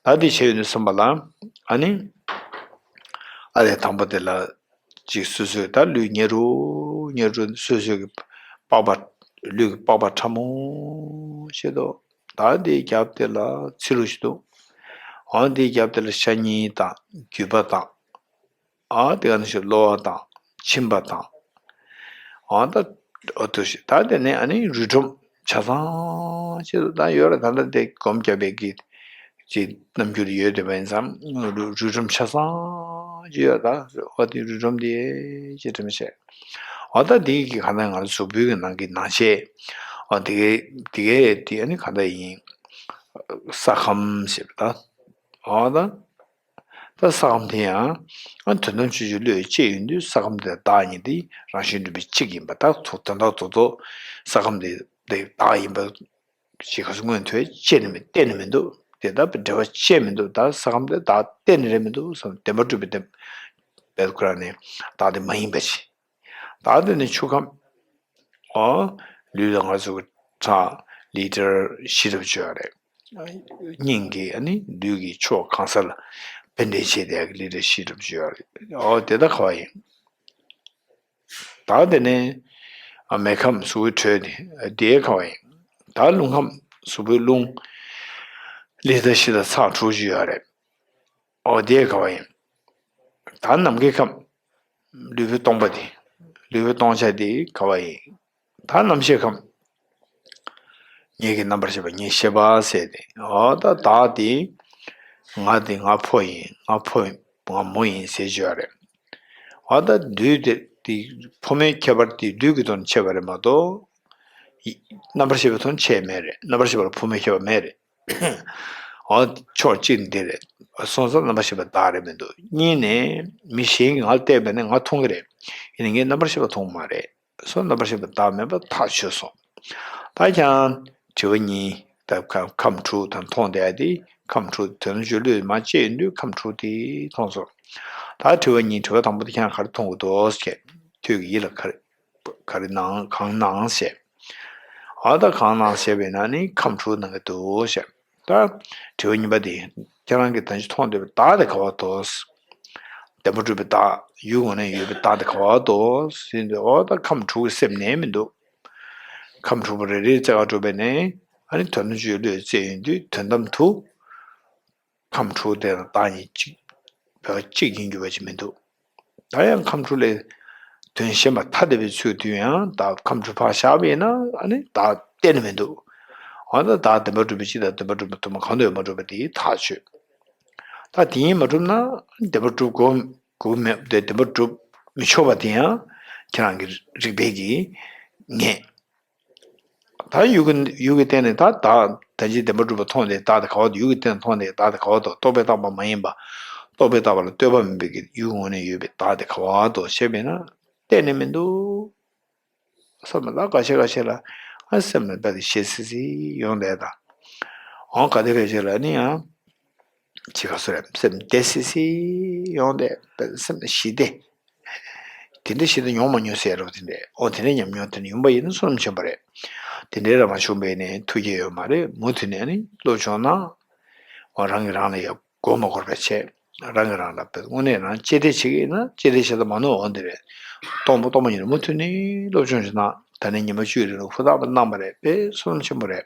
ད་དེ་བྱས་ཡོད་དུས་ཙམ་པ་ལ། ཨ་ནི། ཨ་ལས་དང་པོ་དེ་ལ། ཅིག་སོ་སོའི་ད་ལུས་ཉེ་རུ་ཉེ་རུ་སོ་སོའི་གི་པགས་པ། ལུས་ཀྱི་པགས་པ་ཕྲ་མོ་ཆེ་དོ། ད་དེའི་རྒྱབ་དེ་ལ་ཚི་ལུ་ཞིག་འདུག་འོ་དེའི་རྒྱབ་དེ་ལ་ཤ་གཉིས་དང་རྒྱུས་པ་དང་། ཨ་དེ་ག་ནང་བཞིན་གློ་བ་དང་མཆིན་པ་དང་། ཨ་ད་ཨ་ཐུ་ཞིག་ད་དེ་ནས་ཨ་ནི་རུས་སྒྲོམ་ཆ་ཚང་ཆེ་དོ་ད་ཡོད་ར། ད་ལྟ་དེ་སྒོམ་རྒྱབ་པའི་གི་ཅིག་རྣམ་འགྱུར་ཡོད་དེ་བ་ཡིན་ཙང་རུས་སྒྲོམ་ཆ་ཚང་ ཅིག་ཡོད་ད། འོ་དེ་རུས་སྒྲོམ་དེ་ཅེས་དྲན་པ་བྱས། འོ་ད་དེ་གི་གང་ལྟར་ང་ཚོ་གཟུགས་པོའི་གི་ནང་གི་ནང་ཤེས། འོ་དེ་གའི་དེ་གའི་དེ་ཨ་ནི་གང་ལྟར་ཡིན། ས་ཁམས་ཞེས་པ་ད། འོ་ད། ད་ས་ཁམས་དེ་ཡང་། ཨ་དོན་དམ་ཆོས་ཅན་བློས་བཅད་ཡོང་དུས་ས་ཁམས་དེ་བདག་ཉིད་དེ་རང་བཞིན་གྲུབ་པའི་གཅིག་ཡིན་པ་ད་ཐོག་དོན་དག་རྡོག་རྡོག་ས་ཁམས་དེ་དེ་བདག་ཡིན་པ་ཞིག་ག་སུ་མངོན་ཐོས་བཅད་ནས་མི་གཏན་ནས་མི་འདུག་དེ་ལྟར་འབྲེལ་བ་བཅད་མི་འདུག་ད་ས་ཁམས་དེ་བདག་གཏན་ནས་རེད་མི་འདུག་བསམ་བདེན་པ་གྲུབ་པའི་བདེན་པའི་ཁོ་རང་ནི་བདག་དེ་མ་ཡིན་པ་ཞིག་ད་དེ་ནི་ཆུ་ཁམས། ཨོ། ལུས་ལ་ང་ཚོ་གི་ཁྲག་ལི་ཊར་བཞི་ལྟ་བུ་བཅོས་ཡོད་རེད། སྙིང་གི་ཨ་ནི་ལུས་ཀྱི་ཕྱོགས་གང་ས་ལ་ཕན་ལྡན་བྱེད་བསྡད་ཀྱི་ལི་ཊར་བཞི་ལྟ་བུ་བཅོས་ཡོད་རེད། ཨོ་དེ་ད་ག་བ་ཡིན། ད་དེ་ནས་ཨ་མེ་ཁམས་གཟུགས་པོའི་དྲོད་དེ་དེ་ག་བ་ཡིན། ད་རླུང་ཁམས་གཟུགས་པོའི་རླུང་ལི་ཊར་བཞི་དང་ཚེག་དྲུག་ཅུ་ཡོད་རེད། ཨོ་དེ་ག་བ་ཡིན། ད་ནམ་མཁའི་ཁམས། ལུས་པོའི་སྟོང་པ་དེ། ལུས་པོའི་སྟོང་ཆ་དེ་ག་བ་ཡིན། ད་རྣམ་ཤེས་ཁམས། ངེད་ཀྱི་རྣམ་པར་ཤེས་པ་ངེད་ཤེས་པ་ཟེར་ཏེ་ཨོ་ད་བདག་དེ། ང་དེ་ང་ཕོ་ཡིན་ང་ཕོ་ང་མོ་ཡིན་ཟེར་བརྗོད་རེད། ཨོ་ད་དུས་དེ་དེ་ཕོ་མོའི་ཁྱད་པར་དེ་དུས་ཀྱི་ཐོག་ནས་ཕྱེ་བ་རེད་མ་གཏོགས། རྣམ་པར་ཤེས་པའི་ཐོག་ནས་ཕྱེ་མེད་རེད། རྣམ་པར་ཤེས་པ་ལ་ཕོ་མོའི་ཁྱད་པར་མེད་རེད། འོ། ཕྱོགས་གཅིག་འདི་རེད། སོང་ཙང་རྣམ་པར་ཤེས་པ་བདག་རེད་མི་འདུག་གཉིས་ནས་མི་གཞན་གྱིས་ང་ལ་བལྟས་པ་ནི་ང་མཐོང་གི་རེད། ཡིན་ནའི་ངས་རྣམ་པར་ཤེས་པ་མཐོང་གི་མ་རེད། སོ་རྣམ་པར་ཤེས་པ་བདག་མེད་པ་ཐག་ཆོད་སོང་། ད་ཀྱང་དྲི་བ་གཉིས་ད་ཁམས་ཁམས་དྲུག་དང་མཐོང་བསྡད་དེ་ཁམས་དྲུག་དོན་དམ་ཆོས་ཅན་བློས་མ་བཅད་ཡོང་དུས་ཁམས་དྲུག་དེ་མཐོང་སོང་། ད་དྲི་བ་གཉིས་དྲི་བ་དང་པོ་དེ་ཁྱེད་རང་ག་རེ་མཐོང་གི་འདུག་ཟེར། ཁྱོད་ཀྱི་ཡིད་ལ་ག་རེ། ག་རེ་སྣང་གང་སྣང་ཞེས། ཨ་ད་གང་སྣང་ཞེས་པས་ན་ནི་ཁམས་དྲུག་སྣང་གི་འདུག་ཞེས། ད་དྲི་བ་གཉིས་པ་དེ། ཁྱེད་རང་གིས་ད་ཅི་མཐོང་བསྡད་པའི་བདག་དེ་ག་བ་འདུག་བདེན་པ་གྲུབ་པའི་བདག་ཡུལ་ངོས་ནས་ཡོད་པའི་བདག་དེ་ག་བ་འདུག་ཟེར་དུས་ཨོ་ད་ཁམས་དྲུག་གི་སེམས་ནས་མི་འདུག་ཁམས་དྲུག་པོ་རེ་རེའི་རྩེ་ག་གྲུབ་པས་ནི་ཨ་ནི་དོན་དམ་ཆོས་བློས་བཅད་ཡོང་དུས་དོན་དམ་དུ། ཁམས་དྲུག་དེ་དང་བདག་ཉིད་གཅིག་བདག་གཅིག་ཡིན་རྒྱུ་བ་ཅིག་མི་འདུག་ད་ཡང་ཁམས་དྲུག་ལས་དོན་གཞན་པ་ཐ་དད་པའི་ཚུལ་དུ་ཡང་བདག་ཁམས་དྲུག་ཕར་བཞག་པ་ཡིན་ན་ཨ་ནི་བདག་གཏན་ནས་མི་འདུག་འོ་ན་བདག་བདེན་པར་གྲུབ་པ་གཅིག་དང་བདེན་པར་གྲུབ་པ་དུ་མ་གང་དུ་ཡང་མ་གྲུབ་པ་དེ་ཐག་ཆོད། ད་དེ་གཉིས་མ་གྲུབ་ན་བདེན་པར་གྲུབ་དགོས་དགོས་མེད་དེ་བདེན་པར་གྲུབ་མི་ཆོག་པ་དེ་ཡང་ཁྱེད་རང་གི་རིགས་པས་ཀྱིས་ངེས། ད་ཡུལ་གྱི་ཡུལ་གྱི་སྟེང་ནས་ད་བདག་ད་ཅི་བདེན་པར་གྲུབ་པ་མཐོང་སྟེ་བདག་དེ་ག་བ་འདུག་ཡུལ་གྱི་སྟེང་ནས་མཐོང་སྟེ་བདག་དེ་ག་བ་འདུག་རྟོག་པས་བཏགས་པ་མ་ཡིན་པ། རྟོག་པས་བཏགས་པ་ལ་ལྟོས་པ་མེད་པའི་ཡུལ་ངོས་ནས་ཡོད་པའི་བདག་དེ་ག་བ་འདུག་ཞེས་པས་ན། གཏན་ནས་མི་འདུག་བསམ་ལ་ཁ་ཤས་ཁ་ཤས་ལ་ཨ་སེམས་ལ་དཔེ་དེ་ཞེ་སི་སི་ཡོང་བསྡད་དང་། འོང་ག་དེ་ཁ་ཤས་ལ་ནི་ཡང་། ཅི་ག་སུ་རེད་སེམས་བདེ་སི་སི་ཡོང་བསྡད་སེམས་ཞི་བདེ། དེ་འདྲ་ཞིག་ཏུ་མྱོང་མ་མྱོང་ཟེར་རོ་དེ་འདྲས་ཨོ་དེ་འདྲའི་ཉམས་མྱོང་དེ་འདྲ་ཡོང་པ་ཡིན་ན་བསོད་ནམས་ཆེན་པོ་རེད། དེ་འདྲའི་ར་མ་བྱུང་བས་ནས་ཐུགས་རྗེ་ཡོད་མ་རེད། མུ་མཐུད་ནས་ནི་སློབ་སྦྱོང་གནང་། ཨོ་རང་གིས་རང་ལ་ཡ་མགོ་མ་འཁོར་བ་བྱས། རང་གིས་རང་ལ་དཔེ་དངོས་གནས་རང་གཅེས་སྤྲས་བྱེད་ཀྱི་ཡིན་ན་གཅེས་སྤྲས་བྱེད་ད་མ་ནོར་འོ་འདི་རེད། སྟོང་པ་སྟོང་པ་ཉིད་ལ་མུ་མཐུད་ནས་སློབ་སྦྱོང་ཞིག་གནང་། ད་ནི་ཉི་མ་བཅུའི་རིང་ལ་ཧུར་ཐག་པ་གནང་བ་རེད་དཔེ་བསོད་ནམས་ཆེན་པོ་རེད།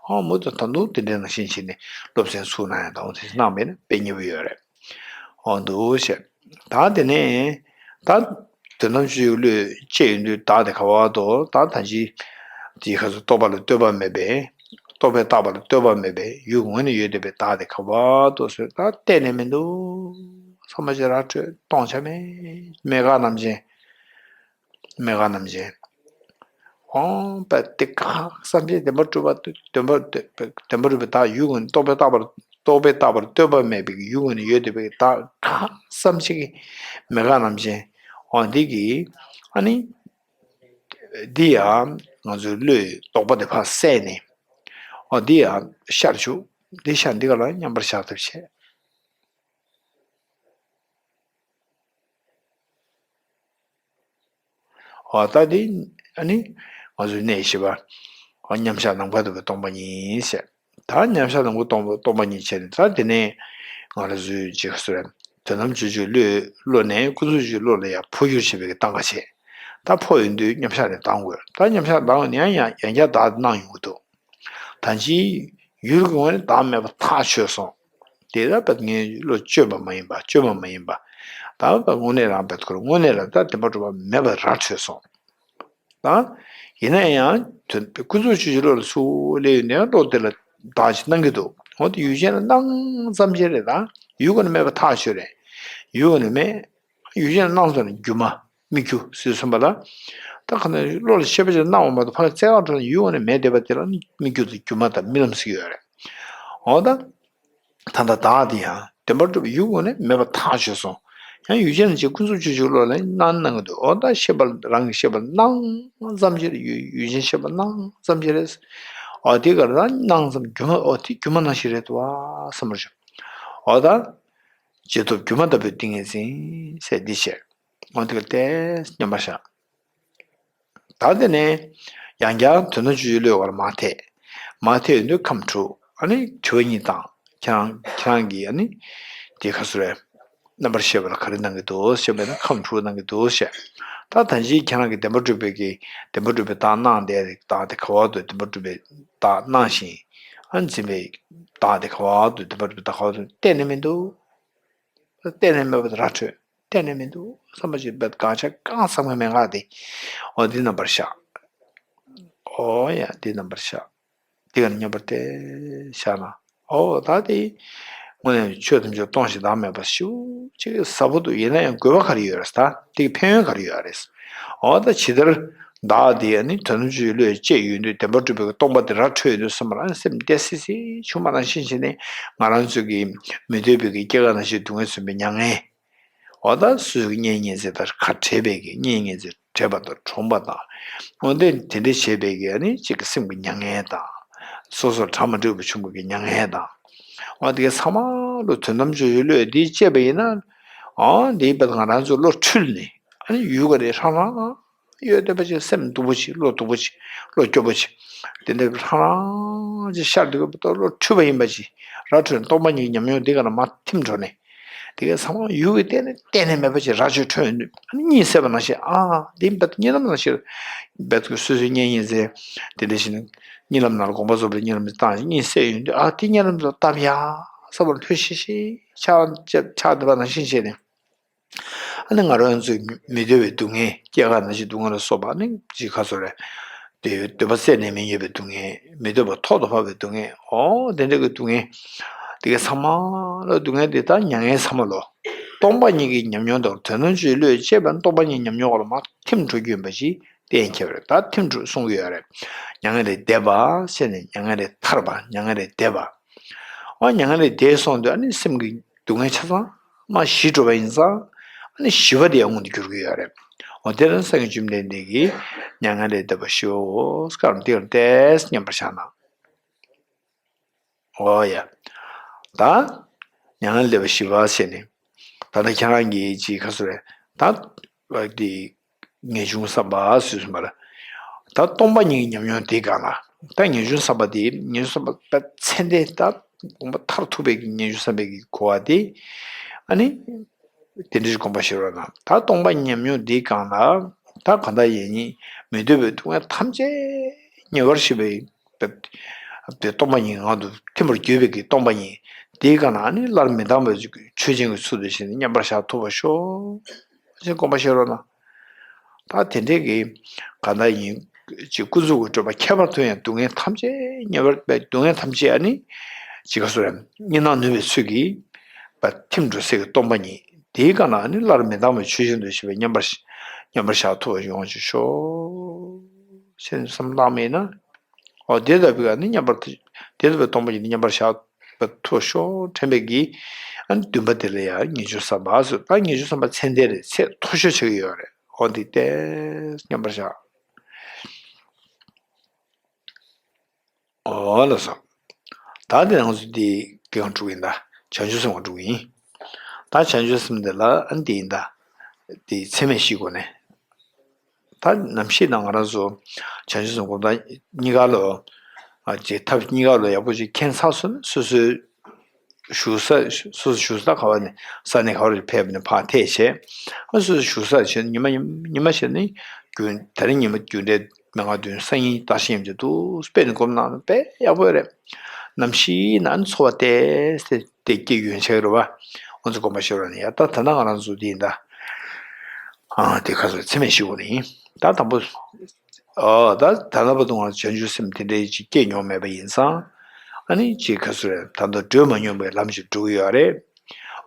ཨོ་མུ་མཐུད་ད་དུང་དེ་འདྲའི་ནང་བཞིན་བྱས་ནས་སློབ་ཚན་ཚུགས་གནང་ཡ་དང་འོ་དེ་གནང་བས་ན་དཔེ་མཉེས་པོ་ཡོད་རེད། འོ་འདུག་ཞེས། ད་དེ་ནས་ད་དོན་དམ་ཆོས་ཅན་བློས་བཅད་ཡོང་དུས་བདག་དེ་ག་བ་འདུག་ད་ད་ཅི་དེའི་ཁ་སུ་རྟོག་པ་ལ་ལྟོས་པ་མེད་པས། རྟོག་པས་བཏགས་པ་ལ་ལྟོས་པ་མེད་པས་ཡུལ་ངོས་ནས་ཡོད་བསྡད་པའི་བདག་དེ་ག་བ་འདུག་ཟེར་ད་གཏན་ནས་མི་འདུག་ཚང་མ་ཅིག་ར་འཕྲོད་སྟོང་ཆ་མེད་མེད་དགག་རྣམ་ཅན། མེད་དགག་རྣམ་ཅན། འོང་པ་དེ་ག་བསམ་བྱས་བདེན་པར་གྲུབ་པ་བདེན་པར་བདེན་པར་གྲུབ་པའི་བདག་ཡུལ་ངོས་ནས་རྟོག་པས་བཏགས་པ་རྟོག་པས་བཏགས་པ་ལ་ལྟོས་པ་མེད་པའི་ཡུལ་ངོས་ནས་ཡོད་བསྡད་པའི་བདག་ག་བསམ་བྱས་ཀྱི་མེད་དགག་རྣམ་ཅན། འོ་འདི་གིས་ཨ་ནི། འདི་ཡང་ང་ཚོའི་བློའི་དོགས་པ་དེ་ཕར་བསལ་ནས། འོ་འདི་ཡང་ཤར་བཅུག་འདི་ཤར་འདི་ག་ལ་མཉམ་པར་བཞག་ཐབས་བྱས། འོ་ད་འདི་ཨ་ནི་ང་ཚོའི་གནས་བཞི་པ། འོ་མཉམ་གཞག་ནམ་མཁའ་ལྟ་བུའི་སྟོང་པ་ཉིད་ཟེར། ད་མཉམ་གཞག་ནམ་མཁའ་སྟོང་པ་སྟོང་པ་ཉིད་བྱས་ནས་ད་དེ་ནས་ང་རང་ཚོའི་ཅིག་སུ་རེད། དོན་དམ་བཅུ་གཅིག་བློས་བློ་ནས་ཀུན་རྫོབ་བཅུ་གཅིག་བློ་ལ་ཡང་འཕོ་འགྱུར་བྱེད་པའི་གི་སྟངས་ཀ་བྱས། ད་འཕོ་ཡོང་དུས་མཉམ་གཞག་ནས་ལྡང་དགོས། ད་མཉམ་གཞག་ལྡང་ཡོང་ནས་ཡང་ཡང་ཡང་བསྐྱར་བདག་སྣང་ཡོང་གི་འདུག་ད་ཅི་ཡུལ་གྱི་ངོས་ནས་བདག་མེད་པ་ཐག་ཆོད་སོང་། དེ་ལ་བས་ངའི་བློ་བཅོས་པ་མ་ཡིན་པ་བཅོས་པ་མ་ཡིན་པ། ད་བས་དངོས་གནས་རང་བས་ཁོ་རང་དངོས་གནས་རང་ད་བདེན་པར་གྲུབ་པ་མེད་པ་ར་འཕྲོད་སོང་། ད། ཡིན་ན་ཡང་དོན་ཀུན་རྫོབ་བཅུ་གཅིག་བློ་ལ་ཚུར་སླེབས་ཡོང་དུས་བློ་དེ་ལ་བདག་ཅིག་སྣང་གི་འདུག་འོ་དེ་ཡུལ་ཅན་ལ་སྣང་ཙམ་ཅིག་རེད་ད། ཡུལ་ཀུན་ནས་མེད་པ་ཐག་ཆོད་རེད། ཡུལ་ནི་མེད། ཡུལ་ཅན་སྣང་ཙམ་ན་སྒྱུ་མ། སྨིག་རྒྱུ་ཟེར་གསུངས་པ་ལ། ད་ག་ནས་བློ་ལ་ཤེས་པ་ཅིག་སྣང་བ་མ་གཏོགས་ཕར་རྩལ་གང་འགྲོ་ན་ཡུལ་ནི་མེད་བསྡད་པ་དེ་ལ་ནི་སྨིག་རྒྱུ་དང་སྒྱུ་མ་དང་རྨི་ལམ་ཟེར་གྱི་ཡོད་རེད། འོ་ད། ད་ལྟ་བདག་དེ་ཡང་བདེན་པར་གྲུབ་པའི་ཡུལ་ནི་མེད་པར་ཐག་ཆོད་སོང་། ཡང་ཡུལ་ཅན་ཅིག་ཀུན་རྫོབ་ཆོས་ཅན་བློ་ལ་སྣང་སྣང་གི་འདུག་འོ་ད་ཤེས་པ་རང་གི་ཤེས་པ་སྣང་ཙམ་ཅིག་རེད། ཡུལ་ཡུལ་ཅན་ཤེས་པ་སྣང་ཙམ་ཅིག་རེད། འོ་དེ་ག་རང་སྣང་ཙམ་སྒྱུ་མ། འོ་དེ་སྒྱུ་མ་ནང་བཞིན་རེད་འདུག་བ་བསམ་པར་བྱུང་། འོ་ད། རྗེས་ཐོབ་སྒྱུ་མ་ལྟ་བུའི་ཏིང་ངེ་འཛིན་ཟེར་འདི་བྱས། འོ་དེ་ག་ལྟས་མཉམ་པར་བཞག་ད་དེ་ནས་ཡང་བསྐྱར་དོན་དམ་ཆོས་ཅན་བློའི་སྒོ་ལ་མར་ཐེགས། མར་ཐེགས་ཡོང་དུས་ཁམས་དྲུག་ཨ་ནི་དྲི་བ་གཉིས་དང་། ཁྱེད་རང་ཁྱེད་རང་གིས་ཨ་ནི་དེ་ག་ཚོད་རེད། རྣམ་པར་ཤེས་པ་ལ་ག་རེ་གནང་གི་འདུག་ཞེས་པས་ན་ཁམས་དྲུག་གནང་གི་འདུག་ཞེས། ད་ད་ཅི་ཁྱེད་རང་གིས་བདེན་པར་གྲུབ་པའི་གི་བདེན་པར་གྲུབ་པའི་བདག་སྣང་དེ་བདག་དེ་ག་བར་དུ་བདེན་པར་གྲུབ་པའི་བདག་སྣང་ཞིང་། ཨ་ནི་འཛིན་པའི་བདག་དེ་ག་བར་དུ་བདེན་པར་གྲུབ་པའི་བདག་ག་བར་དུ་གཏན་ནས་མི་འདུག་གཏན་ནས་མེད་པ་དེ་ར་འཕྲོད། གཏན་ནས་མི་འདུག་བསམ་པ་ཞིག་བེད་དགག་བྱ་གང་ཟག་མེད་མེད་ངག་དེ། འོ་འདི་རྣམ་པར་བཞག་འོ་ཡ་འདི་རྣམ་པར་བཞག་འདི་ག་ནས་མཉམ་པར་བལྟས་བཞག་ན། འོ་ད་དེ། དངོས་ནས་ཆོས་ཐམས་ཅད་སྟོང་ཞིང་བདག་མེད་པ་ཞེ་པོ་ཅིག་ཟབ་པོ་འདུག་ཡིན་ན་ཡང་དགོས་པ་ག་རེ་ཡོད་རེད། ད་དེ་གི་ཕན་ཡོན་ག་རེ་ཡོད་རེད། འོ་ད་ཇི་ལྟར། བདག་དེ་ནི་དོན་དམ་ཆོས་ཅན་བློས་བཅད་ཡོང་དུས་བདེན་པར་གྲུབ་པའི་སྟོང་པ་དེ་ར་འཕྲོད་ཡོང་དུས་བསམ་པ་ལ་སེམས་བདེ་སིག་སིག་བྱུང་བ་ནང་བཞིན་བྱས་ནས་ང་རང་ཚོ་གི་མི་འདོད་པའི་གི་སྐྱེ་རྒ་ན་འཆིའི་སྡུག་བསྔལ་མཚོན་པའི་མྱ་ངན། འོ་ད་སོ་སོའི་གཉེན་ཉེ་ཚན་དང་ཁ་བྲལ་བའི་གི་གཉེན་ཉེ་ཚན་བྲལ་བ་དང་གྲོངས་པ་དང་། འོ་དེ་དེ་འདྲ་བྱས་པའི་གི་ཨ་ནི་གཅིག་གི་སེམས་ཀྱི་མྱ་ངན་དང་། སོ་སོར་གྲ་མ་འགྲིག་པ་བྱུང་བའི་གི་མྱ་ངན་དང་། འོ་དེ་ག་ཚང་མ་ལོ་དོན་དམ་ཆོས་ཅན་བློས་འདི་བཅད་པ་ཡིན་ན། འོ་འདི་བས་ང་རང་ཚོ་བློ་འཁྲུལ་ནས་ཨ་ནི་ཡུལ་ག་རེ་ཧྲང་ཧྲང་ཡོད་བསྡད་པ་ཅིག་སེམས་སྡུག་པོ་ཅིག་བློ་སྡུག་པོ་ཅིག་བློ་སྐྱོ་པོ་ཅིག་དེ་འདྲ་ཧྲང་ཧྲང་ཅིག་ཤར་འདུག་གི་བློ་འཁྲུལ་པ་ཡིན་པ་ཅིག་ར་འཕྲོད་སྟོང་པ་ཉིད་ཀྱི་ཉམས་མྱོང་འདི་ག་ལ་མར་ཐིམ་འགྲོ་ནས། དེ་གའི་ཚང་མ་ཡུལ་གྱི་སྟེང་ནས་གཏན་ནས་མེད་པ་ཅིག་ར་ཆོད་འཕྲོད་ཡོང་དུས་ཨ་ནི་གཉིད་སད་པ་ནང་བཞིན། ཨ་འདི་འབད་གཉིད་ལམ་ནང་བཞིན་འབད་དགོས། སོ་སོའི་གཉེན་ཉེ་ཚན་དེ་འདྲ་ཞིག་ནི་གཉིད་ལམ་ནང་ལ་དགོངས་པ་རྫོགས་པའི་གཉིད་ལམ་བཏང་གཉིད་སད་ཡོང་དུས་ཨ་དེ་གཉིད་ལམ་དུ་བཏབ་ཡ་བསམ་པ་ལྷོད་ཤིག་ཤིག་ཆགས་ཆགས་བསྡད་པ་ནང་བཞིན་བྱས་ནས། ཨ་ནི་ང་རང་ཚོའི་མི་འདོད་པའི་སྡུག་བསྔལ་སྐྱེ་རྒ་ན་འཆིའི་སྡུག་བསྔལ་ལ་སོགས་པ་ཨ་ནི་ཅི་ག་ཚོད་རེད། དེ་འདོད་པ་རྩད་ནས་མི་ཉམས་པའི་སྡུག་བསྔལ། མི་འདོད་པ་ཐོག་ཏུ་བབས་པའི་སྡུག་བསྔལ། འོ་དེ་འདྲ་གི་སྡུག་བསྔལ། དེ་གའི་ཚང་མ་ལ་སྡུག་བསྔལ་དེ་དག་མྱ་ངན་ཚ་མོ་ལོ། སྟོང་པ་ཉིད་ཀྱི་ཉམས་མྱོང་དང་དོན་དམ་ཆོས་ཅན་བློས་བཅད་པ་སྟོང་པ་ཉིད་ཉམས་མྱོང་ལ་མར་ཐིམ་འགྲོ་རྒྱུ་ཡིན་པ་ཞིག་གཏན་འཁེལ་བ་རེད། ད་ཐིམ་འགྲོ་གསུང་གི་ཡོད་རེད། མྱ་ངན་ལས་འདས་པ་ཟེར་ནས་མྱ་ངན་ལས་ཐར་བ། མྱ་ངན་ལས་འདས་པ། འོ་མྱ་ངན་ལས་འདས་སོང་དུས་ཨ་ནི་སེམས་ཀྱི་སྡུག་བསྔལ་ཆ་ཚང་མ་ཞི་འགྲོ་བ་ཡིན་ཙང་། ཨ་ནི་ཞི་བ་དེ་ཡང་མངོན་དུ་འགྱུར་གྱི་ཡོད་རེད། འོ་དེ་ལ་སངས་རྒྱས་བཅོམ་ལྡན་འདས་ཀྱིས་མྱ་ངན་ལས་འདས་པ་ཞི་བའོ་སྐར་མ་དེ་ལ་ཏེས་མཉམ་པར་བཞག་ན། འོ་ཡ། ད་མྱ་ངན་ལས་འདས་པ་ཞི་བ་ཟེར་ནས། ད་ལྟ་ཁྱེད་རང་གིས་ཅིག་ག་ཚོད་རེད། ད་འདི་ངེས་འབྱུང་བསམ་པ་ཟེར་གསུངས་པ་ལ། ད་སྟོང་པ་ཉིད་ཀྱི་ཉམས་མྱོང་དེའི་སྒང་ལ། ད་ངེས་འབྱུང་བསམ་པ་དེ་ངེས་འབྱུང་བསམ་པ་ད་ཚད་ལྡན་ད་དགོངས་པ་མཐར་ཐུག་པའི་གི་ངེས་འབྱུང་བསམ་པའི་གི་གོ་བ་དེ། ཨ་ནི། དེ་འདྲའི་དགོངས་པ་བཞེས་རོགས་གནང་། ད་སྟོང་པ་ཉིད་ཉམས་མྱོང་འདིའི་སྒང་ལ། ད་གང་ལྟར་ཡིན་ནའི་མི་འདོད་པའི་སྡུག་བསྔལ་ཐམས་ཅད་ཉེ་བར་ཞི་བའི་དེ་སྟོང་པ་ཉིད་ངང་དུ་ཐིམ་པར་གྱུར་པའི་གི་སྟོང་པ་ཉིད་དེའི་སྒང་ལ་ཨ་ནི་སླར་མི་ལྡང་བའི་ཆོས་ཅན་གྱི་ཚུལ་དུ་བྱས་ནས་མཉམ་པར་བཞག་ཐུབ་པར་ཤོག་ཅེས་དགོངས་པ་བཞེས་རོགས་གནང་། ད་དེ་འདྲའི་གི་གང་ལྟར་ཡིན། ཅིག་ཀུན་རྫོབ་ཀྱི་སྤྲོས་པ་ཁྱད་པར་དུ་ཡང་སྡུག་བསྔལ་ཐམས་ཅད་ཉེ་བར་སྡུག་བསྔལ་ཐམས་ཅད་ཨ་ནི་ཅི་ག་སོ་རེ་གཉིད་སྣང་ནུབ་པའི་ཚུལ་གྱིས་ཐིམ་འགྲོ་སའི་གི་སྟོང་པ་ཉིད་དེའི་སྒང་ལ་ཨ་ནི་སླར་མི་ལྡང་བའི་ཆོས་ཅན་དུ་ཞི་བའི་མཉམ་པར་མཉམ་པར་བཞག་ཐུབ་པ་ཡོང་ཅིག་ཤོག་ཅེས་བསམ་བློ་བཏང་མིན་ན། འོ་དེ་ལྟ་བུའི་ཨ་ནི་མཉམ་པར་དེ་ལྟ་བུའི་སྟོང་པ་ཉིད་དེ་མཉམ་པར་བཞག་པ་ཐུབ་ཤོག་དྲན་པའི་གི་ཨ་ནི་འདུན་པ་དེ་ལ་ཡང་ངེས་འབྱུང་བསམ་པ་ཟེར། ད་ངེས་འབྱུང་བསམ་པ་ཚད་ལྡན་རེད། ཚད་མཐོ་ཤོས་ཆགས་ཀྱི་ཡོད་རེད། འོ་འདི་ཏེ་མཉམ་པར་བཞག་འོ་ལགས་སོ། ད་འདི་ང་ཚོ་འདི་གི་སྒང་དྲུག་ཡིན་ད། བྱང་ཆུབ་སེམས་སྒང་དྲུག་ཡིན། ད་བྱང་ཆུབ་སེམས་འདི་ལ་ཨ་ནི་འདི་ཡིན་ད། འདི་ཚད་མེད་བཞིའི་སྒོ་ནས། ད་ནམ་ཞིག་ན་ང་རང་ཚོ་བྱང་ཆུབ་སེམས་སྒོམ་སྟངས་གཉིས་ཀ་ལོ། ཨ་ཅེ་ཐབས་གཉིས་ཀ་ལོ་ཡག་པོ་ཅིག་མཁྱེན་ཚར་སོང་ན་སོ་སོའི་བཞུགས་ས་སོ་སོ་བཞུགས་ས་ག་བ་ནས་ས་གནས་ག་བ་རེ་ཕེབས་ནས་ཕར་ཐད་བྱས། ཨ་སོ་སོ་བཞུགས་ས་བྱས་ནས་ཉི་མ་ཉི་མ་ཉི་མ་བྱས་ནས་རྒྱུན་ད་རིང་ཉི་མ་རྒྱུན་འབྲས་མན་ངག་བདུན་སང་ཉིན་བརྟག་ཞིབ་ཡིན་གྱི་འདུག་དཔེ་ནས་སྒོམ་གནང་ན་དཔེ་ཡག་པོ་རེད། ནམ་ཞིག་ན་ཚོར་བ་དེ་སེ་དེ་སྐྱེ་ཡོན་ཆགས་རེད་བ། ང་ཚོ་སྒོམ་པ་ཤོར་བ་ནི་ཡ་ད་ད་ལྟ་ང་རང་ཚོ་འདི་ཡིན་ད། ཨ་དེ་ཁ་སོ་ཚད་མེད་བཞི་པོ་ནི་ཡིན། ད་དང་པོ། ཨོ་ད་ད་ལྟ་བར་དུ་ང་བྱང་ཆུབ་སེམས་དེ་འདྲའི་ཅིག་སྐྱེས་མྱོང་མེད་པ་ཡིན་ཙང་། ཨ་ནི་ཅིག་ཁ་སོ་རེད། ད་ལྟ་བགྲོད་མ་མྱོང་པའི་ལམ་ཞིག་འགྲོ་གི་ཡོད་རེད།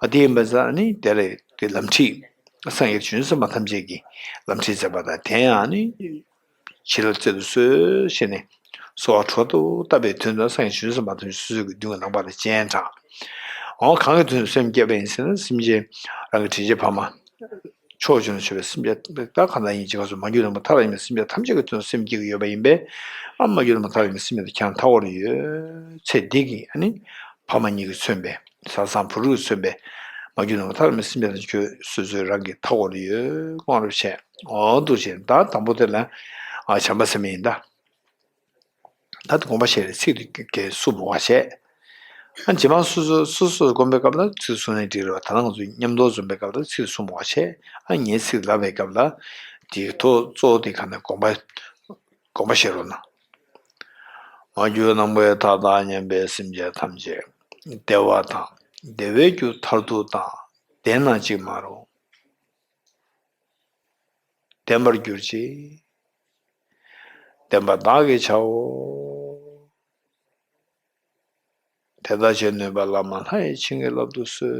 ཨ་དེ་ཡིན་པ་ཙང་ཨ་ནི་དེ་ལས་ གི་ལམ་ཁྲིད། སངས་རྒྱས་བྱང་སེམས་དཔའ་ཐམས་ཅད་ཀྱིས་ལམ་ཁྲིད་མཛད་པ་དང་། དེ་ཡང་ནི་བྱིན་རླབས་སྩལ་དུ་གསོལ་ཞེས་ནས་གསོལ་བ་དྲག་ཏུ་བཏབ་པའི་དོན་དུ་སངས་རྒྱས་བྱང་སེམས་དཔའ་ཐམས་ཅད་སོ་སོའི་གི་མདུན་གྱི་ནམ་མཁའ་ལ་སྤྱན་དྲངས། འོ་གང་གི་དོན་དུ་སེམས་བསྐྱེད་པ་ཡིན་ཟེར་ན། སེམས་ཅན་རང་གི་དྲིན་ཅན་ཕ་མ་ཕྱོགས་བཅུ་ན་བཞུགས་པའི་སེམས་ཅན་ད་གང་དག་ཡིན་ཅི་ག་སོགས་མ་གྱུར་ནམ་མཁའ་མཐའ་དག་ཡིན་པའི་སེམས་ཅན་ཐམས་ཅད་ཀྱི་དོན་དུ་སེམས་བསྐྱེད་ཀྱི་ཡོད་པ་ཡིན་པས། ཨ་མ་གྱུར་ནམ་མཁའ་མཐའ་དག་ཡིན་པའི་སེམས་ཅན་དེ་ཁྱེད་རང་མཐའ་འཁོར་ཡོད་ཚད་འདི་གི་ཨ་ནི་ཕ་མ་གཉིས་ཀྱིས་མཚོན་པའི་བཟའ་ཚང་བུ་རུས་མཚོན་པའི་མ་གྱུར་ནམ་མཁའ་མཐའ་དག་ཡིན་པའི་སེམས་ཅན་ཐམས་ཅད་སོ་སོའི་རང་གི་མཐའ་འཁོར་ཡོད་དགོངས་པ་བཞེས། འོ་འདུག་བྱས། ད་དང་པོ་དེ་ལ་ཨ་བྱམས་པ་ཟེར་མི་ཡིན་ད། ད་དགོངས་པ་བཞེས་རེད། ཚིག་དེ་གས་གསུམ་འོ་བྱས། ཨ་རྗེས་མ་སོ་སོ་སོ་སོ་སྒོམ་པའི་སྐབས་ལ་ཚིག་གསུམ་ནས་འགྲིག་རེད་བ། ད་ནང་ང་ཚོ་མཉམ་དུ་འཛོམས་པའི་སྐབས་ལ་ཚིག་གསུམ་འོ་བྱས། ཨ་ངས་ཚིག་ལབ་པའི་སྐབས་ལ་དེའི་ཐོག་གཙོ་བོ་དེ་ག་ནས་དགོངས་པ་དགོངས་པ་བཞེས་རོགས་གནང་། མ་གྱུར་ནམ་མཁའི་མཐའ་དག་མཉམ་པའི་སེམས་ཅན་ཐམས་ཅད་བདེ་བ་དང་བདེ་བའི་རྒྱུ་མཐར་ཐུག་དང་། བདེ་ན་ཅིག་མ་རུང་། བདེན་པར་གྱུར་ཅིག། བདེན་པ་བདག་གིས་བྱའོ། དེ་ལྟར་བྱེད་ནུས་པ་བླ་མ་ལྷ་ཡིས་བྱིན་གྱིས་བརླབ་ཏུ་གསོལ།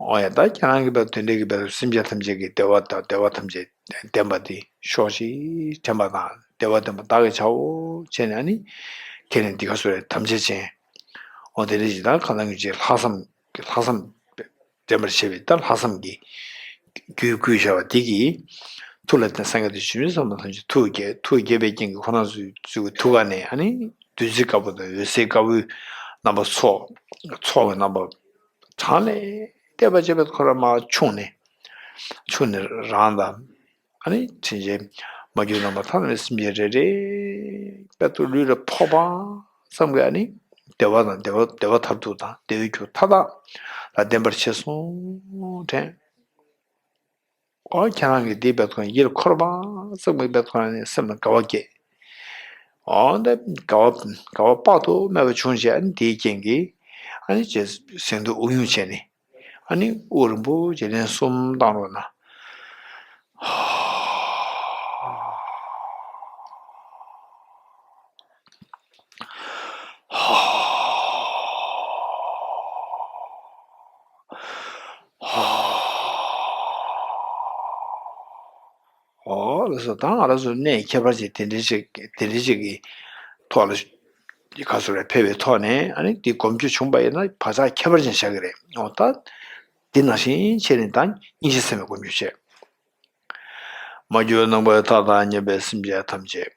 འོ་ཡ། ད་ཁྱེད་རང་གིས་བས་དོན་འགྲིག་གི་བས་སེམས་ཅན་ཐམས་ཅད་ཀྱི་བདེ་བ་དང་བདེ་བ་ཐམས་ཅད་བདེན་པ་དེ་ཤོག་ཅིག་དྲན་པ་དང་། བདེ་བ་བདེན་པ་བདག་གིས་བྱའོ་བྱས་ནས་ཨ་ནི་ཁྱེད་ནས་འདི་ག་སུ་རེད་དམ་བཅའ་ཅན། འོ་དེ་འདྲ་ཞིག་དང་གང་ལྟར་ངེས་ཅན་ལྷག་བསམ་ལྷག་བསམ་འདྲེན་པར་བྱེད་པའི་ད་ལྷག་བསམ་གྱི་རྒྱུད་བསྐུལ་བྱ་བ་དེ་གིས། ཐུགས་ལ་བརྟེན་སངས་རྒྱས་དང་བྱང་ཆུབ་སེམས་དཔའ་ཐམས་ཅད་ཐུགས་བསྐྱེད། ཐུགས་བསྐྱེད་པའི་རྐྱེན་གྱིས་ཁོ་རང་ཚོའི་ཚུལ་གྱི་ཐུགས་ཀ་ནས་ཨ་ནི་བདུད་རྩི་དཀར་པོ་དང་འོད་ཟེར་དཀར་པོའི་རྣམ་པ་ཚོགས། ཚོགས་ཀྱི་རྣམ་པ་གྲངས་ལས་འདས་པ་ཅན་པོ་ཁོ་རང་མར་ཕྱུང་ནས། ཕྱུང་ནས་རང་དང་ཨ་ནི་དྲིན་ཅན་མ་གྱུར་ནམ་མཁའ་མཐའ་དག་ཡིན་པའི་སེམས་ཅན་རེ་རེ་དཔལ་དུ་ལུས་ལ་ཕོག་པ་ཙམ་གྱིས་ཨ་ནི་བདེ་བ་དང་བདེ་བ་བདེ་བ་མཐར་ཐུག་དང་བདེ་བའི་རྒྱུ་མཐའ་དག་ལ་ལྡན་པར་བྱས་སོང་དྲན། འོ་ཁྱེད་རང་གིས་འདི་བས་ཁོ་ཡིད་ལ་འཁོར་བ་ཙམ་གྱིས་བས་ཁོ་རང་ནས་སེམས་ལ་དགའ་བ་སྐྱེས། འོ་འདི་དགའ་བ་དགའ་བ་དཔག་ཏུ་མེད་པ་བྱུང་བྱས། ཨ་ནི་དེའི་རྐྱེན་གྱིས་ཨ་ནི་ཅེས་གཟེངས་བསྟོད་དབུགས་དབྱུང་བྱས་ནས། ཨ་ནི་དབུགས་རིང་པོ་ཅིག་ལན་གསུམ་བཏང་རོགས་གནང་། འོ་ལགས་སོ། ད་ང་རང་ཚོ་གནས་ཁྱད་པར་ཅན་དེ་འདྲའི་ཅིག་དེ་འདྲའི་ཅིག་གི་ཐོག་ལ་ག་ཚོད་རེ་ཕེབས་པའི་ཐོག་ནས་ཨ་ནི་འདི་སྒོམ་རྒྱུ་བྱུང་པ་ཡིན་ན་བག་ཆགས་ཁྱད་པར་ཅན་བཞག་གི་རེད། འོ་ད་འདི་ནང་བཞིན་བྱས་ནས་ད་སྙིང་རྗེ་ཟེར་བའི་སྒོམ་རྒྱུ་བྱས། མ་གྱུར་ནམ་མཁའི་མཐའ་དང་མཉམ་པའི་སེམས་ཅན་ཐམས་ཅད་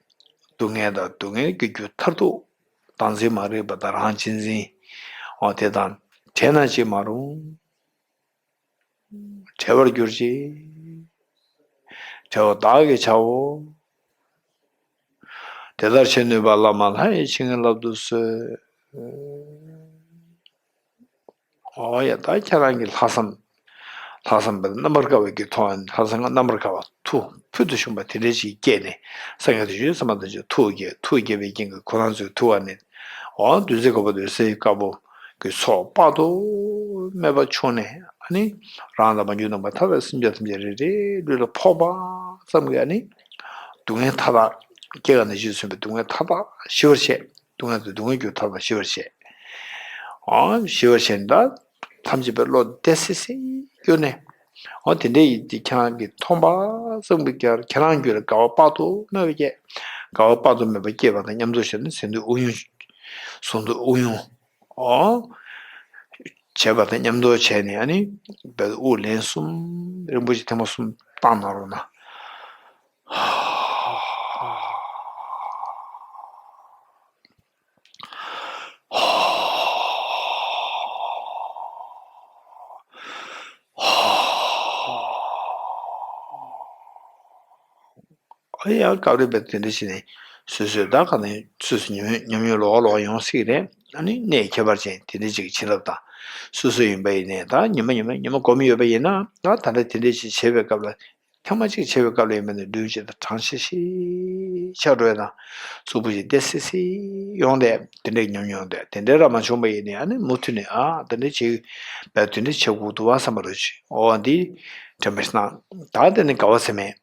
སྡུག་བསྔལ་དང་སྡུག་བསྔལ་གྱི་རྒྱུ་མཐར་ཐུག་བདག་འཛིན་མ་རིག་པ་དང་རང་གཅེས་འཛིན། འོ་དེ་དང་བྲལ་ན་ཅིག་མ་རུང་། བྲལ་བར་གྱུར་ཅིག། བྲལ་བ་བདག་གིས་བྱའོ། དེ་ལྟར་བྱེད་ནུས་པ་བླ་མ་ལྷ་ཡིས་བྱིན་གྱིས་བརླབ་ཏུ་གསོལ། འོ་ཡ། ད་ཁྱེད་རང་གི་ལྷག་བསམ། ལྷག་བསམ་པ་རྣམ་པར་དཀར་བའི་གི་ཐོག་ལྷག་བསམ་རྣམ་པར་དཀར་བ་ཐུགས་ཕུལ་དུ་བྱུང་བ་དེ་འདྲ་ཞིག་སྐྱེས་ནས། སངས་རྒྱས་དང་བྱང་ཆུབ་སེམས་དཔའ་དང་བཅས་ཐུགས་བསྐྱེད། ཐུགས་བསྐྱེད་པའི་རྐྱེན་གྱིས་ཁོ་རང་ཚོའི་ཐུགས་ཀ་ནས། འོ་བདུད་རྩི་དཀར་པོ་དང་འོད་ཟེར་དཀར་པོ་གི་ཚོགས་དཔག་ཏུ་མེད་པ་བྱུང་ནས། ཨ་ནི་རང་དང་མ་གྱུར་ནམ་མཁའི་མཐའ་དག་སེམས་ཅན་ཐམས་ཅད་རེ་རེའི་ལུས་ལ་ཕོག་པ་ཙམ་གྱིས་ཨ་ནི་སྡུག་བསྔལ་མཐའ་དག། སྐྱེ་རྒ་ན་འཆིས་སུ་མཚོན་པའི་སྡུག་བསྔལ་མཐའ་དག་ཞི་བར་བྱས། སྡུག་བསྔལ་དང་སྡུག་བསྔལ་གྱི་མཐའ་དག་ཞི་བར་བྱས། འོ་ཞི་བར་བྱས་ནས་ད་ཐམས་ཅད་པའི་བློ་བདེ་སིག་སིག་གྱུར་ནས། འོ་དེ་འདྲ་ཡིན་དེ་ཁྱེད་རང་གིས་མཐོང་པ་ཙམ་གྱིས་ཁྱེད་རང་རྒྱུད་ལ་དགའ་བ་དཔག་ཏུ་མེད་པ་སྐྱེས། དགའ་བ་དཔག་ཏུ་མེད་པ་སྐྱེས་པ་དང་མཉམ་དུ་བྱས་ནས་གཟེངས་བསྟོད་དབུགས་དབྱུང་། གཟེངས་བསྟོད་དབུགས་དབྱུང་། འོ། བྱས་པ་དང་མཉམ་དུ་བྱས་ནས་ཨ་ནི་བས་དབུགས་ལན་གསུམ་རིང་པོ་ཞིག་ཐེངས་མ་གསུམ་བཏང་གནང་རོགས་གནང་། ཨ་ཡང་སྐབས་རེ་བས་དེ་འདྲ་བྱས་ནས་སོ་སོས་ད་ག་ནས་སོ་སོ་ཉམས་ཉམས་མྱོང་ལོགས་ལོགས་ཡོང་སྲིད་རེད། ཨ་ནི་གནས་ཁྱད་པར་ཅན་དེ་འདྲ་ཅིག་བྱིན་རླབས་དང་། སོ་སོ་ཡིན་པ་ཡིན་ནའི་ད་ཉི་མ་ཉི་མ་ཉི་མ་སྒོམ་ཡོད་པ་ཡིན་ན། ད་ད་ལྟ་དེ་འདྲ་ཅིག་བྱེད་པའི་སྐབས་ལ། ཐེངས་མ་གཅིག་བྱེད་པའི་སྐབས་ལ་ཡིན་པ་ནི་ལུས་གཅིག་དང་གྲང་ཤིག་ཤིག་ཆགས་འགྲོ་ཡ་དང་། གཟུགས་པོ་ཞིག་བདེ་སིག་སིག་ཡོང་དེ་དེ་འདྲའི་ཉམས་མྱོང་དེ་དེ་འདྲའི་ར་མ་བྱུང་པ་ཡིན་ནའི་ཨ་ནི་མུ་མཐུད་ནས་ཨ་དེ་འདྲ་བྱེད་པས་དེ་འདྲ་བྱེད་དགོས་འདུག་བ་བསམ་པ་རེད། ཨོ་འདི་དྲན་པ་ཞིག་གནང་། ད་དེ་ནི་དགའ་བ་ཟེར་མེད།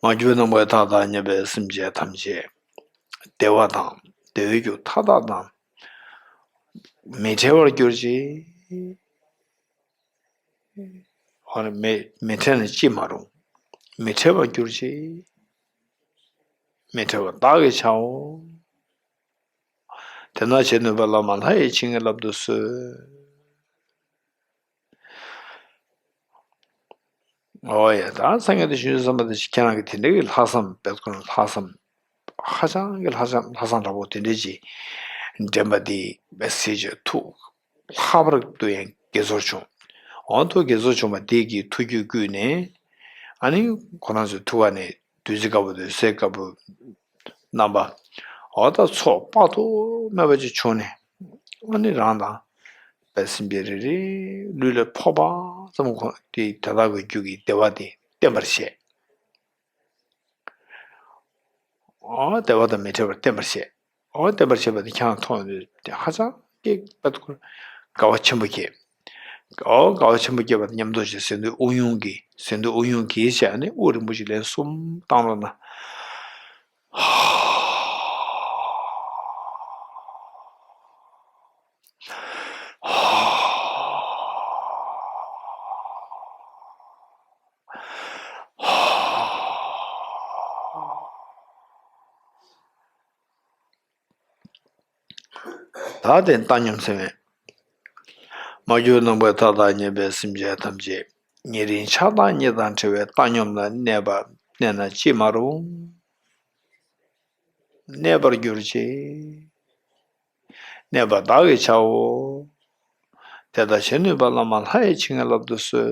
མ་གྱུར་ནམ་མཁའི་མཐའ་དང་མཉམ་པའི་སེམས་ཅན་ཐམས་ཅད་བདེ་བ་དང་བདེ་བའི་རྒྱུ་མཐའ་དག་དང་། མི་ཁྲེལ་བར་གྱུར་ཅིག། འོ་ན་མི་མི་ཁྲེལ་ནས་ཅི་མ་རུང་། མི་ཁྲེལ་བར་གྱུར་ཅིག། མི་ཁྲེལ་བ་བདག་གིས་བྱའོ། དེ་ན་བྱེད་ནུས་པ་བླ་མ་ལྷ་ཡིས་བྱིན་གྱིས་བརླབ་ཏུ་གསོལ། འོ་ཡ། ད་སངས་རྒྱས་དང་བྱང་ཆུབ་སེམས་དཔའ་དེ་ཁྱེད་རང་གིས་དེ་འདྲའི་གི་ལྷག་བསམ་དཔེ་ཁོ་ན་ལྷག་བསམ་ཧ་ཅང་གི་ལྷག་བསམ་ལྷག་བསམ་དྲག་པོ་དེ་འདྲའི་ཅིག་འདྲེན་པ་དེ་བསྲེས་བཅོས་ཐུགས་ལྷག་པར་དུ་ཡང་དགྱེས་ཚོར་བྱུང་། འོ་ཐུགས་དགྱེས་ཚོར་བྱུང་བ་དེ་གི་ཐུགས་རྒྱུད་བསྐུལ་ནས། ཨ་ནི་ཁོ་རང་ཚོའི་ཐུགས་ཀ་ནས་བདུད་རྩི་དཀར་པོ་དང་འོད་ཟེར་དཀར་པོ་རྣམ་པ། འོ་ད་ཚོགས་དཔག་ཏུ་མེད་པ་ཅིག་བྱུང་ནས། ཨ་ནི་རང་དང་པའི་སེམས་ཅན་རེ་རེའི་ལུས་ལ་ཕོག་པ་ཙམ་ཁོ་དེ་དེ་དག་གི་རྒྱུད་ཀྱི་བདེ་བ་དེ་བརྟན་པར་བྱས། འོ་བདེ་བ་དང་མི་འབྲལ་བར་བརྟན་པར་བྱས། འོ་བརྟན་པར་བྱས་པ་དེ་ཁྱེད་རང་མཐོང་ཡོང་དུས་དེ་ཧ་ཅང་གི་དགའ་བ་ཆེན་པོ་སྐྱེས། འོ་དགའ་བ་ཆེན་པོ་སྐྱེས་པ་དང་མཉམ་དུ་ཅིག་གཟེངས་བསྟོད་དབུ་དབྱུང་གིས་གཟེངས་བསྟོད་དབུ་དབྱུང་གིས་བྱས་ནས་དབུགས་རིང་པོ་ཞིག་ལན་གསུམ་བཏང་རོགས་གནང་། ད་དེ་བཏང་སྙོམས་ཟེར་མས། མར་གྱུར་ནམ་མཁའི་མཐའ་དང་མཉམ་པའི་སེམས་ཅན་ཐམས་ཅད་ཉེ་རིང་ཆགས་སྡང་གཉིས་དང་བྲལ་བའི་བཏང་སྙོམས་ལ་གནས་པ་གནས་ན་ཅི་མ་རུང་། གནས་པར་གྱུར་ཅིག། གནས་པ་བདག་གིས་བྱའོ། དེ་ལྟར་བྱེད་ནུས་པ་བླ་མ་ལྷ་ཡིས་བྱིན་གྱིས་བརླབ་ཏུ་གསོལ།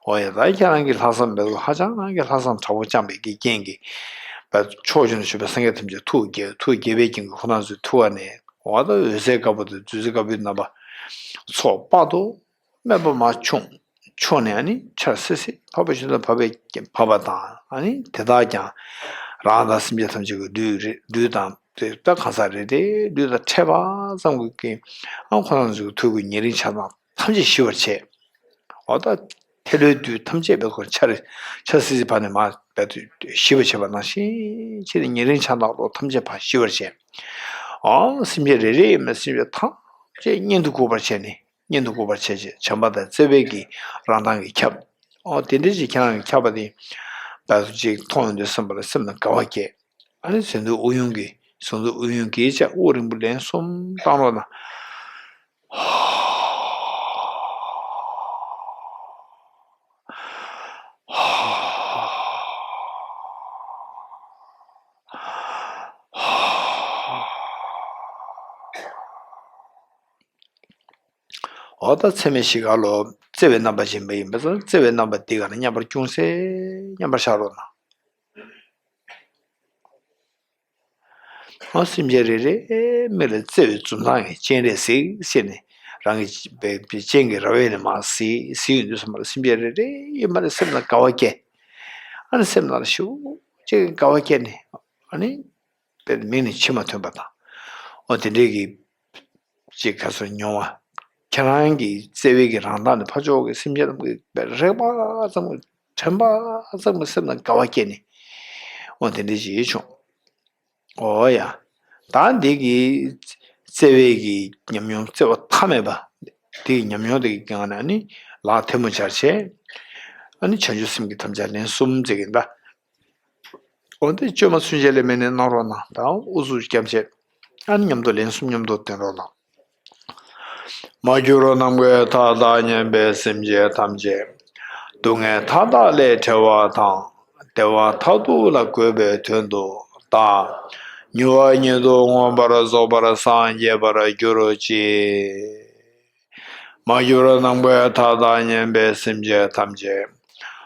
འོ་ཡ། ད་ཁྱེད་རང་གིས་ལྷག་བསམ་འབད་དགོས། ཧ་ཅང་རང་གིས་ལྷག་བསམ་དྲག་པོ་བཅངས་པའི་གི་རྐྱེན་གྱིས། བ་ཕྱོགས་བཅུ་ན་བཞུགས་པའི་སངས་རྒྱས་ཐམས་ཅད་ཐུགས་དགྱེས་ཐུགས་དགྱེས་པའི་རྐྱེན་གྱིས་ཁོ་རང་ཚོའི་ཐུགས་ཀ་ནས་འོ་ད་འོད་ཟེར་དཀར་པོ་དང་བདུད་རྩི་དཀར་པོའི་རྣམ་པ་ཚོགས་དཔག་ཏུ་མེད་པ་མར་བྱུང་། བྱུང་ནས་ཨ་ནི་ཆར་སིལ་སིལ་འཕགས་པ་སྤྱན་རས་གཟིགས་བབས་པའི་བབས་པ་དང་ཨ་ནི་དེ་དག་ཀྱང་རང་དང་སེམས་ཅན་ཐམས་ཅད་ཀྱི་ལུས་རེ་ལུས་དང་དེ་ལྟ་གང་ཟག་རེ་རེའི་ལུས་དང་འཕྲད་པ་ཙམ་གྱིས་ཨ་ཁོ་རང་ཚོའི་ཐུགས་ཀྱི་ཉེ་རིང་ཆགས་སྡང་ཐམས་ཅད་ཞི་བར་བྱས། འོ་ད་ཐལ་བའི་བདུད་ཐམས་ཅད་བས་ཁོ་ཆར་ཆར་སིལ་སིལ་བབས་ནས་མར་བབས་དུས་ཞི་བར་བྱས་པ་ནང་བཞིན་ཁྱེད་ནི་ཉེ་རིང་ཆགས་སྡང་ལོ་ཐམས་ཅད་ཕར་ཞི་བར་བྱས། འོ་སེམས་ཅན་རེ་རེ་ཡིན་མིན་སེམས་ཅན་ཐམས་ཅད་གཉེན་དུ་བཀུར་བར་བྱས་ནས། གཉེན་དུ་བཀུར་བར་བྱས་རྗེས་བྱམས་པ་དང་བརྩེ་བའི་གི་རང་མདངས་ཀྱིས་ཁྱབ། འོ་དེ་འདྲ་ཞིག་ཁྱེད་རང་གིས་ཁྱབ་པ་དེ་བར་དུ་ཅིག་མཐོང་ཡོང་དུས་ཙམ་པ་ལ་སེམས་ལ་དགའ་བ་སྐྱེས། ཨ་ནི་གཟེངས་བསྟོད་དབུ་དབྱུང་གིས་གཟེངས་བསྟོད་དབུ་དབྱུང་གིས་བྱས་དབུགས་རིང་པོ་ལན་གསུམ་བཏང་རོགས་གནང་། འོ་ད་ཚད་མེད་བཞི་ཀ་ལོ་བརྩེ་བའི་རྣམ་པ་སྦྱིན་པ་ཡིན་པ་ཙང་བརྩེ་བའི་རྣམ་པ་འདི་ག་ནས་མཉམ་པར་ཅུང་ཟད་མཉམ་པར་བཞག་རོགས་གནང་། འོ་སེམས་ཅན་རེ་རེའི་མིག་ལ་བརྩེ་བའི་འཛུམ་མདངས་ཀྱི་སྤྱན་རས་གཟིགས་ཟེར་ནས་རང་གི་སྤྱན་གྱི་ར་བས་ནས་མར་གཟིགས་གཟིགས་ཡོང་དུས་ཙམ་པ་ལ་སེམས་ཅན་རེ་རེ་ཡིན་པ་ལ་སེམས་ལ་དགའ་བ་སྐྱེ། ཨ་ནི་སེམས་ནང་ལ་ཞེ་པོ་ཅིག་དགའ་བ་སྐྱེས་ནས་ཨ་ནི། དཔེར་མིག་ནས་མཆི་མ་ཐོན་པ་དང་། འོ་དེ་འདྲའི་གི་ཅིག་ག་ཚོད་མྱོང་བ། ཁྱེད་རང་གི་བརྩེ་བའི་གི་རང་མདངས་ནི་ཕར་ཕྱོགས་ཀྱི་སེམས་ཅན་རྣམས་ཀྱི་རེག་པ་ཙམ་གྱིས་དྲན་པ་ཙམ་གྱིས་སེམས་ནང་དགའ་བ་སྐྱེས་ནས། འོ་དེ་འདྲའི་ཅིག་བྱུང་། འོ་ཡ། ད་འདི་གི་བརྩེ་བའི་གི་ཉམས་མྱོང་བརྩེ་བ་མཐའ་མེད་པ། འདི་གི་ཉམས་མྱོང་དེ་གི་སྒང་ནས་ནི་ལག་ཐལ་མོ་སྦྱར་བྱས། ཨ་ནི་བྱང་ཆུབ་སེམས་ཀྱི་དམ་བཅའ་ལན་གསུམ་བརྩེ་གི་ཡིན་ད། འོ་དེ་བཅོས་མ་ཚུན་ཆད་ལས་མེད་ནས་གནང་རོགས་གནང་དང་། དབུ་གཟུགས་བརྒྱབ་བྱས། ཨ་ནི་མཉམ་དུ་ལན་གསུམ་མཉམ་དུ་འདོན་རོགས་གནང་། མར་གྱུར་ནམ་མཁའི་མཐའ་དང་མཉམ་པའི་སེམས་ཅན་ཐམས་ཅད། སྡུག་བསྔལ་མཐའ་དག་ལས་བྲལ་བ་དང་། བདེ་བ་མཐར་ཐུག་ལ་འགོད་པའི་དོན་དུ་བདག་མྱུར་བ་ཉིད་དུ་མངོན་པར་རྫོགས་པར་སངས་རྒྱས་པར་གྱུར་ཅིག། མར་གྱུར་ནམ་མཁའི་མཐའ་དང་མཉམ་པའི་སེམས་ཅན་ཐམས་ཅད།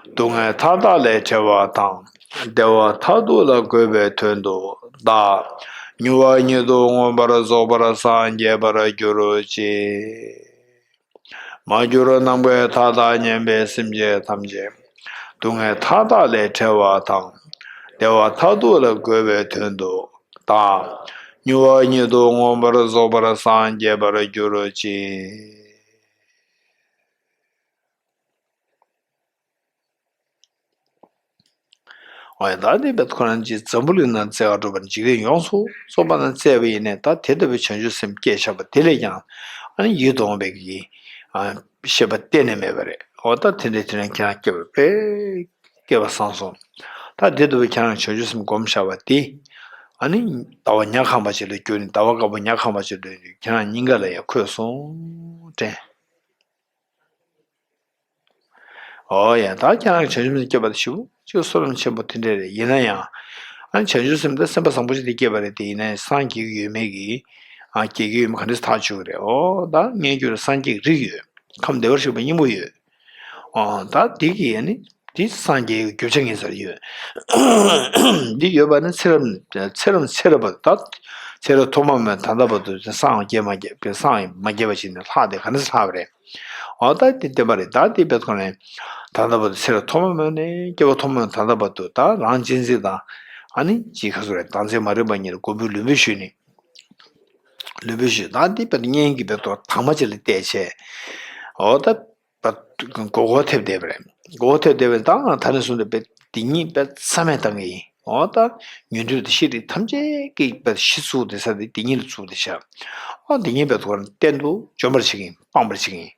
སྡུག་བསྔལ་མཐའ་དག་ལས་བྲལ་བ་དང་། བདེ་བ་མཐར་ཐུག་ལ་འགོད་པའི་དོན་དུ་བདག་མྱུར་བ་ཉིད་དུ་མངོན་པར་རྫོགས་པར་སངས་རྒྱས་པར་གྱུར་ཅིག། མར་གྱུར་ནམ་མཁའི་མཐའ་དང་མཉམ་པའི་སེམས་ཅན་ཐམས་ཅད། སྡུག་བསྔལ་མཐའ་དག་ལས་བྲལ་བ་དང་། བདེ་བ་མཐར་ཐུག་ལ་འགོད་པའི་དོན་དུ་བདག་མྱུར་བ་ཉིད་དུ་མངོན་པར་རྫོགས་པར་སངས་རྒྱས་པར་གྱུར་ཅིག། འོ་ཡ། ད་དེ་བས་ཁོ་རང་ཅིག་འཛམ་བུ་གླིང་ན་བཙལ་བ་འགྲོ་བར་འཇིག་རྟེན་ཡོངས་སུ་རྫོགས་པ་ན་བཙལ་བ་ཡིན་ནས། ད་དེ་ལྟ་བུའི་བྱང་ཆུབ་སེམས་སྐྱེས་བཞག་པ་དེ་ལས་ཀྱང་ཨ་ནི་ཡིད་དུ་འོང་བའི་གི་ཨ་ཤེས་པ་གཏན་ནས་མེད་པ་རེད། འོ་ད་དེ་འདྲའི་དེ་རིང་ཁྱེད་རང་སྐྱེས་པ་དཔེ་སྐལ་བ་བཟང་སོང་། ད་དེ་ལྟ་བུའི་ཁྱེད་རང་བྱང་ཆུབ་སེམས་སྒོམ་བཞག་པ་དེ་ཨ་ནི་ཟླ་བ་ཉ་གང་བ་ཅིག་ལ་གྱུར་ནས། ཟླ་བ་དཀར་པོ་ཉ་གང་བ་ཅིག་ལ་ཁྱེད་རང་སྙིང་ག་ལ་ཡང་འཁོད་སོང་དྲན། འོ་ཡ། ད་ཁྱེད་རང་བྱང་ཆུབ་སེམས་སྐྱེས་པ་དེ་ཞེ་པོ་ཅིག་བསོད་ནམས་ཆེན་པོ་དེ་འདྲ་རེད། ཡིན་ན་ཡང་ཨ་ནི་བྱང་ཆུབ་སེམས་དེ་སེམས་པ་བཟང་པོ་ཞིག་དེ་སྐྱེས་པ་རེད་དེ། ཡིན་ན་ཡང་སངས་རྒྱས་ཀྱི་ཡོད་མེད་ཀྱི་ཨ་རྒྱལ་རྒྱུ་ཡོད་མེད་ག་འདྲ་ཐག་ཆོད་ཀྱི་རེད། འོ་ད་ངས་ཁྱོད་ལ་སངས་རྒྱས་ཀྱི་རིགས་ཡོད། ཁམས་བདེ་བར་གཤེགས་པའི་སྙིང་པོ་ཡོད། འོ་ད་འདི་གི་ཨ་ནི་འདི་སངས་རྒྱས་ཀྱི་རྒྱུ་ཆ་ངེས་ཟེར་ཡོད། འདི་ཡོད་པ་ནི་ཚེ་རབས་ཚེ་རབས་ཚེ་རབས་པ་ད་ཚེ་རབས་ཐོག་མ་མེད་ད་ལྟ་བར་དུ་སངས་རྒྱས་མ་རྒྱས་སངས་མ་རྒྱས་པ་ཞིག་ནས་ལྷག་དེ་ག་འདྲ་ལྷག་པ་རེད། འོ་ད་དེ་བསྟན་པ་རེད། ད་དེ་བས་ཁོ་ནས་ད་ལྟ་བར་དུ་ཚེ་རབས་ཐོག་མ་མེད་ནས་སྐྱེ་བ་ཐོག་མ་མེད་ད་ལྟ་བར་དུ་ད་རང་གཅེས་འཛིན་དང་ཨ་ནི་ཅི་ག་ཚོད་རེད། བདག་འཛིན་མ་རིག་པ་གཉིས་ལ་མགོན་པོས་ལུས་འབུལ་ཞུས་ནས། ལུས་འབུལ་ཞུས། ད་དེ་བས་གཉེན་གྱིས་བས་དོ་དང་མ་ཅིག་ལ་བལྟས་བྱས། འོ་ད་མགོ་སྐོར་ཐེབས་བསྡད་པ་རེད། མགོ་སྐོར་ཐེབས་བསྡད་པ་རེད། ད་ང་ད་ནས་བཟུང་སྟེ་བས་དེ་གཉིས་བས་རྩ་མེད་བཏང་གི་ཡིན། འོ་ད་ཉོན་སྒྲིབ་དང་ཤེས་སྒྲིབ་ཐམས་ཅད་ཀྱིས་བས་གཞི་བཙུགས་བསྡད་ས་དེ་དེ་གཉིས་ལ་བཙུགས་བསྡད་ཤག་འོ་དེ་གཉིས་བས་དོ་གཏན་དུ་འཇོམས་པར་བྱེད་ཀྱི་ཡིན། སྤང་བར་བྱེད་ཀྱི་ཡིན།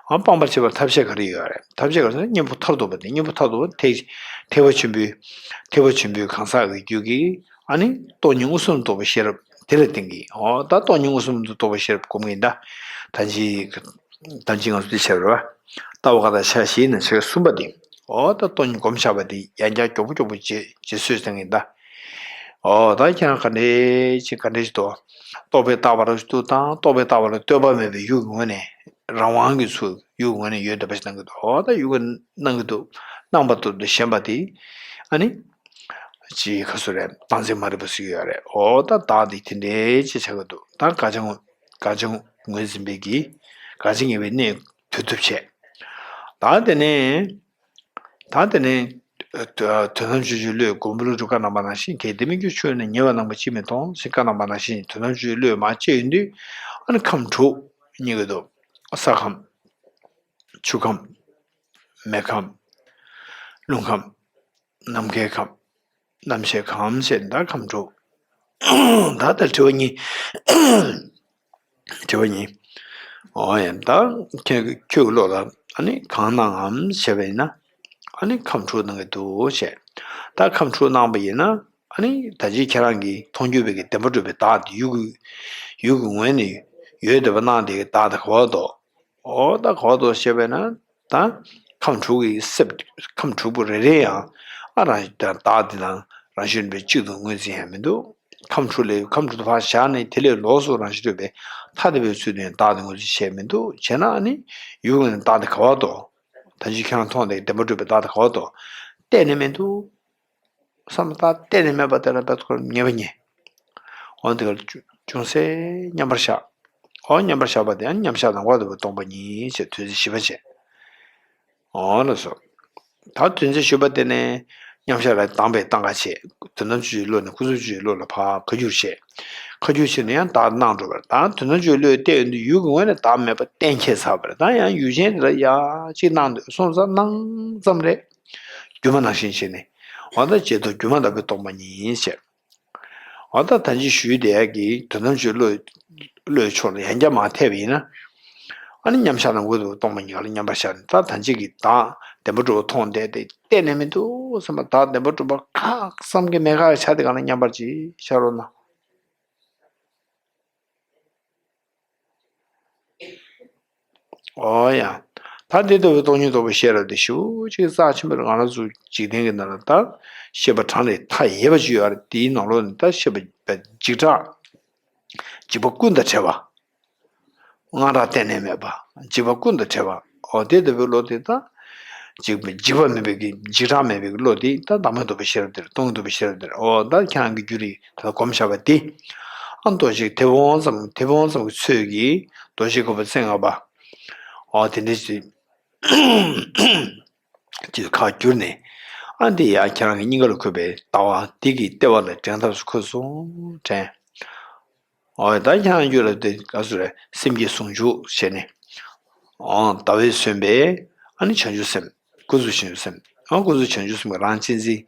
ཨ་སྤང་བར་བྱེད་པར་ཐབས་ཤེས་ག་རེ་ཡོད་རེད། ཐབས་ཤེས་ག་རེ་ཟེར་ན་གཉེན་པོ་མཐར་ཐུག་པ་དེ། གཉེན་པོ་མཐར་ཐུག་པ་ཐེག་ཐེག་པ་ཆེན་པོའི་ཐེག་པ་ཆེན་པོའི་གང་ཟག་གི་རྒྱུད་ཀྱི་ཨ་ནི་སྟོང་ཉིད་མངོན་སུམ་རྟོགས་པའི་ཤེས་རབ་དེ་ལ་བརྟེན་གྱི། འོ་ད་སྟོང་ཉིད་མངོན་སུམ་དུ་རྟོགས་པའི་ཤེས་རབ་སྒོམ་གྱི་ཡིན་ད། ད་ཅི་ད་ཅི་ང་ཚོ་འདི་བྱས་པ་རེད་བ། ལྟ་བ་ཀ་དག་ཆ་བཞི་ནས་ཆ་གསུམ་པ་དེ། འོ་ད་སྟོང་ཉིད་སྒོམ་བཞག་པ་དེ་ཡང་བསྐྱར་མགྱོགས་པོ་མགྱོགས་པོ་རྗེས་རྗེས་སུ་བཟུང་གི་ཡིན་ད། འོ་ད་ཁྱེད་རང་ག་འདྲས་ཅིག་ག་འདྲས་ཅིག་འདུག་རྟོག་པས་བཏགས་པ་རང་བཞིན་དུ་དང་། རྟོག་པས་བཏགས་པ་ལ་ལྟོས་པ་མེད་པའི་ཡུལ་གྱི་ངོས་ནས་རང་དབང་གི་ཚུལ་ཡུལ་གྱི་ངོས་ནས་ཡོད་བསྡད་པ་ཞིག་སྣང་གི་འདུག་འོ་ད་ཡུལ་གྱི་སྣང་གི་འདུག་སྣང་བ་ལྟར་དུ་ཞེན་པ་དེ་ཨ་ནི་ཅི་ག་ཚོད་རེད། བདག་འཛིན་མ་རིག་པ་ཟེར་གྱི་ཡོད་རེད། འོ་ད་བདག་དེ་དེ་འདྲས་ཅིག་ཆགས་ཀྱི་འདུག་ད་དགག་བྱ་དགག་བྱ་ངོས་འཛིན་པའི་གི་དགག་བྱ་ངེས་པའི་གནས་དུས་ཐུབ་བྱས། ད་དེ་ནས། ད་དེ་ནས་དོན་དམ་ཆོས་ཀྱི་བློས་མགོན་པོ་ལ་སྒྲུབ་བཀའ་གནང་བ་ནང་བཞིན། གལ་ཏེ་སྨིག་རྒྱུ་ཆུ་ཡིས་ཉེ་བར་སྣང་བ་ཅིས་མི་མཐོང་ཞེས་བཀའ་གནང་བ་ནང་བཞིན། དོན་དམ་ཆོས་ཀྱི་བློས་མར་བཅད་ཡོང་དུས་ཨ་ནི་ཁམས་དྲུག་རྙེད་ཀྱི་འདུག་ས་ཁམས། ཆུ་ཁམས། མེ་ཁམས། རླུང་ཁམས། ནམ་མཁའི་ཁམས། རྣམ་ཤེས་ཁམས་ཞེས་ད་ཁམས་དྲུག་ད་ལྟ་དྲི་བ་གཉིས། དྲི་བ་གཉིས། འོ་ཡ། ད་ཁྱོད་ཁྱོད་ཀྱི་བློ་ལ་ཨ་ནི་གང་སྣང་ངམ་ཞེས་པ་ཡིན་ན། ཨ་ནི་ཁམས་དྲུག་སྣང་གི་འདུག་ཞེས། ད་ཁམས་དྲུག་སྣང་བ་ཡིན་ན། ཨ་ནི་ད་ཅི་ཁྱེད་རང་གིས་མཐོང་གྱུར་པའི་གི་བདེན་པར་གྲུབ་པའི་བདག་དེ་ཡུལ་གྱི་ཡུལ་གྱི་ངོས་ནས་ཡོད་བསྡད་པ་སྣང་དེ་གི་བདག་དེ་ག་བ་དོ། འོ་ད་ག་བ་དོ་ཞེས་པས་ན། ད་ཁམས་དྲུག་གི་སེམས། ཁམས་དྲུག་པོ་རེ་རེ་ཡང་ཨ་རང་བདག་དེ་དང་རང་བཞིན་པའི་གཅིག་ཏུ་ངོས་འཛིན་ཡང་མི་འདུག་ཁམས་དྲུག་ལས་ཁམས་དྲུག་ཏུ་ཕར་བཞག་ནས་དེ་ལས་ལོགས་སུ་རང་བཞིན་གྲུབ་པའི་ཐ་དད་པའི་ཚུལ་དུ་ཡང་བདག་དེ་ངོས་འཛིན་བྱས་མི་འདུག་བྱས་ན་ཨ་ནི་ཡུལ་གྱི་བདག་དེ་ག་བ་དོ། ད་ཅི་ཁྱེད་རང་མཐོང་དེ་བདེན་པར་གྲུབ་པའི་བདག་དེ་ག་བ་དོ། གཏན་ནས་མི་འདུག་བསམ་བློ་བཏང་གཏན་ནས་མེད་པ་དེ་ལ་བབས་ཁོ་ངེས་པ་ཉེ། འོ་དེ་གར་ཅུང་ཟད་མཉམ་པར་བཞག་འོ་མཉམ་པར་བཞག་པ་དེ་ཡང་མཉམ་བཞག་ནམ་མཁའ་ལྟ་བུ་སྟོང་པ་ཉིད་ཅེས་དོན་ཚན་བཞི་པ་བྱས། འོ་ལགས་སོ། ད་དོན་ཚན་བཞི་པ་དེ་ནས་མཉམ་བཞག་ལ་དང་བས་སྟངས་ཀ་བྱས། དོན་དམ་ཆོས་ཀྱི་བློ་ནས་ཀུན་རྫོབ་ཆོས་ཀྱི་བློ་ལ་ཕར་ཁ་བསྒྱུར་བྱས། ཁ་བསྒྱུར་བྱས་ནས་ཡང་བདག་སྣང་འགྲོ་བར། ད་དོན་དམ་ཆོས་ཀྱི་བློས་བལྟས་ཡོང་དུས་ཡུལ་གྱི་ངོས་ནས་བདག་མེད་པ་གཏན་འཁེལ་ཚར་བ་རེད། ད་ཡང་ཡུལ་ཅན་དེ་ལ་ཡ་གཅིག་སྣང་འདོད་སོང་ཙང་སྣང་ཙམ་རེད། སྒྱུ་མ་ནང་བཞིན་བྱས་ནས། འོ་ད་བྱེད་དོ་སྒྱུ་མ་ལྟ་བུའི་སྟོང་པ་ཉིད་ཅེས། འོ་ད་ད་ཅི་ཞུས་དེ་ཡ་གི་དོན་དམ་ཆོས་བློ་བློའི་ཕྱོགས་ལ་ཡང་བསྐྱར་མར་ཐེབས་པ་ཡིན་ན། ཨ་ནི་མཉམ་བཞག་ནམ་མཁའ་ལྟ་བུ་སྟོང་པ་ཉིད་ལ་མཉམ་པར་བཞག་ནས། ད་ད་ཅི་གི་བདག་བདེན་པར་གྲུབ་པ་མཐོང་བསྡད་དེ་གཏན་ནས་མི་འདུག་བསམ་པ། བདག་བདེན་པར་གྲུབ་པ་ཁག་བསམ་གྱི་མེད་ཁག་ཆ་དེ་ག་ལ་མཉམ་པར་ཅིག་བཞག་རོགས་གནང་། འོ་ཡ། ད་འདི་ལྟ་བུའི་སྟོང་ཉིད་རྟོགས་པའི་ཤེས་རབ་དེ་ཞེ་པོ་ཅིག་རྩ་ཆེན་པོ་རེད། ང་རང་ཚོ་འཇིག་རྟེན་གྱི་ནང་ལ་ད་ཤེས་པ་གྲངས་ལས་མཐའ་ཡས་པ་ཅིག་ཡོད་རེད། དེའི་ནང་ལོགས་ནས་ད་ཤེས་པ་འཇིགས་སྐྲག་འཇིགས་པ་ཀུན་དང་བྲལ་བ། དངངས་སྐྲག་གཏན་ནས་མེད་པ། འཇིགས་པ་ཀུན་དང་བྲལ་བ། འོ་དེ་ལྟ་བུའི་བློ་དེ་ད། འཇིགས་པ་འཇིགས་པ་མེད་པའི་གི་འཇིགས་སྐྲག་མེད་པའི་གི་བློ་དེ་ད་བདག་མེད་རྟོགས་པའི་ཤེས་རབ་དེ་རེད། སྟོང་ཉིད་རྟོགས་པའི་ཤེས་རབ་དེ་རེད། འོ་ད་ཁྱེད་རང་གི་རྒྱུད་རིག་ད་སྒོམ་བྱ་བ་དེ། ཨ་མདོ་ཞིག་དེ་བོང་ཙམ་དེ་བོང་ཙམ་གྱི་ཚོད་ཀྱིས་རྡོ་རྗེ་གོ་འཕང་མཚན་ལྔ་པ། འོ་དེ་འདྲ་ཞིག་ཅིག་ཁ་བསྒྱུར་ནས། ཨ་འདི་ཡང་ཁྱེད་རང་གི་སྙིང་ག་ལ་འཁོད་པའི་ལྟ་བ་འདི་གི་ལྟེ་བ་ལ་འགྲེང་ཐབས་སུ་འཁོད་སོང་དྲན། འོ་ད་ཁྱེད་རང་རྒྱུད་ལ་དེ་ག་ཚོད་རེད། སེམས་བསྐྱེད་ཟུང་འཇུག་བྱས་ནས། འོ་ཟླ་བས་སོན་པའི་ཨ་ནི་བྱང་ཆུབ་སེམས། ཀུན་རྫོབ་བྱང་ཆུབ་སེམས། ཨ་ཀུན་རྫོབ་བྱང་ཆུབ་སེམས་ཀྱི་རང་གཅེས་འཛིན་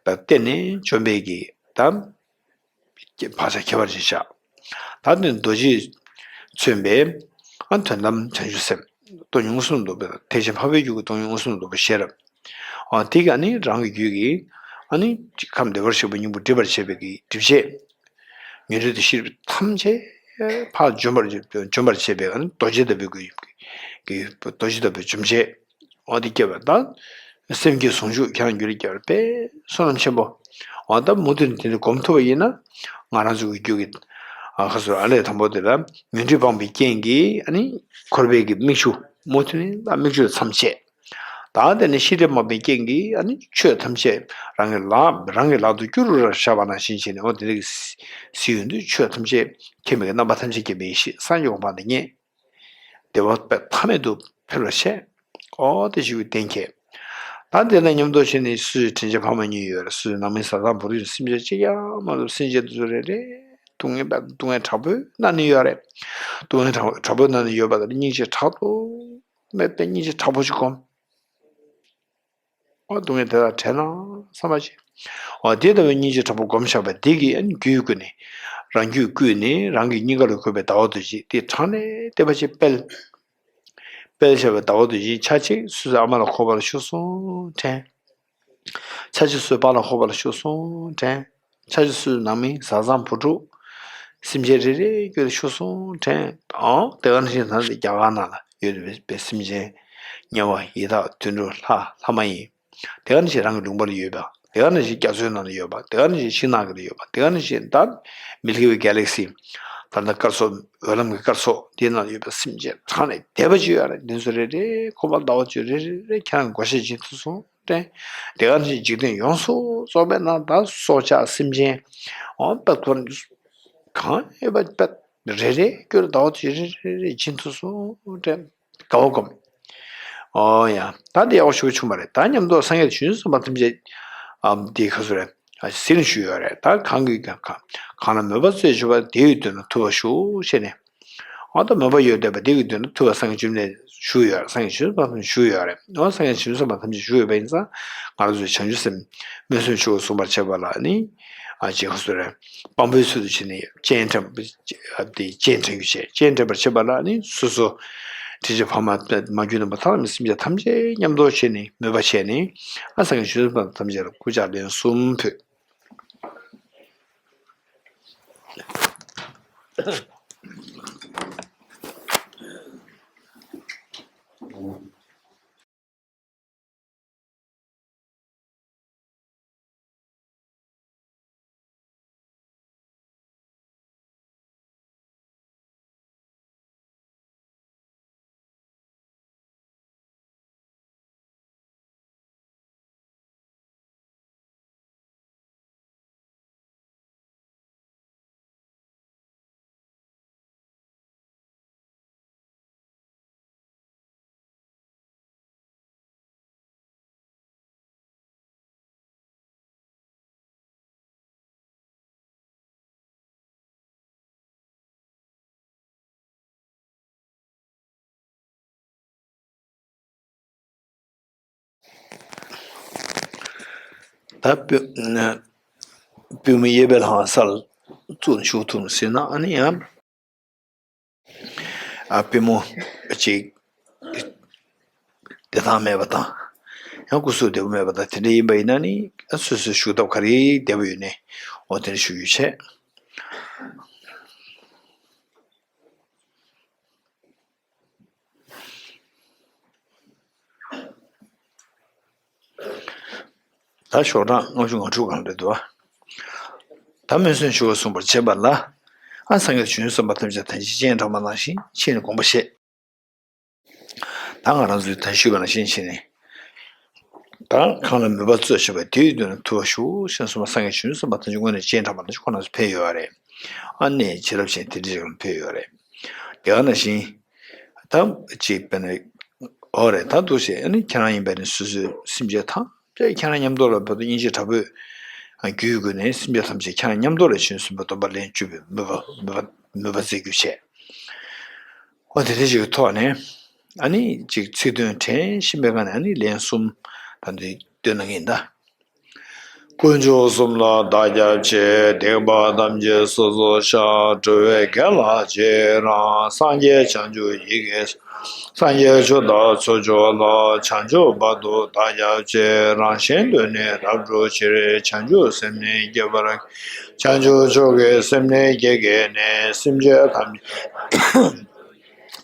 པ། བརྟེན་ནས་བྱོན་པའི་གི་ད་བག་ཆགས་ཁྱད་པར་ཅན་བཞག་ད་དེ་རྡོ་རྗེས་མཚོན་པའི་ཨ་དོན་དམ་བྱང་ཆུབ་སེམས། སྟོང་ཉིད་མངོན་སུམ་དུ་རྟོགས་པའི་ཐེག་ཆེན་འཕགས་པའི་རྒྱུད་ཀྱི་སྟོང་ཉིད་མངོན་སུམ་དུ་རྟོགས་པའི་ཤེས་རབ། འོ་དེ་ག་ནི་རང་གི་རྒྱུད་ཀྱི་ཨ་ནི་ཁམས་བདེ་བར་གཤེགས་པའི་སྙིང་པོ་སྒྲིབ་པར་བྱེད་པའི་གི་སྒྲིབ་བྱེད། ཉོན་སྒྲིབ་དང་ཤེས་སྒྲིབ་ཐམས་ཅད་ཕར་འཇོམས་པར་འཇོམས་པར་བྱེད་པའི་ཨ་ནི་རྡོ་རྗེ་ལྟ་བུའི་གི་རྡོ་རྗེ་ལྟ་བུའི་འཇོམས་བྱེད། འོ་དེ་སྐྱེ་བ་དང་། སེམས་བསྐྱེད་ཟུང་འཇུག་ཁྱེད་རང་རྒྱུད་ལ་སྐྱེ་བར་དཔེ་བསོད་ནམས་ཆེན་པོ། འོ་ད་མུ་མཐུད་ནས་དེ་འདྲ་སྒོམ་ཐུབ་པ་ཡིན་ན། ང་རང་ཚོ་གི་རྒྱུད་ཀྱི་ཨ་ཁ་སོར་ཨ་ལས་དང་པོ་དེ་ལ་ཉོན་སྒྲིབ་སྤངས་པའི་རྐྱེན་གྱིས་ཨ་ནི་འཁོར་བའི་གི་མིག་ཆུ་མུ་མཐུད་ནས་ད་མིག་ཆུ་མཚམས་ཆད། ད་དེ་ནས་ཤེས་སྒྲིབ་སྤངས་པའི་རྐྱེན་གྱིས་ཨ་ནི་ཆོས་ཐམས་ཅད་རང་གི་ལག་རང་གི་ལག་ཏུ་བསྐྱུར་ར་བཞག་པ་ནང་བཞིན་བྱས་ནས་འོ་དེ་འདྲ་གི་གཟིགས་ཡོང་དུས་ཆོས་ཐམས་ཅད་མཁྱེན་པའི་རྣམ་པ་ཐམས་ཅད་མཁྱེན་པའི་ཡེ་ཤེས་སངས་རྒྱས་གོ་འཕང་དེ་རྙེད། བདེ་བ་དཔེ་མཐའ་མེད་དུ་འཕེལ་བར་བཤད། ཨོ་དེ་ཞིག་གི་གཏན་འཁེལ། ད་དེ་དང་མཉམ་དུ་བྱས་ནས་སུས་དྲིན་ཅན་ཕ་མ་གཉིས་ཡོད་རེད། སུས་ནང་མི་བཟའ་ཚང་བུ་རུ་སེམས་ཅན་གཅིག་ཀྱང་མ་གཏོགས་སེམས་ཅན་དེ་ཚོ་རེ་རེ་སྡུག་བསྔལ་དཔེ་སྡུག་བསྔལ་དྲག་པོའི་ནང་ནས་ཡོད་རེད། སྡུག་བསྔལ་དྲག་དྲག་པོའི་ནང་ནས་ཡོད་པ་དང་སྙིང་རྗེ་དྲག་ཏུ་མེད་པའི་སྙིང་རྗེ་དྲག་པོ་ཞིག་སྒོམ། ཨོ་སྡུག་བསྔལ་དེ་དག་བྲལ་ན་བསམ་པ་ཅིག་ཨོ་དེ་ལྟ་བུའི་སྙིང་རྗེ་དྲག་པོ་སྒོམ་བཞག་པ་དེ་གིས་ཨ་ནི་རྒྱུད་བསྐུལ་ནས་རང་རྒྱུད་བསྐུལ་ནས་རང་གི་སྙིང་ག་ལ་འཁོད་པའི་ཟླ་བ་རྡོ་རྗེ་དེ་དྲངས་ནས་བསྟན་པ་ཅིག་སྤེལ། སྤེལ་བྱས་པའི་ཟླ་བ་རྡོ་རྗེ་ཆ་གཅིག་སོ་སོའི་ཨ་མ་ལ་འཁོར་བ་ལ་ཤུགས་སུ་དྲན། ཆ་གཅིག་སོ་སོའི་པཱ་ལགས་འཁོར་བ་ལ་ཤུགས་སུ་དྲན། ཆ་གཅིག་སོ་སོའི་ནང་མི་བཟའ་ཚང་བུ་ཕྲུག་སེམས་ཅན་རེ་རེའི་རྒྱུད་ལ་ཤུགས་སུ་དྲན། ཨང་དེ་ག་ནང་བཞིན་ད་ནི་རྒྱ་གར་ནང་ལ་ཡོད་པའི་སེམས་ཅན་དམྱལ་བ་ཡི་དྭགས་དུད་འགྲོ་ལྷ་ལྷ་མ་ཡིན། དེ་ག་ནང་བཞིན་རང་གི་ལུང་པ་ལ་ཡོད་པ། དེ་ག་ནང་བཞིན་རྒྱ་མཚོའི་ནང་ལ་ཡོད་པ། དེ་ག་ནང་བཞིན་ཤིང་ནགས་ཀྱི་ལ་ཡོད་པ། དེ་ག་ནང་བཞིན་ད་མིལ་ཀི་ཝེ་གེ་ལེག་སི། ད་ལྟ་སྐར་ཚོགས་འོད་ལམ་གྱི་སྐར་ཚོགས་དེའི་ནང་ལ་ཡོད་པའི་སེམས་ཅན་གྲངས་ལས་འདས་པ་ཅིག་ཡོད་རེད། འདི་ཚོ་རེ་རེ་ཁོ་པ་ཟླ་བ་ཅིག་རེ་རེ་རེ་ཁྱེད་རང་བགོ་བཤའ་བྱེད་ཐུབ་སོང་། དྲན། དེ་ག་ནང་བཞིན་འཇིག་རྟེན་ཡོངས་སུ་རྫོགས་པའི་ནང་ད་སྲོག་ཆགས་སེམས་ཅན་འོ་པད་ཁོ་གང་ཡོད་པ་པད་རེ་རེ་སྐྱོར་ཟླ་བ་ཅིག་རེ་རེ་རེ་བྱིན་ཐུབ་སོང་། དྲན། དགའ་བ་སྒོམ། ཨོ་ཡ། ད་འདི་ཡག་པོ་ཞུ་བ་བྱུང་བ་རེད། ད་མཉམ་དུ་སངས་རྒྱས་བྱང་ཆུབ་སེམས་དཔའ་ཐམས་ཅད་ཨམ་འདི་ཁ་སུ་རེད། ཨ་ཟིན་ཞུས་ཡོད་རེད། ད་གང་གི་གང་གང་ལ་མོས་པ་རྩོལ་བྱེད་པ་དེ་ཡི་དོན་ལ་ཐུབ་པ་ཞུ་ཞེས་ནས། ཨོ་ད་མོས་པ་ཡོད་བསྡད་པ་དེ་གི་དོན་ལ་ཐུབ་པ་སངས་རྒྱས་བཅོམ་ལྡན་ཞུ་ཡོད་རེད། སངས་རྒྱས་བྱང་ཆུབ་སེམས་དཔའ་ཐམས་ཅད་ཞུ་ཡོད་རེད། ཨོ་སངས་རྒྱས་བྱང་ཆུབ་སེམས་དཔའ་ཐམས་ཅད་ཞུ་ཡོད་པ་ཡིན་ཙང་ང་རང་ཚོའི་བྱང་ཆུབ་སེམས་སྨོན་སེམས་ཆོས་གསུངས་པར་བྱེད་པ་ལ་ནི་ཨ་ཅེ་ཁ་སུ་རེད། དཔང་པོའི་ཚུལ་དུ་བྱས་ནས་སྤྱན་དྲངས་པ། དེ་སྤྱན་དྲངས་རྒྱུ་བྱས། སྤྱན་དྲངས་པར་བྱེད་པ་ལ་ནི་སོ་སོ་དྲིན་ཅན་ཕ་མ་མ་གྱུར་ནམ་པ་ཐ་མ་སེམས་ཅན་ཐམས་ཅད་མཉམ་དུ་བྱས་ནས་མོས་པ་བྱས་ནས་ཨ་སངས་རྒྱས་བྱང་ཆུབ་སེམས་དཔའ་ཐམས་ཅད་ལ་སྐུ་ཕྱག་ལན་གསུམ་ཕུལ། ད་པུས་པུས་མོ་གཡས་པའི་ལྷ་ས་ལ་བཙུགས་ནས་བཞུགས་ཐུབ་ཟེར་ན་ཨ་ནི་ཡང་ཨ་པུས་མོ་གཅིག་བདེ་ཐང་མེད་པ་དང་། ཡང་སྐུ་གཟུགས་བདེ་པོ་མེད་པ་དང་དེ་འདྲ་ཡིན་པ་ཡིན་ན་ནི་ཨ་སོ་སོའི་བཞུགས་ཐབས་ག་རེ་བདེ་པོ་ཡོད་ནའི་འོ་དེ་འདྲ་བཞུགས་རྒྱུ་བྱས། ད་ཤོག་གྲངས་ལྔ་བཅུ་ང་དྲུག་གང་རེད་འདུག་ཨ། ད་སྨོན་སེམས་ཆོས་གསུངས་པར་བྱེད་པ་ལ། ཨ་སངས་རྒྱས་བྱང་ཆུབ་སེམས་དཔའ་ཐམས་ཅད་ད་ཅི་སྤྱན་དྲངས་པ་ནང་བཞིན་ཕྱིན་ནས་དགོངས་པ་བཞེས། ད་ང་རང་ཚོས་ད་ཞུས་པ་ནང་བཞིན་བྱས་ནས། ད་གང་ལ་མོས་པ་རྩོལ་བྱེད་པ་དེའི་དོན་ལ་ཐུབ་པ་ཞུ་ཞེས་གསུངས་པ་སངས་རྒྱས་བྱང་ཆུབ་སེམས་དཔའ་ཐམས་ཅད་སྔོན་ནས་སྤྱན་དྲངས་པ་ནང་བཞིན་ཁོ་རང་ཚོ་ཕེབས་ཡོད་རེད། ཨ་ནི་བྱིན་རླབས་ཅན་དེ་འདྲ་ཞིག་ལ་ཕེབས་ཡོད་རེད། དེ་ག་ནང་བཞིན། ད་ཅིག་དཔེར་ན། འོ་རེད་ད་འདུག་ཞེས་ཨ་ནི་ཁྱེད་རང་ཡིན་པས་ནི་སོ་སོའི་སེམས་ཅན་ཐམས་ཅད་ཁྱེད་རང་མཉམ་དུ་ལ་བོད་དུ་སྙིང་རྗེ་དྲག་པོས་རྒྱུད་བསྐུལ་ནས་སེམས་ཅན་ཐམས་ཅད་ཁྱེད་རང་མཉམ་དུ་ལ་བྱོན་ཟིན་པ་སྡོམ་པ་ལེན་བཅུག་པའི་མོས་པ་མོས་པ་མོས་པ་མཛད་རྒྱུ་བྱས། འོ་དེ་འདྲ་ཞིག་གི་ཐོག་ནས་ཨ་ནི་ཅིག་ཚིག་དོན་དྲན་བཞིན་པའི་སྒང་ནས་ཨ་ནི་ལན་གསུམ་ད་འདི་འདོན་གནང་གི་ཡིན་ད། དཀོན་མཆོག་གསུམ་ལ་བདག་སྐྱབས་མཆི། སྡིག་པ་ཐམས་ཅད་སོ་སོར་བཤགས། འགྲོ་བའི་དགེ་ལ་རྗེས་རང་། སངས་རྒྱས་བྱང་ཆུབ་ཡི་གེ་སྲུང་། སངས་རྒྱས་ཆོས་དང་ཚོགས་མཆོག་ལ། བྱང་ཆུབ་བར་དུ་བདག་སྐྱབས་མཆི། རང་གཞན་དོན་ནི་རབ་བསྒྲུབ་ཕྱིར། བྱང་ཆུབ་སེམས་ནི་བསྐྱེད་པར་བགྱི། བྱང་ཆུབ་མཆོག་གི་སེམས་ནི་བསྐྱེད་བགྱིས་ནས། སེམས་ཅན་ཐམས་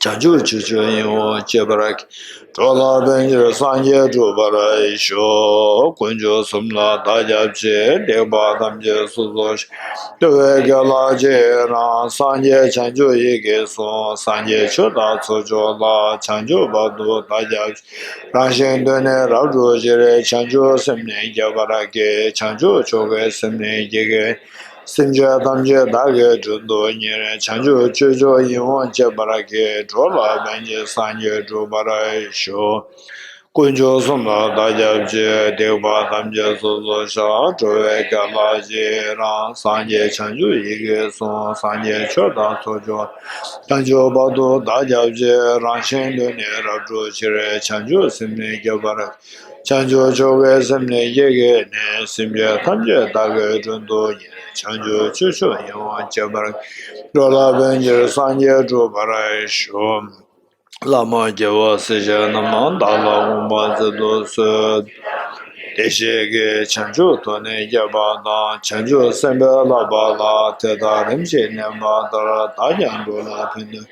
ཅད་བྱང་ཆུབ་སྤྱོད་མཆོག་ཡིད་འོང་སྤྱད་པར་བགྱི། འགྲོ་ལ་ཕན་ཕྱིར་སངས་རྒྱས་འགྲུབ་པར་ཤོག། དཀོན་མཆོག་གསུམ་ལ་བདག་སྐྱབས་མཆི། སྡིག་པ་ཐམས་ཅད་སོ་སོར་བཤགས། འགྲོ་བའི་དགེ་ལ་རྗེས་རང་། སངས་རྒྱས་བྱང་ཆུབ་ཡི་གེ་སྲུང་། སངས་རྒྱས་ཆོས་དང་ཚོགས་མཆོག་ལ། བྱང་ཆུབ་བར་དུ་བདག་སྐྱབས་མཆི། རང་གཞན་དོན་ནི་རབ་བསྒྲུབ་ཕྱིར། བྱང་ཆུབ་སེམས་ནི་བསྐྱེད་པར་བགྱི། བྱང་ཆུབ་མཆོག་གི་སེམས་ནི་བསྐྱེད་བགྱིས། སེམས་ཅན་ཐམས་ཅད་བདག་གིས་མགྲོན་དུ་གཉེར། བྱང་ཆུབ་སྤྱོད་མཆོག་ཡིད་འོང་སྤྱད་པར་བགྱི། འགྲོ་ལ་ཕན་ཕྱིར་སངས་རྒྱས་འགྲུབ་པར་ཤོག། དཀོན་མཆོག་གསུམ་ལ་བདག་སྐྱབས་མཆི། སྡིག་པ་ཐམས་ཅད་སོ་སོར་བཤགས། འགྲོ་བའི་དགེ་ལ་རྗེས་རང་། སངས་རྒྱས་བྱང་ཆུབ་ཡི་གེ་སྲུང་། སངས་རྒྱས་ཆོས་དང་ཚོགས་མཆོག། བྱང་ཆུབ་བར་དུ་བདག་སྐྱབས་མཆི། རང་གཞན་དོན་ནི་རབ་བསྒྲུབ་ཕྱིར། བྱང་ཆུབ་སེམས་ནི་བསྐྱེད་པར། བྱང་ཆུབ་མཆོག་གི་སེམས་ནི་བསྐྱེད་བགྱིས་ནས། སེམས་ཅན་ཐམས་ཅད་བདག་གིས་མགྲོན་དུ་གཉེར། བྱང་ཆུབ་སྤྱོད་མཆོག་ཡིད་འོང་སྤྱད་པར། འགྲོ་ལ་ཕན་ཕྱིར་སངས་རྒྱས་འགྲུབ་པར་ཤོག། བླ་མ་དགེ་བ་སྲས་བཅས་རྣམས། བདག་ལ་དགོངས་པ་མཛད་དུ་གསོལ། བདེ་གཤེགས་ཀྱིས་བྱང་ཆུབ་ཐོབ་ནས་བསྐྱབ་པ་དང་། བྱང་ཆུབ་སེམས་དཔའི་བསླབ་པ་ལ། དེ་དག་རིམ་བཞིན་གནས་པ་ལྟར། བདག་ཀྱང་འགྲོ་ལ་ཕན་དོན།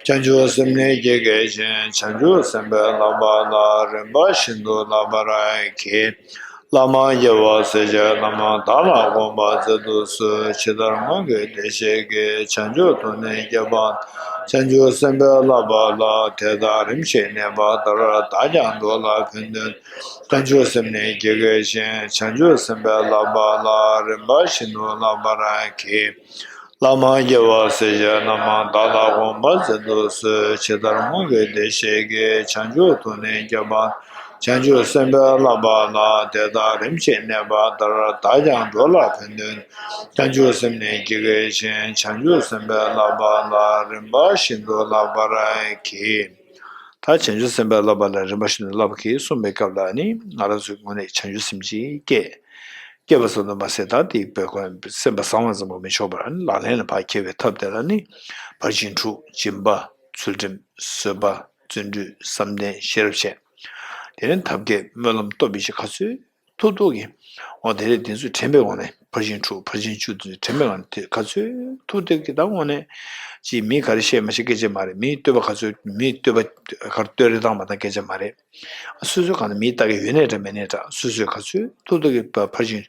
བྱང་ཆུབ་སེམས་ནི་བསྐྱེད་བགྱིད་ཅིང་། བྱང་ཆུབ་སེམས་དཔའི་བསླབ་པ་ལ། རིམ་པ་བཞིན་དུ་བསླབ་པར་བགྱི། བླ་མ་དགེ་བ་སྲས་བཅས་རྣམས། བདག་ལ་དགོངས་པ་མཛད་དུ་གསོལ། ཇི་ལྟར་སྔོན་གྱི་བདེ་གཤེགས་ཀྱིས། བྱང་ཆུབ་ཐོབ་ནས་བསྐྱབ་པ་དང་། བྱང་ཆུབ་སེམས་དཔའི་བསླབ་པ་ལ། དེ་དག་རིམ་བཞིན་གནས་པ་ལྟར། བདག་ཀྱང་འགྲོ་ལ་ཕན་དོན། བྱང་ཆུབ་སེམས་ནི་བསྐྱེད་བགྱིད་ཅིང་། བྱང་ཆུབ་སེམས་དཔའི་བསླབ་པ་ལ། རིམ་པ་བཞིན་དུ་བསླབ་པར་བགྱི། བླ་མ་དགེ་བ་སྲས་བཅས་རྣམས། བདག་ལ་དགོངས་པ་མཛད་དུ་གསོལ། ཇི་ལྟར་སྔོན་གྱི་བདེ་གཤེགས་ཀྱིས། བྱང་ཆུབ་ཐོབ་ནས་བསྐྱབ་པ་དང་། བྱང་ཆུབ་སེམས་དཔའི་བསླབ་པ་ལ། དེ་དག་རིམ་བཞིན་གནས་པ་ལྟར། བདག་ཀྱང་འགྲོ་ལ་ཕན་དོན། བྱང་ཆུབ་སེམས་ནི་བསྐྱེད་བགྱིད་ཅིང་། བྱང་ཆུབ་སེམས་དཔའི་བསླབ་པ་ལ། རིམ་པ་བཞིན་དུ་བསླབ་པར་བགྱི། ད་བྱང་ཆུབ་སེམས་དཔའི་བསླབ་པ་ལ། རིམ་པ་བཞིན་དུ་བསླབ་པར་བགྱི་གསུངས་པའི་སྐབས་ལ་ནི། ང་རང་ཚོའི་ངོས་ནས་བྱང་ཆུབ་སེམས་ཅིག་བསྐྱེད། བསྐྱེད་པ་ཙམ་དུ་མ་ཟད། ད་དེའི་བོད་ཁོ་སེམས་པ་བཟང་བ་ཙམ་པོ་མི་ཆོག་པར། ལག་ལེན་ལ་ཕར་འཁྱེར་བའི་ཐབས་དེ་ལ་ནི། ཕར་ཕྱིན་དྲུག་སྦྱིན་པ། ཚུལ་ཁྲིམས། བཟོད་པ། བརྩོན་འགྲུས། བསམ་གཏན། ཤེས་རབ་བཅས། དེ་ནས་ཐབས་མཁས། སྨོན་ལམ། སྟོབས་ཡིད་བཞིན་ག་ཚོད་ཐུབ་ཐུབ་ཀྱིས། འོ་དེ་རེད། དེ་ཚོ་དྲན་པའི་ངང་ནས། ཕར་ཕྱིན་དྲུག་ཕར་ཕྱིན་བཅུ་དེ་ཚོ་དྲན་པའི་ངང་ནས། དེ་ག་ཚོད་ཐུབ་ཐུབ་ཀྱིས། ད་དངོས་གནས་ཅིག་མིས་ག་རེ་བཤད་མ་བཤད་སྐད་ཆ་མ་རེད། མིས་བསྟོད་པ་ག་ཚོད། མིས་བསྟོད་པ་ག་རེ་བསྟོད་རེས་བཏང་མ་བཏང་སྐད་ཆ་མ་རེད། སོ་སོའི་སྒང་ནས་མིའི་ལྟ་གི་ཡོད་ནའི་འདྲ་མེད་ནའི་འདྲ། སོ་སོས་ག་ཚོད་ཐུབ་ཐུབ་ཀྱིས་ཕ་ཕར་ཕྱིན་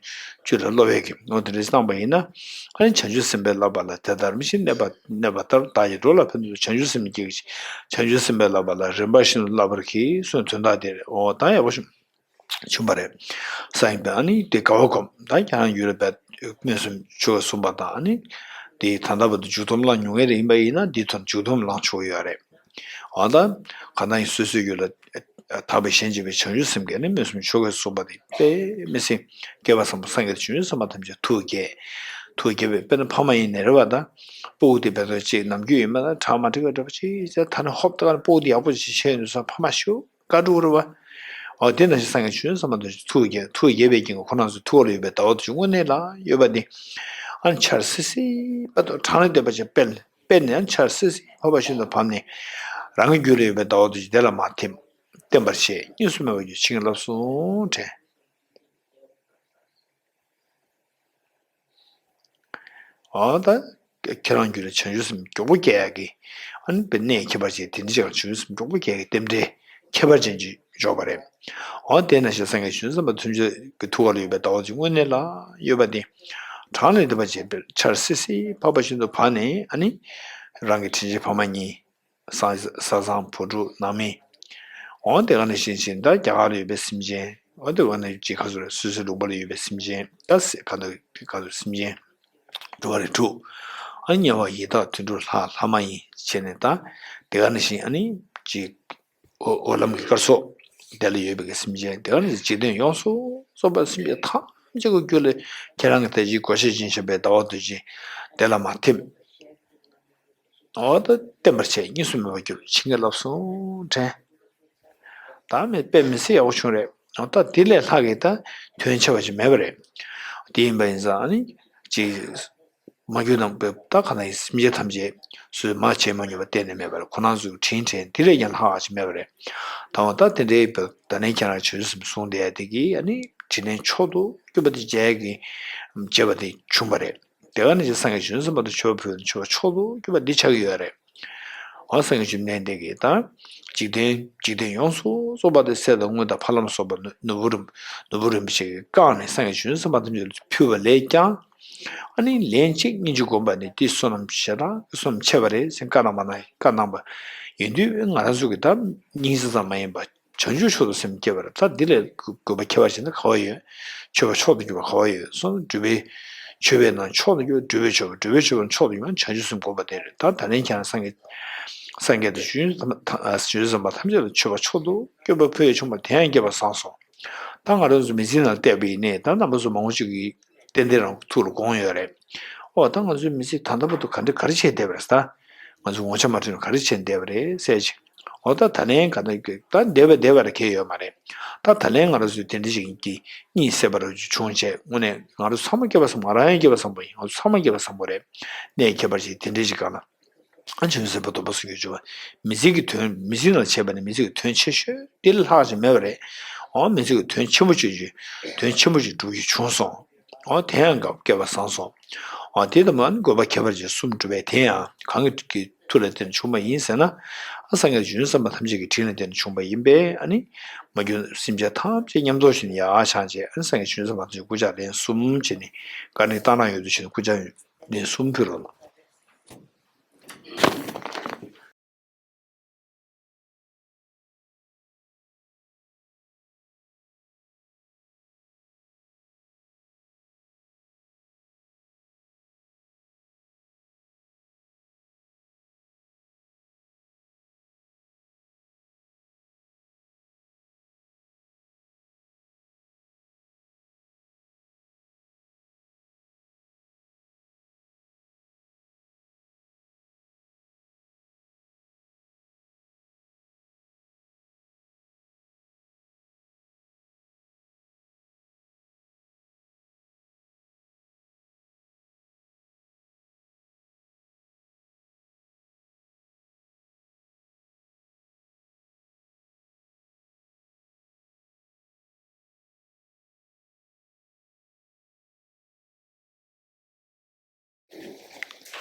བཅུ་ལ་སློབ་ཡས་ཀྱི་ངོ་དེ་འདྲ་བཏང་པ་ཡིན་ན། ཨ་ནི་བྱང་ཆུབ་སེམས་དཔའི་བསླབ་པ་ལ། དེ་ལྟར་རིམ་བཞིན་གནས་པ་གནས་པ་ལྟར། བདག་གིས་འགྲོ་ལ་ཕན་དོན་དུ། བྱང་ཆུབ་སེམས་ཀྱི། བྱང་ཆུབ་སེམས་དཔའི་བསླབ་པ་ལ། རིམ་པ་བཞིན་དུ་བསླབ་པར་བགྱི་གསུངས་དོན་དག་དེ་རེད། འོ་ད་ཡག་པོ་བྱུང་བྱུང་བ་རེད། ས་ཡིན་པས། ཨ་ནི་དེ་དགའ་བ་སྒོམ། ད་ཁྱེད་རང་ཡུལ་ལ་བས་སྨོན་གསུམ་ཆོ་ག་གསུངས་པ་དང་། ཨ་ནི་དེ་ད་ལྟ་བར་དུ་མཇུག་སྡོམ་བླངས་མྱོང་མཁན་རེ་ཡིན་པ་ཡིན་ན། འདི་ཐོག་མཇུག་སྡོམ་བླངས་ཆོག་ཡོད་རེད། འོ་ད་གང་ལྟར་ཡིན། སོ་སོའི་ཡུལ་ལ་དག་པའི་གཞན་གཅེས་པའི་བྱང་ཆུབ་སེམས་ཀྱིས་ནི་སྨོན་གསུམ་ཆོ་ག་གསུངས་པ་དེ་དཔེ་མི་སྲིད་བསྐལ་པ་བཟང་པོ་སངས་རྒྱས་དང་བྱང་ཆུབ་སེམས་དཔའ་ཐམས་ཅད་ཐུགས་དགྱེས། ཐུགས་དགྱེས་པས། དཔེར་ན་ཕ་མ་ཡིན་ནའི་རེད་པ། ད་སྤུ་གུ་དེ་བས་ཏོ་ཅིག་ནམ་རྒྱུན་ཡིན་པ་ན་གྲ་མ་འགྲིག་པ་འདྲ་པོ་ཅིག་བྱས། ད་ནི་ཧོབ་ཏེ་ག་ནས་སྤུ་གུ་དེ་ཡག་པོ་ཅིག་བྱས་ཡོང་དུས་ཙང་། ཕ་མ་ཞུ་དགའ་འགྲོ་རེད་པ། འོ་དེ་ནང་བཞིན་སངས་རྒྱས་བྱང་ཆུབ་སེམས་དཔའ་ཐམས་ཅད་ཐུགས་དགྱེས། ཐུགས་དགྱེས་པའི་རྐྱེན་གྱིས་ཁོ་རང་ཚོ་ཐུགས་ཀ་ལ་ཡོད་པའི་ཟླ་བ་དུས་དངོས་གནས་ལ་ཡོད་པ་དེ། ཨ་ནི་འཆར་སིལ་སིལ་བར་དུ་གྲངས་ལས་འདས་པ་ཅིག་སྤེལ། སྤེལ་ནས་ཨ་ནི་འཆར་སིལ་སིལ་འཕགས་པ་ཤིན་ཏུ་ཕམ་ནས། རང་གི་རྒྱུད་ལ་ཡོད་པའི་ཟླ་བ་དུས་དེ་ལ་མར་ཐིམ། བརྟན་པར་བྱས། གཉིས་སུ་མེད་པར་གྱུར། བྱིན་གྱིས་བརླབས་སོ་དྲན། འོ་ད་ཁྱེད་རང་རྒྱུད་ལ་བྱང་ཆུབ་སེམས་མགྱོགས་པོ་སྐྱེ་ཡག་གི། ཨ་ནི་དཔེ་གནད་ཁྱད་པར་ཅན་དེ་འདྲ་ཅིག་ལ་བྱང་ཆུབ་སེམས་མགྱོགས་པོ་སྐྱེ་ཡག་གི་རྟེན་འབྲེལ་ཁྱད་པར་ཅན་ཅིག་འཇོག་པ་རེད། འོ་དེ་ནང་བཞིན་སངས་རྒྱས་བྱང་ཆུབ་སེམས་དཔའ་ཐམས་ཅད་ཀྱི་ཐུགས་ཀ་ལ་ཡོད་པའི་ཟླ་བ་དུས་དངོས་གནས་ལ་ཡོད་པ་དེ། གྲངས་ལས་འདས་པ་ཅིག་སྤེལ། འཆར་སིལ་སིལ་འཕགས་པ་ཤིན་ཏུ་ཕམ་ནས། ཨ་ནི་རང་གི་དྲིན་ཅན་ཕ་མ་གཉིས། བཟའ་བཟང་བུ་ཕྲུག་ནང་མི། འོ་དེ་ག་ནང་བཞིན་བྱས་ད་རྒྱ་གར་ལ་ཡོད་པའི་སེམས་ཅན། འོ་དེ་ག་ནང་བཞིན་ག་ཚོད་རེད། སོ་སོའི་ལུང་པ་ལ་ཡོད་པའི་སེམས་ཅན། ད་སེ་ག་ཚོད་ག་ཚོད་སེམས་ཅན་དྲུག་པ་རེད། དྲུག་ཨ་ནི་དམྱལ་བ་ཡི་དྭགས་དུད་འགྲོ་ལྷ་ལྷ་མ་ཡིན་བྱས་ནས། ད་དེ་ག་ནང་བཞིན་ཨ་ནི་ཅིག་འོ་འོ་ལམ་གྱི་སྐར་ཚོགས་དེ་ལ་ཡོད་པའི་གི་སེམས་ཅན། དེ་ག་ནང་བཞིན་འཇིག་རྟེན་ཡོངས་སུ་རྫོགས་པའི་སེམས་ཅན་ཐམས་ཅད་ཀྱི་རྒྱུད་ལ་ཁྱེད་རང་གི་དེ་ཅིག་གོ་ཆ་སྦྱིན་བཞིན་པའི་ཟླ་བ་དུས་ཅིག་དེ་ལ་མར་ཐིམ། འོ་ད་བརྟན་པར་བྱས། གཉིས་སུ་མེད་པར་གྱུར། བྱིན་གྱིས་བརླབས་སོ་དྲན། ད་མི་དཔེ་མི་སྲིད་ཡག་པོ་བྱུང་རེད། ད་དེ་ལས་ལྷག་གི་ད་དོན་ཆེ་བ་ཞིག་མེད་པ་རེད། དེ་ཡིན་པ་ཡིན་ཙང་ཨ་ནི་ཅིག་མ་གྱུར་ནམ་མཁའི་ད་ག་ན་ཡིན་སེམས་ཅན་ཐམས་ཅད་སུས་མ་བྱས་མ་མྱོང་བ་གཏན་ནས་མེད་པར་ཁོ་རང་ཚོས་དྲིན་དྲན་དེ་ལས་ཀྱང་ལྷག་ཅིག་མེད་པ་རེད། ད་འོ་ད་དེ་འདྲའི་བར་ད་ནས་ཁྱེད་རང་བྱང་ཆུབ་སེམས་བཟུང་བསྡད་ཡ་དེ་གིས་ཨ་ནི་དྲིན་ལན་མཆོག་ཏུ་དཀོན་པ་དེ་འཇལ་གྱི་བྱས་པ་དེ་བྱུང་བ་རེད། དེ་ག་ནས་ཀྱང་སངས་རྒྱས་བྱང་ཆུབ་སེམས་དཔའ་དང་མཆོད་པ་ཕུལ་ནས་མཆོད་པ་མཆོག་ཏུ་དཀོན་པ་འདི་ཆགས་ཀྱི་ཡོད་རེད། འོ་སངས་རྒྱས་བཅོམ་ལྡན་འདས་ཀྱིས་ད་འཇིག་རྟེན་འཇིག་རྟེན་ཡོངས་སུ་རྫོགས་པ་དེ་སྲས་དང་དངོས་དང་ཕ་ལམ་སོགས་པ་ནོར་བུ་རིན་ནོར་བུ་རིན་པོ་ཆེ་གིས་བཀང་ནས་སངས་རྒྱས་བྱང་ཆུབ་སེམས་དཔའ་ཐམས་ཅད་ལ་ཕུལ་བ་ལས་ཀྱང་། ཨ་ནི་ལན་གཅིག་སྙིང་རྗེ་བསྒོམ་པ་ནི་དེ་བསོད་ནམས་ཞེ་དྲག་བསོད་ནམས་ཆེ་བ་རེད་ཟེར་བཀའ་གནང་བ་ན་བཀའ་གནང་བ་ཡིན་དུས་ང་རང་ཚོ་གི་ད་སྙིང་རྗེ་ཙམ་མ་ཡིན་པ། བྱང་ཆུབ་མཆོག་ཏུ་སེམས་བསྐྱེད་པར་ད་འདི་ལས་དགོས་པ་ཁྱད་པར་ཅན་ད་ག་བ་ཡོད། མཆོད་པ་མཆོག་ཏུ་གྱུར་པ་ག་བ་ཡོད་གསུངས་སྒྲུབ་པའི་མཆོད་པའི་ནང་མཆོག་ཏུ་གྱུར་པ་སྒྲུབ་པའི་མཆོད་པ་སྒྲུབ་པའི་མཆོད་པ་མཆོག་ཏུ་གྱུར་པ་བྱང་ཆུབ་སེམས་བསྒོམ་པ་དེ་རེད། ད་ད་ལན་ཁྱེད་རང་སངས་རྒྱས་སངས་རྒྱས་དང་བྱང་ཆུབ་སེམས་དཔའ་ཐམས་ཅད་ལ་མཆོད་པ་མཆོག་ཏུ་དཀོན་པ་ཕུལ་ཡས་བྱུང་བ་དེ་ཡང་དགེ་བ་བཟང་སོང་། ད་ང་རང་ཚོ་མི་ཚེའི་ནང་བལྟས་པ་ཡིན་ནའི་ད་རྣམ་པ་ཚོ་མང་པོ་ཅིག་གིས། ཏན་ཏན་རང་ཐུགས་ལ་དགོངས་ཡོད་རེད། ཨོ་ད་ང་ཚོའི་མི་ཚེ་ད་ལྟ་བར་དུ་ག་འདྲ་ག་རེ་བྱས་བསྡད་པ་རེད་ད། ང་ཚོ་ངོ་ཆ་མ་འཕྲོད་ན་ག་རེ་བྱས་བསྡད་པ་རེད་ཟེར་ཅིག་ཨོ་ད་ད་ལན་ག་ད་ད་བསྡད་པ་བསྡད་པ་རེད་གལ་ཡོད་མ་རེད། ད་ད་ལན་ང་རང་ཚོའི་དེ་འདྲ་ཞིག་གི་གཉིད་སད་པ་རུ་བྱུང་བྱས་དངོས་གནས་ང་རང་ཚོ་ཚང་མ་སྐལ་བ་བཟང་པོ་ང་རང་ཡང་སྐལ་བ་བཟང་པོ་ཡིན། ང་ཚོ་ཚང་མ་སྐལ་བ་བཟང་པོ་རེད། གནས་ཁྱད་པར་ཅན་དེ་འདྲ་ཞིག་གང་ན། ཨ་བྱང་ཆུབ་སེམས་དཔའ་སྡོམ་པ་སངས་རྒྱས་བཅུ་པ། མི་ཚེ་གི་དོན་མི་ཚེ་ནང་བྱས་པ་ནི་མི་ཚེ་གི་དོན་ཆེ་ཤོས་དེ་ལས་ལྷག་ཅིག་མེད་པ་རེད། འོ་མི་ཚེ་གི་དོན་ཆེན་པོ་ཅིག་ཅིག་དོན་ཆེན་པོ་ཅིག་སྒྲུབ་རྒྱུ་བྱུང་སོང་། འོ་དེ་ཡང་སྐལ་བ་བཟང་སོང་། འོ་དེ་ལྟ་བུ་ཨ་ནི་དགོས་པ་ཁྱད་པར་ཅན་གསུམ་སྒྲུབ་པའི་དེ་ཡང་གང་གི་མཐུ་ལ་བརྟེན་ནས་བྱུང་བ་ཡིན་ཟེར་ན། ཨ་སངས་རྒྱས་བྱང་ཆུབ་སེམས་དཔའ་ཐམས་ཅད་ཀྱི་དྲིན་ལ་བརྟེན་ནས་བྱུང་བ་ཡིན་པས་ཨ་ནི། མ་གྱུར་སེམས་ཅན་ཐམས་ཅད་མཉམ་འཛོམས་ཤིག་ནས་ཡར་བྱང་བྱས་ཨ་ནི་སངས་རྒྱས་བྱང་ཆུབ་སེམས་དཔའ་ཐམས་ཅད་སྐུ་ཕྱག་ལན་གསུམ་བྱས་ནས་བཀའ་དྲིན་བཏང་གནང་ཡོད་དུ་ཕྱིན་ནས་སྐུ་ཕྱག་ལན་གསུམ་ཕུལ་རོགས་གནང་།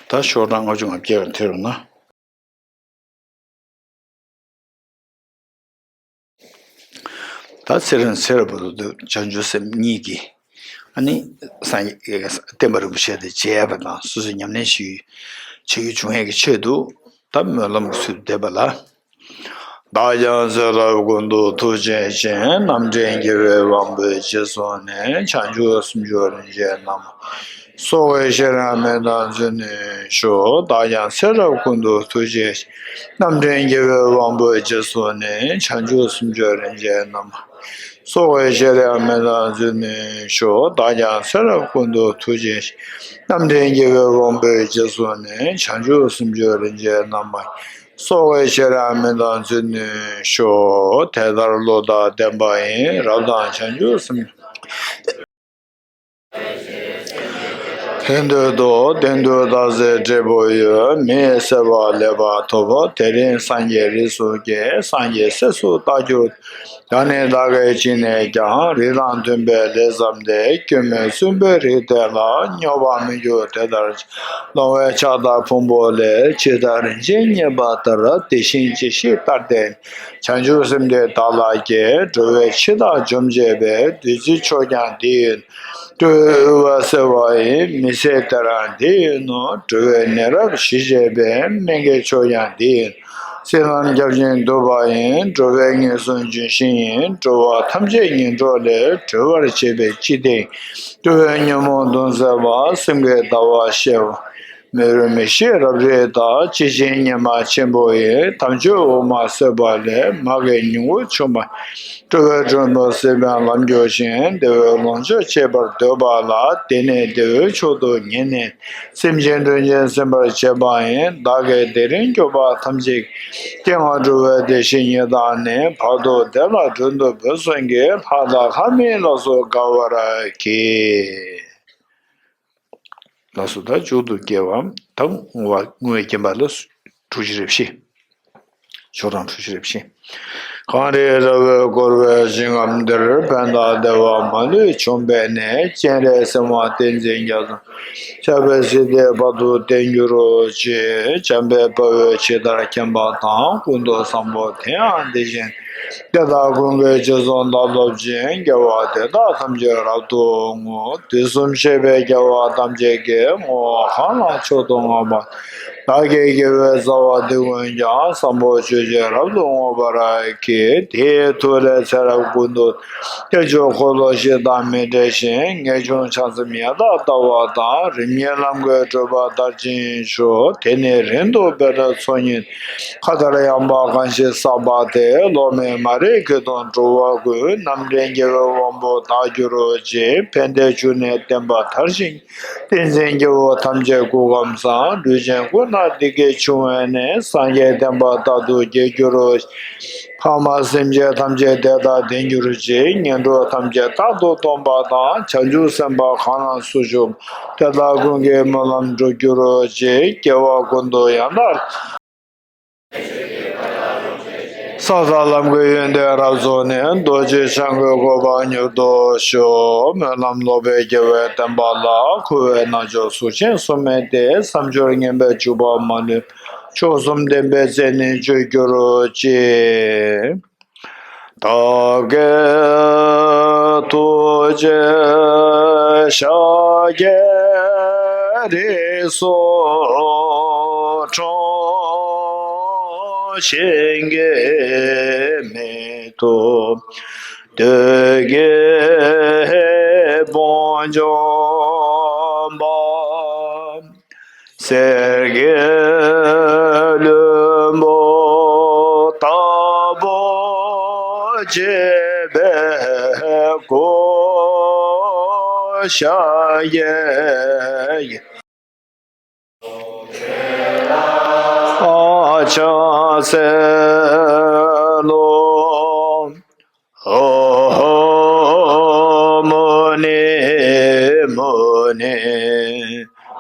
ད་ཤོག་གྲངས་ལྔ་བཅུ་ང་བརྒྱད་ལ་ཐེ་རུ་ན། ད་ཚེ་རིང་ཚེ་རབས་བར་དུ་བྱང་ཆུབ་སེམས་གཉིས་ཀྱིས་ཨ་ནི་སངས་རྒྱས་བསྟན་པ་རིན་པོ་ཆེ་དེ་བྱས་པ་དང་སོ་སོའི་ཉམས་ལེན་ཞུ་བྱེད་རྒྱུ་བྱུང་ཡས་ཀྱི་ཆེད་དུ་ད་སྨོན་ལམ་གྱི་ཚུལ་དུ་བསྡེབས་པ་ལ། བདག་ཀྱང་ཚེ་རབས་ཀུན་ཏུ་ཐུགས་རྗེ་ཅན། རྣམ་འདྲེན་རྒྱལ་བའི་དབང་པོའི་རྗེས་སུ་ནི། བྱང་ཆུབ་སེམས་མཆོག་རིན་ཆེན་རྣམ་གསོལ་བའི་ཕྱིར་ཡང་མི་དང་འཛིན་ནུས་ཤོག་བདག་ཀྱང་ཚེ་རབས་ཀུན་ཏུ་ཐུགས་རྗེ་ཅན། རྣམ་འདྲེན་རྒྱལ་བའི་དབང་པོའི་རྗེས་སུ་ནི། བྱང་ཆུབ་སེམས་མཆོག་རིན་ཆེན་རྣམ་གསོལ་བའི་ཕྱིར་ཡང་མི་དང་འཛིན་ནུས་ཤོག་བདག་ཀྱང་ཚེ་རབས་ཀུན་ཏུ་ཐུགས་རྗེ་ཅན། རྣམ་འདྲེན་རྒྱལ་བའི་དབང་པོའི་རྗེས་སུ་ནི། བྱང་ཆུབ་སེམས་མཆོག་རིན་ཆེན་རྣམ་གསོལ་བའི་ཕྱིར་ཡང་མི་དང་འཛིན་ནུས་ཤོག་དེ་ལྟར་བློ་དང་ལྡན་པ་ཡིས། རབ་དང་བྱང་ཆུབ་སེམས། དེ་འདོད་དོ། དེ་འདོད་བདག་ཚེ་འབྲས་བུ་ཡོད། མི་ཡི་བསིལ་བ་ལེགས་པར་ཐོབ། དེ་རིང་སངས་རྒྱས་རིགས་སུ་སྐྱེས། སངས་རྒྱས་སྲས་སུ་བདག་གྱུར། བདག་ནི་བདག་གི་བྱིན་ནས་ཀྱང་། རིགས་དང་མཐུན་པའི་ལས་བརྩམས་ཏེ། སྐྱོན་མེད་གསོན་པོའི་རིགས་དེ་ལ། སྙོམས་པར་མི་འཇུག་དེ་ལྟར་བྱ། ལོང་བས་ཆགས་དང་ཕུང་པོ་ལས། ཇི་ལྟར་རིན་ཆེན་རྙེད་པ་ལྟར། དེ་བཞིན་ཇི་ཞིག་ལྟར་བསྟེན། བྱང་ཆུབ་སེམས་དེ་བདག་ལ་སྐྱེས། འགྲོ་བའི་འཆི་བདག་འཇོམས་བྱེད་པའི། བདུད་རྩིའི་མཆོག་ཀྱང་འདི་ཡིན། འགྲོ་བའི་དབུལ་བ་སེལ་བ་ཡི། མི་ཚེ་འདི་རང་འདི་ཡིན་ནོ། འགྲོ་བའི་ནད་རབ་ཞི་བྱེད་པའི། སྨན་གྱི་མཆོག་ཀྱང་འདི་ཡིན། སྲིད་ལམ་སྐྱབས་ཤིང་འདུལ་བ་ཡིན། འགྲོ་བའི་ངན་སོང་ལྗོན་ཤིང་ཡིན། འགྲོ་བ་ཐམས་ཅད་ངན་འགྲོ་ལས། སྒྲོལ་བར་བྱེད་པའི་སྤྱི་དེ། འགྲོ་བའི་ཉོན་མོངས་གདུང་སེལ་བ། སེམས་ཀྱི་ཟླ་བ་ཤར་བ། མེ་རུ་མི་ཤེས་རབ་རིབ་དག། ལྕི་ཞིང་ཉི་མ་ཆེན་པོ་ཡིས། དམ་ཆོས་དབུ་མ་བསད་པ་ལས། མ་གི་ཉིན་གུང་ཆུ་མ། སྤྲོ་བའི་སྒྲོན་དུ་སྲིད་པའི་ལམ་རྒྱུ་ཞིང་། བདེ་བའི་ལོངས་སྤྱོད་སྤྱད་པར་འདོད་པ་ལ། དེ་ནི་བདེ་བའི་མཆོག་ཏུ་ངེས་ནས། སེམས་ཅན་དོན་ཆེན་སེམས་པར་བྱེད་པ་ཡིན། བདག་གིས་དེ་རིང་སྐྱོབ་པ་ཐམས་ཅད། སྐྱེ་བ་འགྲོ་བའི་བདེ་གཤེགས་ཉིད་དང་ནི། བར་དུ་བདེ་ལ་མགྲོན་དུ་བོས་གསོལ་གྱིས། ལྷ་དང་ལྷ་མིན་ལ་སོགས་དགའ་བར་གྱིས། ལགས་སོ། ད་མཇུག་ཏུ་དགེ་བ་དང་བསྔོ་བ་བསྔོ་བས་བརྒྱན་པ་ལ་དྲུག་ཅུ་རེ་བཞི། ཕྱོགས་དང་དྲུག་ཅུ་རེ་བཞི། གངས་རིའི་ར་བས་བསྐོར་བའི་ཞིང་ཁམས་འདིར། ཕན་དང་བདེ་བ་མ་ལུས་འབྱུང་བའི་གནས། སྤྱན་རས་གཟིགས་དབང་བསྟན་འཛིན་རྒྱ་མཚོ། ཁྱབ་པའི་སྲིད་དེ་བར་དུ་བརྟན་གྱུར་ཅིག། འཇམ་དཔལ་དཔའ་བོས་ཇི་ལྟར་མཁྱེན་པ་དང་། ཀུན་ཏུ་བཟང་པོ་དེ་ཡང་དེ་བཞིན། དེ་དག་ཀུན་གྱི་རྗེས་སུ་བདག་སློབ་ཅིང་། དགེ་བ་དེ་དག་ཐམས་ཅད་རབ་ཏུ་བསྔོ། དུས་གསུམ་གཤེགས་པའི་རྒྱལ་བ་ཐམས་ཅད་ཀྱིས། བསྔོ་བ་གང་ལ་མཆོག་ཏུ་བསྔགས་པ། བདག་གི་དགེ་བའི་རྩ་བ་འདི་ཀུན་ཀྱང་། བཟང་པོ་སྤྱོད་ཕྱིར་རབ་ཏུ་བསྔོ་བར་བགྱི། དེའི་མཐུ་ལས་ཚེ་རབས་ཀུན་ཏུ། ཁྱབ་འཇུག་འཁོར་ལོ་བཞི་དང་མི་འབྲལ་ཞིང་། ངེས་འབྱུང་བྱང་སེམས་ཡང་དག་ལྟ་བ་དང་། རིམ་གཉིས་ལམ་གྱི་བགྲོད་པ་དར་ཞིང་ཞུགས། དེ་ནི་རིང་དུ་འཕེལ་བའི་ཚོགས་རྙེད། མཁའ་ལྟར་ཡངས་པ་གང་ཞིག་བསགས་པ་དེ། སློབ་མའི་མ་རིག་གི་དོན་འགྲོ་བ་ཀུན། རྣམ་འདྲེན་རྒྱལ་བའི་དབང་པོ་བདག་གྱུར་ཅིག། ཕན་བདེ་བཅུ་ནི་བསྟན་པ་དར་ཞིང་། བསྟན་འཛིན་སྐྱེ་བོ་ཐམས་ཅད་སྐུ་ཁམས་བཟང་། ལུས་ཅན་ཀུན་ན་བདེ་སྐྱིད་འབྱུང་བའི་གནས། སངས་རྒྱས་བསྟན་པ་རྟག་ཏུ་རྒྱས་གྱུར་ཅིག། ཕ་མ་སེམས་ཅན་ཐམས་ཅད་དེ་དག་བདེ་གྱུར་ཅིག། ངན་འགྲོ་ཐམས་ཅད་རྟག་ཏུ་སྟོངས་པ་དང་། བྱང་ཆུབ་སེམས་དཔའ་གང་ལ་སུ་ཞུགས། དེ་དག་ཀུན་གྱི་སྨོན་ལམ་འགྲུབ་གྱུར་ཅིག། སྐྱེ་བ་ཀུན་ཏུ་ཡང་དག་ས་དང་ལམ་གྱི་ཡོན་ཏན་རབ་རྫོགས་ནས། རྡོ་རྗེ་འཆང་གི་གོ་འཕང་མྱུར་དུ་ཤོག། སྨོན་ལམ་ལོག་པའི་དགེ་བའི་བསྟན་པ་ལ། འཁོར་བའི་རྣལ་འབྱོར་གཟུགས་ཅན་གསུམ་མེད་དེ། བསམ་སྦྱོར་ངན་པས་འཇུག་པ་མ་ལུས། མཆོག་གསུམ་བདེན་པའི་རྩལ་ནི་སྤྱོད་གྱུར་ཅིག། བདག་གི་ཐུགས་རྗེ་ཤཱཀྱའི་རིགས་སུ་འཁྲུངས། ཞིང་གི་མེ་ཏོག་བདུད་ཀྱི་དཔུང་འཇོམས་པ། གསེར་གྱི་ལྷུན་པོ་ལྟ་བུ་བརྗིད་པའི་སྐུ། ཤཱཀྱའི་ཨ་ཅག་སྲས་ལོ། ཨོཾ་མུ་ནི་མུ་ནི་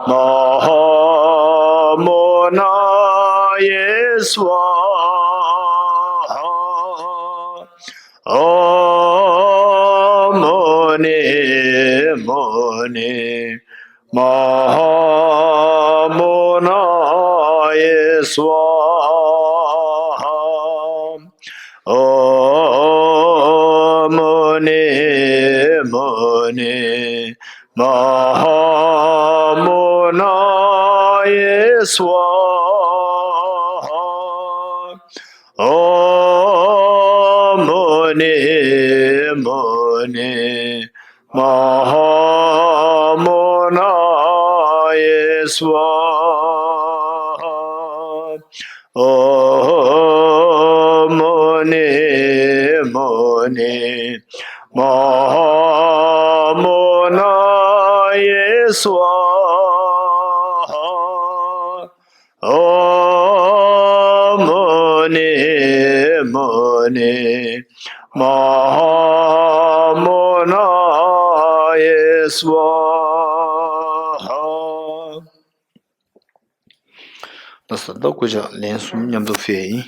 མ་ཧཱ་མུ་ན་ཡེ་སྭཱ་ཧཱ། ཨོཾ་མུ་ནི་མུ་ནི་མ་ཧཱ་མུ་ན་ཡེ་སྭཱ་ཧཱ། ཨོཾ་མུ་ནི་མུ་ནི་མ་ཧཱ་མུ་ན་ཡེ་སྭཱ་ཧཱ། ཨོཾ་མུ་ནི་མུ་ནི་མ་ཧཱ་མུ་ན་ཡེ་སྭཱ་ཧཱ། ཨོཾ་མུ་ནི་མུ་ནི་མ་ཧཱ་མུ་ན་ཡེ་སྭཱ་ཧཱ། ཨོཾ་མུ་ནི་མུ་ནི་མ་ཧཱ་མུ་ན་ཡེ་སྭཱ་ཧཱ། ལགས་སོ། ད་སྐུ་ཕྱག་ལན་གསུམ་མཉམ་དུ་ཕུལ་ཡིན།